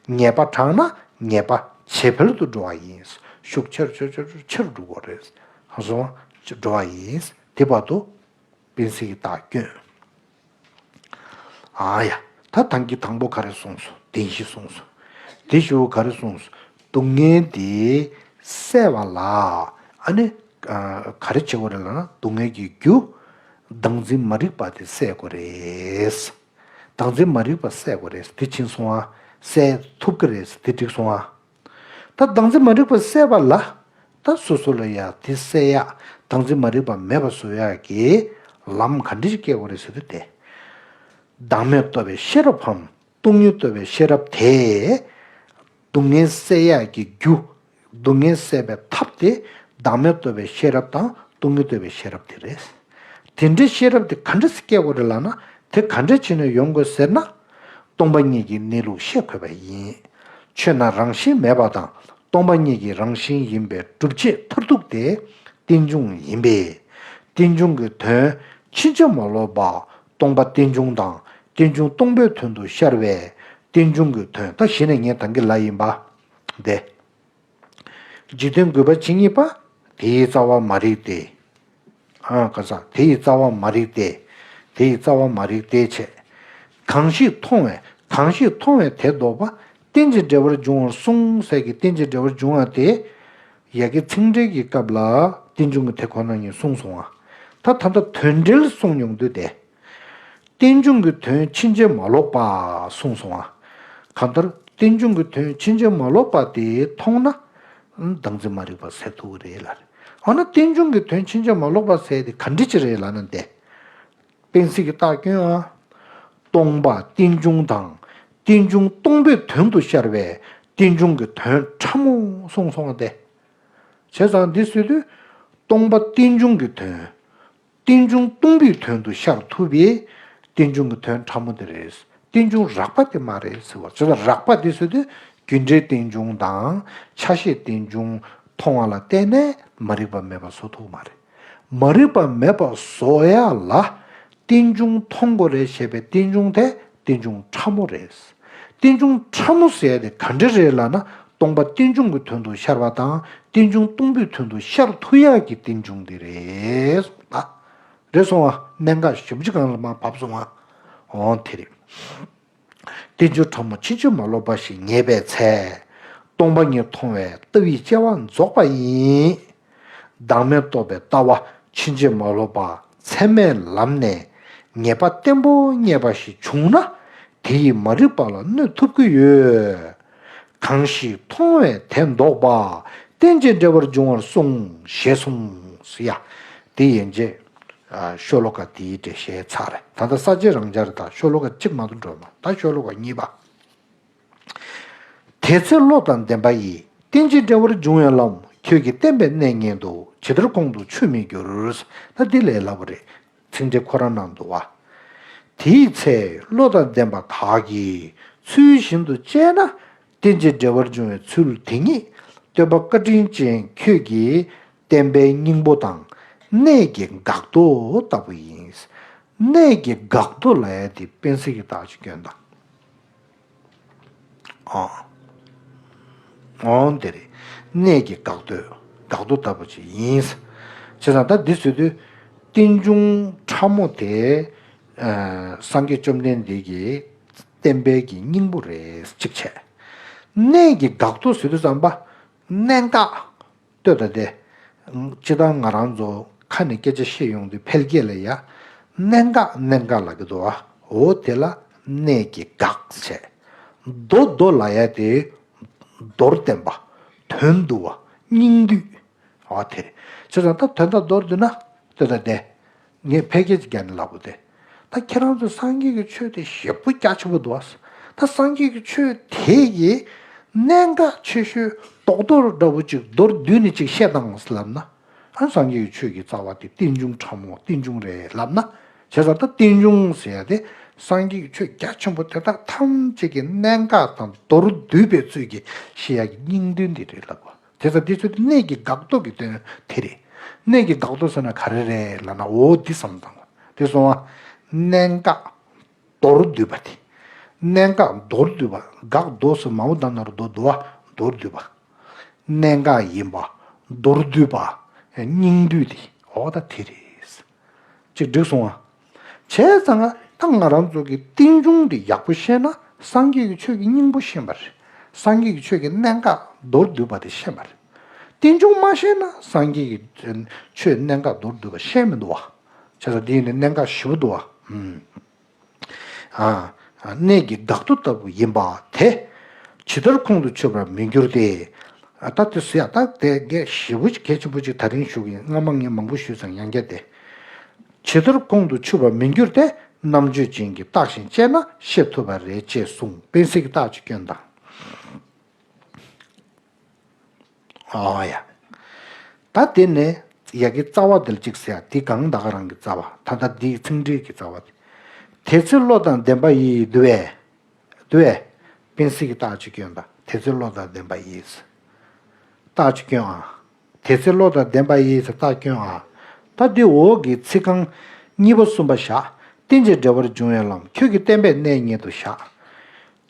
ངེས་པ་དྲངས་ན་ངེས་པ་ཇེ་འཕེལ་དུ་འགྲོ་བ་ཡིན། ཤུགས་ཆེར་ཆེར་ཆེར་ཆེར་འགྲོ་གི་རེད། ཧ་སོང་འགྲོ་བ་ཡིན། དེ་བར་དུ་དཔེ་གསལ་གྱི་རྟགས་སྐྱོན། ཨ་ཡ། ད་དང་གི་དང་པོ་ག་རེ་གསུངས་སོང་བདེན་བཞི་གསུངས་སོང་། དེ་ཞུ་ག་རེ་གསུངས་སོང་། སྡུག་བསྔལ་དེ་བསལ་བ་ལ་ཨ་ནི་ག་རེ་བྱེད་དགོས་རེད་ལབ་ན་སྡུག་བསྔལ་གྱི་རྒྱུ་བདག་འཛིན་མ་རིག་པ་དེ་བསལ་དགོས་རེད། བདག་འཛིན་མ་རིག་པ་བསལ་དགོས་རེད་དེ་ཕྱིན་སོང་ཨ། བསལ་ཐུབ་ཀྱི་རེད་དེ་འགྲིག་སོང་ཨ། ད་བདག་འཛིན་མ་རིག་པ་བསལ་བ་ལ། ད་སོ་སོ་ལ་ཡ་དེ་བསལ་ཡག་བདག་འཛིན་མ་རིག་པ་མེད་པ་བཟོ་ཡག་གི་ལམ་ག་འདྲ་ཞིག་སྐྱེ་དགོས་རེད་ཟེར་དུས་དེ། བདག་མེད་རྟོགས་པའི་ཤེས་རབ་བམ་སྟོང་ཉིད་རྟོགས་པའི་ཤེས་རབ་དེ། སྡུག་བསྔལ་བསལ་ཡག་གི་རྒྱུ། སྡུག་བསྔལ་བསལ་བའི་ཐབས་དེ་བདག་མེད་རྟོགས་པའི་ཤེས་རབ་དང་སྟོང་ཉིད་རྟོགས་པའི་ཤེས་རབ་དེ་རེད། དེ་འདྲའི་ཤེས་རབ་དེ་ག་འདྲ་སེ་སྐྱེ་དགོས་རེད་ལབ་ན་དེ་ག་འདྲ་བྱས་ནས་ཡོང་དགོས་ཟེར་ན། སྟོང་པ་ཉིད་ཀྱི་གནས་ལུགས་ཤེས་དགོས་པ་ཡིན། ཆོས་ན་རང་བཞིན་མེད་པ་དང་ སྟོང་པ་ཉིད་ཀྱི་རང་བཞིན་ཡིན་པའི་སྒྲུབ་བྱེད་མཐར་ཐུག་དེ་རྟེན་འབྱུང་ཡིན་པས། རྟེན་འབྱུང་གི་དོན་ཕྱིན་ཅི་མ་ལོག་པ་སྟོང་པ་རྟེན་འབྱུང་དང་རྟེན་འབྱུང་སྟོང་པའི་དོན་དུ་ཤར་བས་རྟེན་འབྱུང་གི་དོན། ད་གཞི་ནས་ངས་ད་གིན་ལབ་ཡིན་པ་དེ། འཇིག་རྟེན་དགོས་པ་ཇི་སྙེད་པ། དེའི་རྩ་བ་མ་རིག་སྟེ། ཨ་ག་ས་དེ་ཡི་རྩ་བ་མ་རིག་སྟེ། དེ་ཡི་རྩ་བ་མ་རིག་སྟེ་བྱས། གང་ཞིག་མཐོང་བས་གང་ཞིག་མཐོང་བས་དེ་ལྡོག་པ། རྟེན་ཅིང་འབྲེལ་བར་འབྱུང་བར་གསུངས་ཟེར་གི། རྟེན་ཅིང་འབྲེལ་བར་འབྱུང་བ་དེ། ཡ་གི་ཚིག་འགྲེལ་གྱི་སྐབས་ལ་རྟེན་འབྱུང་གི་དེ་ཁོ་ན་ཉིད་གསུངས་སོང་བ། ད་ད་ལྟ་དོན་འགྲེལ་གསུངས་མྱོང་དུས་དེ། རྟེན་འབྱུང་གི་དོན་ཕྱིན་ཅི་མ་ལོག་པ་གསུངས་སོང་ང་། གང་ལྟར་རྟེན་འབྱུང་གི་དོན་ཕྱིན་ཅི་མ་ལོག་པ་དེ་མཐོང་ན། བདག་འཛིན་མ་རིག་པ་སེལ་ཐུབ་ཀྱི་རེད་ལ། འོ་ན་རྟེན་འབྱུང་གི་དོན་ཕྱིན་ཅི་མ་ལོག་པ་ཟེར་དེ་ག་འདྲ་ཅིག་རེད་ལབ་ན་དེ། གཏན་ཚིགས་ཀྱི་རྟགས་སྐྱོན་ཨ། སྟོང་པ་རྟེན་འབྱུང་དང་རྟེན་འབྱུང་སྟོང་པའི་དོན་དུ་ཤར་བས་རྟེན་འབྱུང་གི་དོན་ཕྲ་མོ་གསུངས་སོང་ང་དེ། བྱས་ཙང་འདི་ཟེར་དུས། སྟོང་པ་རྟེན་འབྱུང་གི་དོན། རྟེན་འབྱུང་སྟོང་པའི་དོན་དུ་ཤར་ཐུབ་པས་རྟེན་འབྱུང་གི་དོན་ཕྲ་མོ་དེ་རེད། རྟེན་འབྱུང་རགས་པ་དེ་མ་རེད་ཟེར་བ། ཅི་ལྟར་རགས་པ་དེ་ཟེར་དུས་རྒྱུ་འབྲས་རྟེན་འབྱུང་དང་ཆ་ཤས་རྟེན་འབྱུང་མཐོང་བ་ལ་བརྟེན་ནས་མ་རིག་པ་མེད་པ་བཟོ་ཐུབ་མ་རེད། མ་རིག་པ་མེད་པ་བཟོ་ཡ་ལ་རྟེན་འབྱུང་མཐོང་དགོས་རེད་ཞེས་པའི་རྟེན་འབྱུང་དེ་རྟེན་འབྱུང་ཕྲ་མོ་རེད། རྟེན་འབྱུང་ཕྲ་མོ་ཟེར་ཡ་དེ་ག་འདྲ་རེད་ལབ་ན། སྟོང་པ་རྟེན་འབྱུང་གི་དོན་དུ་ཤར་བ་དང་རྟེན་འབྱུང་སྟོང་པའི་དོན་དུ་ཤར་ཐུབ་ཡག་གི་རྟེན་འབྱུང་དེ་རེད་གསུངས་པ། རེད་སོང་ང་། གནད་འགག་ཞེ་པོ་ཅིག་སྒང་ལ་མར་བབས་སོང་ང་། འོ་དེ་རེད། རྟེན་འབྱུང་ཕྲ་མོ་ཕྱིན་ཅི་མ་ལོག་པ་ཞིག་ངེས་པའི་ཚེ། སྟོང་པ་ཉིད་མཐོང་བས་ལྟ་བའི་དཔྱད་པ་རྫོགས་པ་ཡིན། བདག་མེད་རྟོགས་པའི་ལྟ་བ་ཕྱིན་ཅི་མ་ལོག་པ་ཚད་མའི་ལམ་ནས་ངེས་པ་བརྟན་པོ་རྙེད་པ་ཞིག་བྱུང་ན། དེ་ཡིས་མ་རིག་པ་ལ་གནོད་ཐུབ་ཀྱི་ཡོད། གང་ཞིག་མཐོང་བས་དེ་ལྡོག་པ། རྟེན་ཅིང་འབྲེལ་བར་འབྱུང་བར་གསུངས་ཞེས་གསུངས་ཡ། དེ་ཡན་ཆད། ཨ་ཤོ་ལོ་ཀ་དེའི་འགྲེལ་བཤད་ཚར་རེད། ད་ལྟ་ས་བཅད་རང་འཇགས་རེད། ད་ཤོ་ལོ་ཀ་གཅིག་མ་གཏོགས་འགྲོ་མ། ད་ཤོ་ལོ་ཀ་གཉིས་པ། དེ་ཚེ་བློ་དང་ལྡན་པ་ཡིས། རྟེན་ཅིང་འབྲེལ་བར་འབྱུང་བའི་ལམ། ཁྱོད་ཀྱིས་བསྟན་པའི་གནས་ཉིད་དུ། ཇི་ལྟར་ཁོང་དུ་ཆུད་མི་འགྱུར། ད་འདི་ལས་སླ་པོ་རེད། ཚིག་འགྲེལ་ཁོ་རང་ནང་འདུག་བ། དེའི་ཚེ་བློ་དང་ལྡན་པ་དག་གིས་ཚུལ་བཞིན་དུ་དཔྱད་ན། རྟེན་ཅིང་འབྲེལ་བར་འབྱུང་བའི་ཚུལ་དེ་ཉིད་སྟོན་པ་བཀའ་དྲིན་ཅན་ཁྱོད་ཀྱི་བསྟན་པའི་སྙིང་པོ་དང་གནས་ཀྱི་འགག་རྡོ་ལྟ་བུ་ཡིན། གནས་ཀྱི་འགག་རྡོ་ལབ་ཡ་དེ་དཔེ་ཚིག་གི་རྟགས་ཅིག་སྐྱོན་དང་། ཨང་། ཨང་། དེ་རེད། གནས་ཀྱི་འགག་རྡོ། འགག་རྡོ་ལྟ་བུ་ཅིག་ཡིན། བྱས་ཙང་ད་འདི་ཟེར་དུས་རྟེན་འབྱུང་ཕྲ་མོ་དེ། ཨ་སངས་རྒྱས་བཅོམ་ལྡན་འདས་ཀྱི་བསྟན་པའི་གི་སྙིང་པོ་རེད་གཅིག་བྱས། གནས་ཀྱི་འགག་རྡོ་ཟེར་དུས་ཙམ་པ། གནད་འགག་ལྟོས་དང་དེ། སྤྱིར་བཏང་ང་རང་ཚོ་ཁ་ནས་སྐད་ཆ་བཤད་ཡོང་དུས་འཕེལ་རྒྱས་ལ་ཡ། གནད་འགག་གནད་འགག་ལབ་ཀྱི་འདུག་བ། འོ་དེ་ལ་གནས་ཀྱི་འགག་བྱས། རྡོ་རྡོ་ལབ་ཡ་དེ། མདོར་བསྟན་པ། དོན་བསྡུ་བ། སྙིང་བསྡུས། འོ་དེ་རེད། བྱས་ཙང་ད་དོན་དག་མདོར་བསྡུས་ན། ལྟོས་དང་དེ། ངས་ཕལ་སྐད་ཅིག་རྒྱག་ནས་ལབ་དགོས་ཏེ། ད་ཁྱེད་རང་ཚོ་སངས་རྒྱས་ཀྱི་ཆོས་དེ་ཞེ་པོ་རྒྱ་ཆེན་པོ་འདུག་ཨ། ད་སངས་རྒྱས་ཀྱི་ཆོས་དེ་ཡི་གནད་འགག་ཆེ་ཤོས་རྡོག་རྡོག་འདྲ་བོ་ཅིག་མདོར་བསྡུས་ནས་ཅིག་བཤད་དང་ལབ་ན། ཨ་སངས་རྒྱས་ཀྱི་ཆོས་ཀྱི་རྩ་བ་དེ་རྟེན་འབྱུང་ཕྲ་མོ་རྟེན་འབྱུང་རེད་ལབ་ན། བྱས་ཙང་ད་རྟེན་འབྱུང་ཟེར་ཡ་དེ་སངས་རྒྱས་ཀྱི་ཆོས་རྒྱ་ཆེན་པོ་དེ་དག་ཐམས་ཅད་ཀྱི་གནད་འགག་དང་མདོར་བསྡུས་པའི་ཚུལ་གྱིས་བཤད་ཡ་གི་སྙིང་དོན་དེ་རེད་ལབ་པ། དེ་ཙམ་དེ་ཚོ་གནས་ཀྱི་འགག་རྡོ་གི་དོན་དེ་རེད། གནས་ཀྱི་འགག་རྡོ་ཟེར་ན་ག་རེ་རེད་ལབ་ན། འོ་འདི་བསམ་བློ་བཏང་དགོས། དེ་སོང་བ། གནད་འགག་མདོར་བསྡུས་པ་དེ། གནད་འགག་མདོར་བསྡུས་པ། འགག་རྡོ་ཟེར་མ་འོ་ད་ན་རོ་རྡོ་རྡོ་བ་མདོར་བསྡུས་པ། གནད་འགག་ཡིན་པ། མདོར་བསྡུས་པ། སྙིང་བསྡུས་དེ་འོ་ད་དེ་རེད། ཅིག་འགྲིག་སོང་ང་། བྱས་ཙང་ང་ད་ང་རང་ཚོ་གི་རྟེན་འབྱུང་འདི་ཡག་པོ་ཤེས་ན་སངས་རྒྱས་ཀྱི་ཆོས་ཀྱི་སྙིང་པོ་ཤེས་པ་རེད། སངས་རྒྱས་ཀྱི་ཆོས་ཀྱི་གནད་འགག་མདོར་བསྡུས་པ་དེ་ཤེས་པ་རེད། རྟེན་འབྱུང་མ་ཤེས་ན་སངས་རྒྱས་ཀྱི་ཆོས་གནད་འགག་མདོར་བསྡུས་པ་ཤེས་མི་འདུག་བ། བྱས་ཙང་འདི་ཡིན་ནའི་གནད་འགག་ཞེ་པོ་འདུག་བ། ཨུམ། ཨ། གནས་ཀྱི་འགག་རྡོ་ལྟ་བུ་ཡིན་པ་དེ། ཇི་ལྟར་ཁོང་དུ་ཆུད་པར་མི་འགྱུར་ཏེ། ཨ་ད་དེ་ཟེར་ཡ་ད་དེ་གལ་ཞེ་པོ་གལ་ཆེན་པོ་ཅིག་ད་རིང་ཞུ་གི་ཡིན། སྔ་མ་ངས་མང་པོ་ཞུས་ཙང་ཡང་བསྐྱར་ཏེ། ཇི་ལྟར་ཁོང་དུ་ཆུད་པར་མི་འགྱུར་ཏེ། རྣམ་དཔྱོད་ཅན་གྱིས་བརྟགས་ཤིང་དཔྱད་ན་ཤེས་ཐུབ་པ་རེད་ཅེས་གསུངས། དཔེ་ཚིག་གི་རྟགས་ཅིག་སྐྱོན་དང་། ཨོ་ཡ། ད་དེ་ནས་ཡ་གི་རྩ་བ་དེ་ལ་གཅིག་ཟེར་ཡ་དེ་གང་ད་ག་རང་གི་རྩ་བ། ད་ལྟ་འདིའི་ཚིག་འགྲེལ་གྱི་རྩ་བ་དེ། དེ་ཚེ་བློ་དང་ལྡན་པ་ཡིས་འདུལ་བས། འདུལ་བས། དཔེ་ཚིག་གི་རྟགས་ཅིག་སྐྱོན་དང་། དེ་ཚེ་བློ་དང་ལྡན་པ་ཡིས། རྟགས་ཅིག་སྐྱོན་ཨ། དེ་ཚེ་བློ་དང་ལྡན་པ་ཡིས་ཟེར་རྟགས་སྐྱོན་ཨ། ད་འདི་འོག་གི་ཚིག་རྐང་གཉིས་པ་གསུམ་པ་བཞག་རྟེན་ཅིང་འབྲེལ་བར་འབྱུང་བའི་ལམ། ཁྱོད་ཀྱིས་བསྟན་པའི་གནས་ཉིད་དུ་བཞག་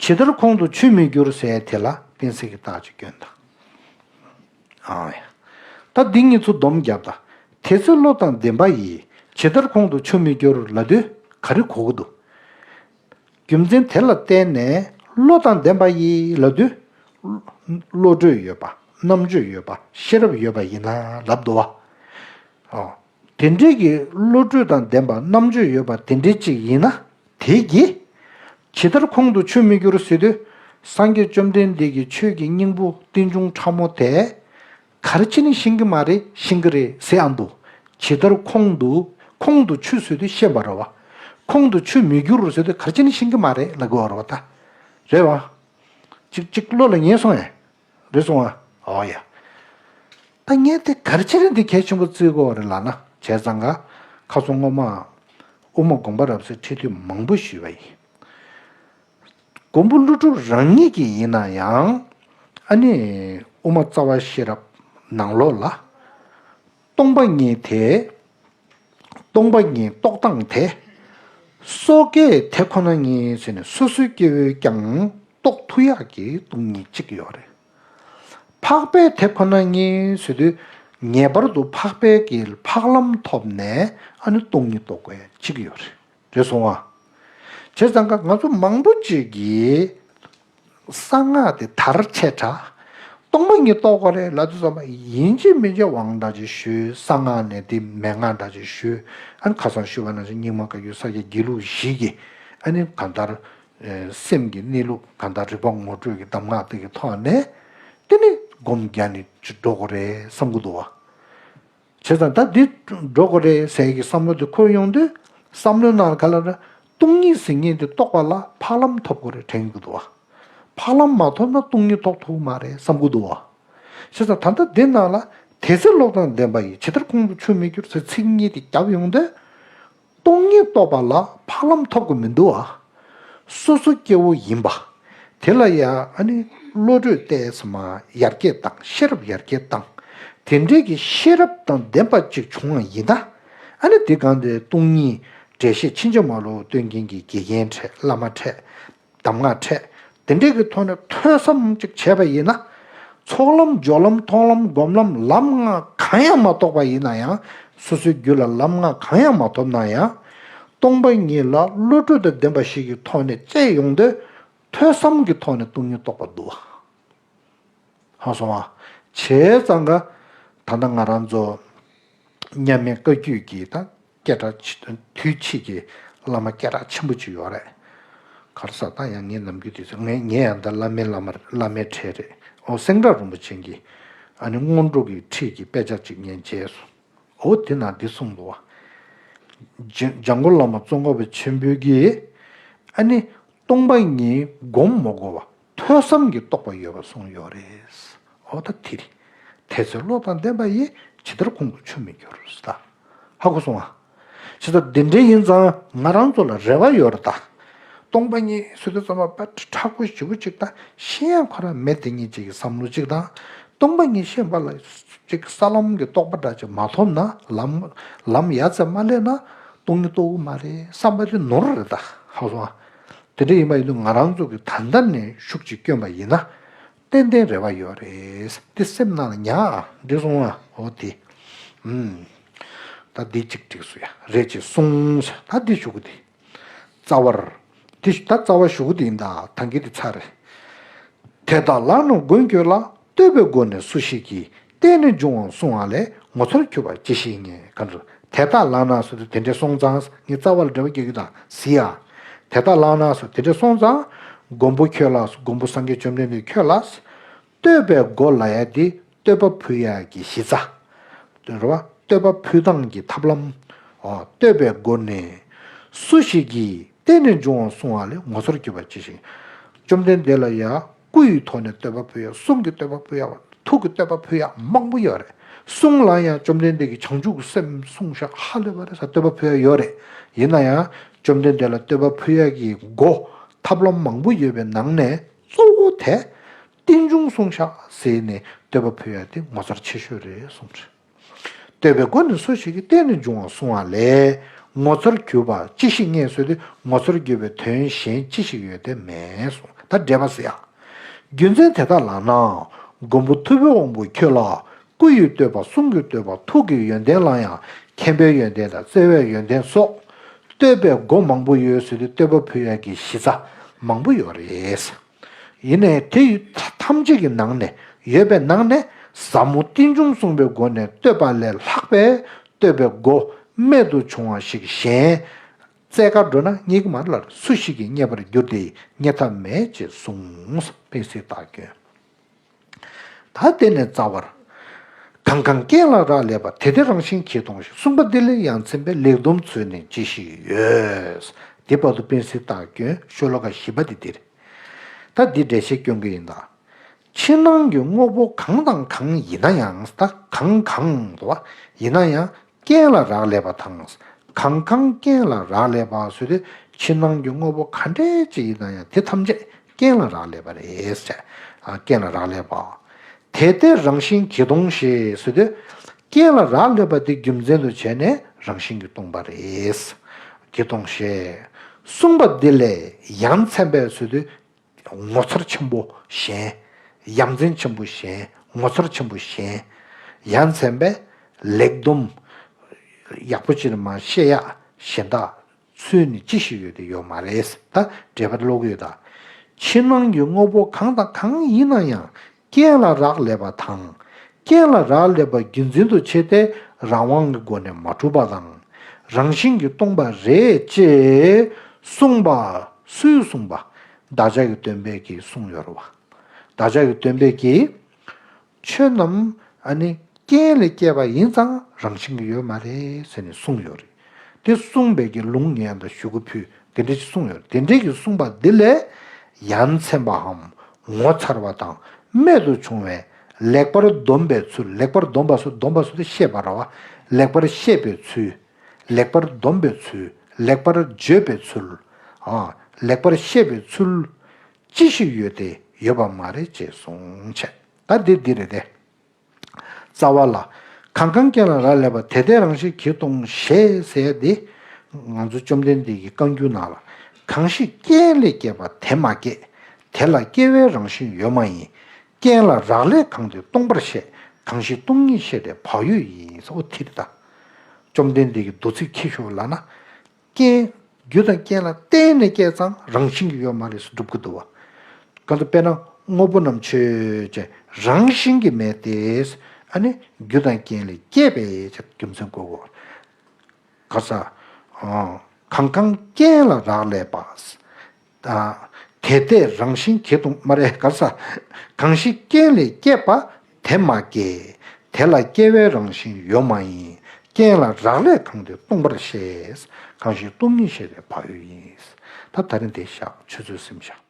ཇི་ལྟར་ཁོང་དུ་ཆུད་མི་འགྱུར་ཟེར་དེ་ལ་གཏན་ཚིགས་ཀྱི་རྟགས་ཅིག་སྐྱོན་དང་། ཨང་ཡ། ད་འདི་གཉིས་ཚོ་སྡོམ་བརྒྱབ་ད། དེ་ཚེ་བློ་དང་ལྡན་པ་ཡིས། ཇི་ལྟར་ཁོང་དུ་ཆུད་མི་འགྱུར་ལབ་དུས་ག་རེ་གོ་གི་འདུག་རྒྱུ་མཚན་དེ་ལ་བརྟེན་ནས་བློ་དང་ལྡན་པ་ཡིས་ལབ་དུས། བློ་གྲོས་ཡོད་པ། རྣམ་དཔྱོད་ཡོད་པ། ཤེས་རབ་ཡོད་པ་ཡིན་ན་ལབ་འདུག་བ། ཨོ། དེ་འདྲའི་གི་བློ་གྲོས་དང་ལྡན་པ། རྣམ་དཔྱོད་ཡོད་པ་དེ་འདྲའི་ཅིག་ཡིན་ན། དེ་གིས། ཇི་ལྟར་ཁོང་དུ་ཆུད་མི་འགྱུར་ཟེར་དུས། སངས་རྒྱས་བཅོམ་ལྡན་འདས་ཀྱི་ཆོས་ཀྱི་སྙིང་པོ་རྟེན་འབྱུང་ཕྲ་མོ་དེ། ག་རེ་བྱས་ནས་ཤེས་ཀྱི་མ་རེད། ཤེས་ཀྱི་རེད་ཟེར་ཨ་འདུག་ཇི་ལྟར་ཁོང་དུ། ཁོང་དུ་ཆུད་ཟེར་དུས་ཤེས་པ་རེད་བ། ཁོང་དུ་ཆུད་མི་འགྱུར་ཟེར་དུས་ག་རེ་བྱས་ནས་ཤེས་ཀྱི་མ་རེད་ལབ་དགོས་པ་རེད་བ་ད། རེད་བ། ཅིག་ཅིག་བློ་ལ་ངེས་སོང་ཨེ། རེད་སོང་ཨ། ཨོ་ཡ། ད་ངས་དེ་ག་རེ་བྱས་ནས་འདི་གལ་ཆེན་པོ་བརྩི་དགོས་པ་རེད་ལབ་ན། བྱས་ཙང་ཀ་ཁ་སང་སྔོན་མ་དབུ་མ་དགོངས་པ་རབ་གསལ་ཁྲིད་དུས་མང་པོ་ཞུས་པ་ཡིན། མགོན་པོ་ཀླུ་སྒྲུབ་རང་ཉིད་ཀྱིས་ཡིན་ན་ཡང་། ཨ་ནི་དབུ་མ་རྩ་བ་ཤེས་རབ་ནང་ལོགས་ལ། སྟོང་པ་ཉིད་དེ། སྟོང་པ་ཉིད་རྟོགས་སྟངས་དེ། སོ་སྐྱེ་དེ་ཁོ་ན་ཉིད་ཟེར་ནས་སོ་སོའི་སྐྱེ་བོས་ཀྱང་རྟོགས་ཐུབ་ཡག་གི་སྟོང་ཉིད་གཅིག་ཡོད་རེད། འཕགས་པའི་དེ་ཁོ་ན་ཉིད་ཟེར་དུས། ངེས་པར་དུ་འཕགས་པའི་གི་འཕགས་ལམ་ཐོབ་ནས་ཨ་ནི་སྟོང་ཉིད་རྟོགས་དགོས་ཡག་གཅིག་ཡོད་རེད། རེད་སོང་ཨ། བྱས་ཙང་ཀ་ང་ཚོ་མང་པོ་ཅིག་གིས་གསང་སྔགས་དེ་དར་ཆེ་དྲགས། སྟོང་པ་ཉིད་རྟོགས་དགོས་རེད་ལབ་དུས་ཙམ་པ་ཡིན་གཅིག་མིན་གཅིག་དབང་འདྲ་ཅིག་ཞུས། གསང་སྔགས་ནས་དེ་མན་ངག་འདྲ་ཅིག་ཞུས། ཨ་ནི་ཁ་སང་ཞུས་པ་ནང་བཞིན་རྙིང་མ་བཀའ་བརྒྱུད་ས་སྐྱ་དགེ་ལུགས་བཞི་གི་ཨ་ནི་གང་ལྟར་སེམས་ཀྱི་གནས་ལུགས་གང་ལྟར་རིག་པ་ངོ་སྤྲོད་ཀྱི་གདམས་ངག་དེ་གི་ཐོག་ནས་དེ་ནི་སྒོམ་རྒྱག་ནས་ཅིག་འགྲོ་དགོས་རེད་བསམ་གྱི་འདུག་བ། བྱས་ཙང་ད་འདི་འགྲོ་དགོས་རེད་ཟེར་གྱི་བསམ་བློ་དེ་འཁོར་ཡོང་དུས། བསམ་བློའི་ནང་ག་ལ་ར། སྟོང་ཉིད་ཟེར་མཁན་དེ་རྟོགས་པ་ལ་འཕགས་ལམ་ཐོབ་དགོས་རེད་དྲན་གྱི་འདུག་བ། འཕགས་ལམ་མ་ཐོབ་ན་སྟོང་ཉིད་རྟོགས་ཐུབ་མ་རེད་བསམ་གྱི་འདུག་བ། བྱས་ཙང་ད་ལྟ་འདི་ནང་ལ་དེ་ཚེ་བློ་དང་ལྡན་པ་ཡིས། ཇི་ལྟར་ཁོང་དུ་ཆུད་མི་འགྱུར་ཟེར་ཚིག་གཉིས་དེ་བརྒྱབ་ཡོང་དུས། སྟོང་ཉིད་རྟོགས་པ་ལ་འཕགས་ལམ་ཐོབ་ཀྱི་མི་འདུག་ཨ། སོ་སོ་སྐྱེ་བོ་ཡིན་པ། དེ་ལ་ཡང་ཨ་ནི་བློ་གྲོས་ཏོག་ཙམ་ཡར་རྒྱས་བཏང་། ཤེས་རབ་ཡར་རྒྱས་བཏང་། དེ་འདྲའི་གི་ཤེས་རབ་དང་ལྡན་པ་ཅིག་བྱུང་བ་ཡིན་ན། ཨ་ནི་དེ་གང་དེ་སྟོང་ཉིད་འགྲེལ་བཤད་ཕྱིན་ཅི་མ་ལོག་སྟོན་མཁན་གྱི་དགེ་རྒན་འཕྲད། བླ་མ་འཕྲད། གདམས་ངག་འཕྲད། དེ་འདྲའི་གི་ཐོག་ནས་ཐོས་བསམ་ཅིག་བྱས་པ་ཡིན་ན། ཚོགས་ལམ་སྦྱོར་ལམ་མཐོང་ལམ་སྒོམ་ལམ་ལམ་ལྔ་གང་ཡང་མ་རྟོགས་པ་ཡིན་ན་ཡང་། སོ་སོའི་རྒྱུད་ལ་ལམ་ལྔ་གང་ཡང་མ་ཐོབ་ན་ཡང་། སྟོང་པ་ཉིད་ལ་བློ་གྲོས་དང་ལྡན་པ་ཞིག་གི་ཐོག་ནས་དཔྱད་ཡོང་དུས། ཐོས་བསམ་གྱི་ཐོག་ནས་སྟོང་ཉིད་རྟོགས་པ་འདུག་བ། ཧ་སོང་བ། བྱས་ཙང་ཀ་ད་ལྟ་ང་རང་ཚོ་མཉམ་མེད་བཀའ་བརྒྱུད་ཀྱི་ད་སྐད་གྲགས་ཆེ། དུས་ཕྱིས་ཀྱི་བླ་མ་སྐད་གྲགས་ཆེན་པོ་ཅིག་ཡོད་རེད། ག་རེ་ཟེར། ད་ཡང་ངས་ནམ་རྒྱུན་དུས་ཚོད་ངས་ངས་ཡང་ད་བླ་མའི་བླ་མ་བླ་མའི་གྲས་རེད། ཨོ་སེང་བྲག་རིན་པོ་ཆེ་གི་ཨ་ནི་སྔོན་འགྲོ་གི་ཁྲིད་ཀྱི་དཔེ་ཆ་ཅིག་ངས་མཇལ་སོང་། འོ་དེ་ན་འདི་གསུངས་འདུག་བ། འཇམ་མགོན་བླ་མ་ཙོང་ཁ་པ་ཆེན་པོའི་གིས་ཨ་ནི་སྟོང་པ་ཉིད་སྒོམ་མ་དགོས་པ་ཐོས་བསམ་གྱིས་རྟོགས་པ་ཡོད་པ་གསུངས་ཡོད་རེད། འོ་ད་དེ་རེད། དེ་ཚེ་བློ་དང་ལྡན་པ་ཡིས། ཇི་ལྟར་ཁོང་དུ་ཆུད་མི་འགྱུར་ཟེར་ད། ཧ་གོ་སོང་ང་། བྱས་ཙང་འདི་འདྲ་ཡིན་ཙང་ང་རང་ཚོ་ལ་རེ་བ་ཡོད་རེད་ད། སྟོང་པ་ཉིད་ཟེར་དུས་ཙམ་པ་དཔེ་མཁྲེགས་པོ་ཞེ་པོ་ཅིག་དང་ཤེས་ཡ་ཁོ་རང་མེད་དེ་ཉིད་ཅིག་གི་བསམ་བློ་ཅིག་དང་། སྟོང་པ་ཉིད་ཤེས་པ་ལ་ཅིག་ས་ལམ་གྱི་རྟོགས་པ་འདྲ་ཅིག་མ་ཐོབ་ན། ལམ་ལམ་ཡ་ཙམ་མ་སླེབས་ན་སྟོང་ཉིད་རྟོགས་ཀྱི་མ་རེད་བསམ་པ་དེ་ནོར་རེད་ད། ཧ་གོ་སོང་ང་། དེ་འདྲ་ཡིན་པ་ཡིན་དུས་ང་རང་ཚོ་གི་ད་ལྟ་ནས་ཤུགས་ཅིག་བསྐྱོན་པ་ཡིན་ན། ཏན་ཏན་རེ་བ་ཡོད་རེད། དེ་སེམས་ནང་ལ་ཉར་ཨ། འགྲིག་སོང་ཨ། འོ་དེ། ཨུམ། ད་འདི་གཅིག་འགྲིག་སོང་ཡ། རེད་ཅེས་གསུངས། ད་འདི་ཞུ་གི་དེ། རྩ་བར། དེ་ད་རྩ་བ་ཞུ་གི་དེ་ཡིན་ད། ཐང་གི་དེ་ཚར་རེད། དེ་དག་ལགས་ན་མགོན་ཁྱོད་ལ། བསྟོད་པའི་སྒོ་ནས་སུ་ཞིག་གིས། བརྟེན་ནས་འབྱུང་བ་བསྲུང་བ་ལས། ངོ་མཚར་གྱུར་པ་ཅི་ཞིག་ཉེ། ག་འདྲ། དེ་དག་ལགས་ན་ཟེར་དུས་དེ་འདྲ་སོང་ཙང་། ངས་རྩ་བ་ལ་འགྲེལ་པ་རྒྱག་གི་ད་ཟེར་ཡ། དེ་དག་ལགས་ན་ཟེར་དེ་འདྲ་སོང་ཙང་། མགོན་པོ་ཁྱོད་ལ། མགོན་པོ་སངས་རྒྱས་བཅོམ་ལྡན་འདས་ཁྱོད་ལ། བསྟོད་པའི་སྒོ་ལབ་ཡ་འདི་བསྟོད་པ་ཕུལ་ཡ་གི་གཞི་རྩ། རེད་བ། བསྟོད་པ་ཕུལ་སྟངས་ཀྱི་ཐབས་ལམ། འོ། བསྟོད་པའི་སྒོ་ནས། སུ་ཞིག་གིས། བརྟེན་ནས་འབྱུང་བ་བསྲུང་བ་ལས། ངོ་མཚར་གྱུར་པ་ཅི་ཞིག་བཅོམ་ལྡན་འདས་ལ་ཡ་སྐུ་ཡི་ཐོག་ནས་བསྟོད་པ་ཕུལ་ཡ། གསུང་གི་བསྟོད་པ་ཕུལ་ཡ། ཐུགས་ཀྱི་བསྟོད་པ་ཕུལ་ཡ་མང་པོ་ཡོད་རེད། གསུང་ལ་ཡང་བཅོམ་ལྡན་འདས་ཀྱིས་བྱང་ཆུབ་ཀྱི་སེམས་གསུངས་ཤག་ཧ་ལས་པ་རེད་ཟེར་བསྟོད་པ་ཕུལ་ཡ་ཡོད་རེད། ཡིན་ན་ཡང་བཅོམ་ལྡན་འདས་ལ་བསྟོད་པ་ཕུལ་ཡ་གི་སྒོ་ཐབས་ལམ་མང་པོ་ཡོད་པའི་ནང་ནས་གཙོ་བོ་དེ། རྟེན་འབྱུང་གསུངས་ཤག་ཟེར་ནས་ བསྟོད་པ་ཕུལ་ཡ་དེ་ངོ་མཚར་ཆེ་ཤོས་རེད་གསུངས་རེད། བསྟོད་པའི་སྒོ་ནི་སུ་ཞིག་གིས་བརྟེན་ནས་འབྱུང་བར་གསུངས་པ་ལས། ངོ་མཚར་གྱུར་པ་ཅི་ཞིག་ངེས་ཟེར་དུས་ངོ་མཚར་གྱུར་པའི་དོན་གཞན་ཅི་ཞིག་ཡོད་དེ་མེད་གསུངས། ད་འགྲེལ་པ་ཟེར་ཡ། རྒྱུ་མཚན་དེ་ལྟར་ལབ་ན། མགོན་པོ་ཐུབ་པའི་དབང་པོ་ཁྱོད་ལ། སྐུ་ཡི་བསྟོད་པ་གསུང་གི་བསྟོད་པ་ཐུགས་ཀྱི་ཡོན་ཏན་ལ་ཡང་མཁྱེན་པའི་ཡོན་ཏན་དང་བརྩེ་བའི་ཡོན་ཏན་སོགས་བསྟོད་པའི་སྒོ་མང་པོ་ཡོད་ཟེར་དུས་བསྟོད་པ་ཕུལ་ཡ་གི་གཞི་རྩ་མང་པོ་ཡོད་རེད། ཡིན་ནའི་དེ་ཐམས་ཅད་ཀྱི་ནང་ནས་ཡོད་པའི་ནང་ནས་ཟབ་མོ་རྟེན་འབྱུང་གསུངས་པའི་སྒོ་ནས་བསྟོད་པ་ལས་ལྷག་པའི་བསྟོད་པའི་སྒོ་རྨད་དུ་བྱུང་བ་ཞིག་གཞན་བཙལ་ག་འགྲོ་ན་རྙེད་ཀྱི་མ་རེད་ལ། སུ་ཞིག་གིས་རྙེད་པར་འགྱུར་ཏེ་རྙེད་ཐབས་མེད་ཅེས་གསུངས། དཔེ་གཟིགས་དག་སྐྱོན། ད་དེ་ནས་རྩ་བར། གང་གང་རྐྱེན་ལ་རག་ལས་པ། དེ་དེ་རང་བཞིན་གྱིས་སྟོང་ཞེས་གསུངས་པ་འདི་ལས་ཡ་མཚན་པའི་ལེགས་སྡོམ་ཚུལ་ནི་ཅི་ཞིག་ཡོད། དེ་བར་དུ་དཔེ་གཟིགས་དག་སྐྱོན། ཤོ་ལོ་ཀ་བཞི་པ་དེ་འདིར། ད་འདི་འགྲེལ་བཤད་སྐྱོན་གྱི་ཡིན་ད། ཕྱི་ནང་གི་དངོས་པོ་གང་དང་གང་ཡིན་ན་ཡང་། ད་གང་གང་དུ་བ་ཡིན་ན་ཡང་། རྐྱེན་ལ་རག་ལས་པ་དང་། གང་གང་རྐྱེན་ལ་རག་ལས་པ་ཟེར་དུས་ཕྱི་ནང་གི་དངོས་པོ་ག་འདྲས་ཅིག་ཡིན་ན་ཡང་དེ་ཐམས་ཅད་རྐྱེན་ལ་རག་ལས་པ་རེད་ཟེར། ཨ། རྐྱེན་ལ་རག་ལས་པ། དེ་དེ་རང་བཞིན་གྱིས་སྟོང་ཞེས་ཟེར་དུས་རྐྱེན་ལ་རག་ལས་པ་དེ་རྒྱུ་མཚན་དུ་བྱས་ནས་རང་བཞིན་གྱིས་སྟོང་པ་རེད། གྱིས་སྟོང་ཞེས་གསུངས་པ་འདི་ལས་ཡ་མཚན་པའི་ཟེར་དུས། ངོ་མཚར་ཆེན་པོ་གཞན། ཡ་མཚན་ཆེན་པོ་གཞན། ངོ་མཚར་ཆེན་པོ་གཞན། ཡ་མཚན་པའི་ལེགས་སྡོམ། ཡག་པོ་ཅིག་མ་བཤད་ཡག་གཞན་དག་ཚུལ་ནི་ཅི་ཞིག་ཡོད་དེ་ཡོད་མ་རེད། ད་འགྲེལ་པ་ཀློག་གི་ཡོད་ད། ཕྱི་ནང་གི་དངོས་པོ་གང་དང་གང་ཡིན་ན་ཡང་རྐྱེན་ལ་རག་ལས་པ་དང་། རྐྱེན་ལ་རག་ལས་པ་རྒྱུ་མཚན་དུ་བྱས་ཏེ་རང་དབང་གི་སྒོ་ནས་མ་གྲུབ་པ་དང་། རང་བཞིན་གྱིས་སྟོང་པ་རེད་ཅེས་གསུངས་པ། སུས་གསུངས་པ། བདག་ཅག་གི་སྟོན་པས་ཀྱིས་གསུངས་ཡོད་རེད་བ། བདག་ཅག་གི་སྟོན་པས་ཀྱིས། ཆོས་རྣམས་ཨ་ནི་རྐྱེན་ལས་སྐྱེས་པ་ཡིན་ཙང་རང་བཞིན་གྱིས་ཡོད་མ་རེད་ཟེར་ནས་གསུངས་ཡོད་རེད། དེ་གསུངས་པའི་གི་ལུང་ངས་ཡང་ད་ཞུ་གི་ཕུལ། དེ་འདྲ་ཞིག་གསུངས་ཡོད་རེད། དེ་འདྲའི་གི་གསུངས་པ་འདི་ལས་ཡ་མཚན་པའམ་ངོ་མཚར་བ་དང་རྨད་དུ་བྱུང་བའི་ལེགས་པར་སྡོམ་པའི་ཚུལ། ལེགས་པར་སྡོམ་པ་སོ། སྡོམ་པ་སོ་དེ་བཤད་པ་རེད་བ། ལེགས་པར་བཤད་པའི་ཚུལ། ལེགས་པར་སྡོམ་པའི་ཚུལ། ལེགས་པར་བརྗོད་པའི་ཚུལ། ཨ། ལེགས་པར་བཤད་པའི་ཚུལ། ཅི་ཞིག་ཡོད་དེ་ཡོད་པ་མ་རེད་ཅེས་གསུངས་བྱས། ད་འདི་འདི་རེད་དེ། རྩ་བ་ལ། གང་གང་རྐྱེན་ལ་རག་ལས་པ། དེ་དེ་རང་བཞིན་གྱིས་སྟོང་ཞེས་ཟེར་ཏེ། ང་ཚོ་བཅོམ་ལྡན་འདས་ཀྱི་བཀའ་འགྱུར་ནང་ལ། གང་ཞིག་རྐྱེན་ལས་སྐྱེས་པ་དེ་མ་སྐྱེས། དེ་ལ་སྐྱེ་བའི་རང་བཞིན་ཡོད་མ་ཡིན། རྐྱེན་ལ་རག་ལས་གང་དེ་སྟོང་པར་བཤད། གང་ཞིག་སྟོང་ཉིད་བཤད་དེ་བག་ཡོད་ཡིན། ཨོ་དེ་རེད་ད། བཅོམ་ལྡན་འདས་ཀྱིས་མདོ་ཚིག་ཁྱི་ཤོར་ལབ་ན། རྐྱེན། རྒྱུ་དང་རྐྱེན་ལ་བརྟེན་ནས་སྐྱེས་ཙང་རང་བཞིན་གྱིས་ཡོད་མ་རེད་ཟེར་སྒྲུབ་ཀྱི་འདུག་བ། གང་ལྟར་དཔེར་ན་དངོས་པོ་རྣམས་ཆོས་ཅན། རང་བཞིན་གྱིས་མེད་དེ། ཨ་ནི་རྒྱུ་དང་རྐྱེན་ལས་སྐྱེས་པའི་རྒྱུ་མཚན་གོ་དགོས། ག་ས། གང་གང་རྐྱེན་ལ་རག་ལས་པ། དེ་དེ་རང་བཞིན་གྱིས་སྟོང་མ་རེད། ག་ས། གང་ཞིག་རྐྱེན་ལས་སྐྱེས་པ་དེ་མ་སྐྱེས། དེ་ལ་སྐྱེ་བའི་རང་བཞིན་ཡོད་མ་ཡིན། རྐྱེན་ལ་རག་ལས་གང་དེ་སྟོང་པར་བཤད། གང་ཞིག་སྟོང་ཉིད་བཤད་དེ་བག་ཡོད་ཡིན། ད་ད་རིང་དེ་བཞག་ཆུ་ཚོད་ཟིན་བཞག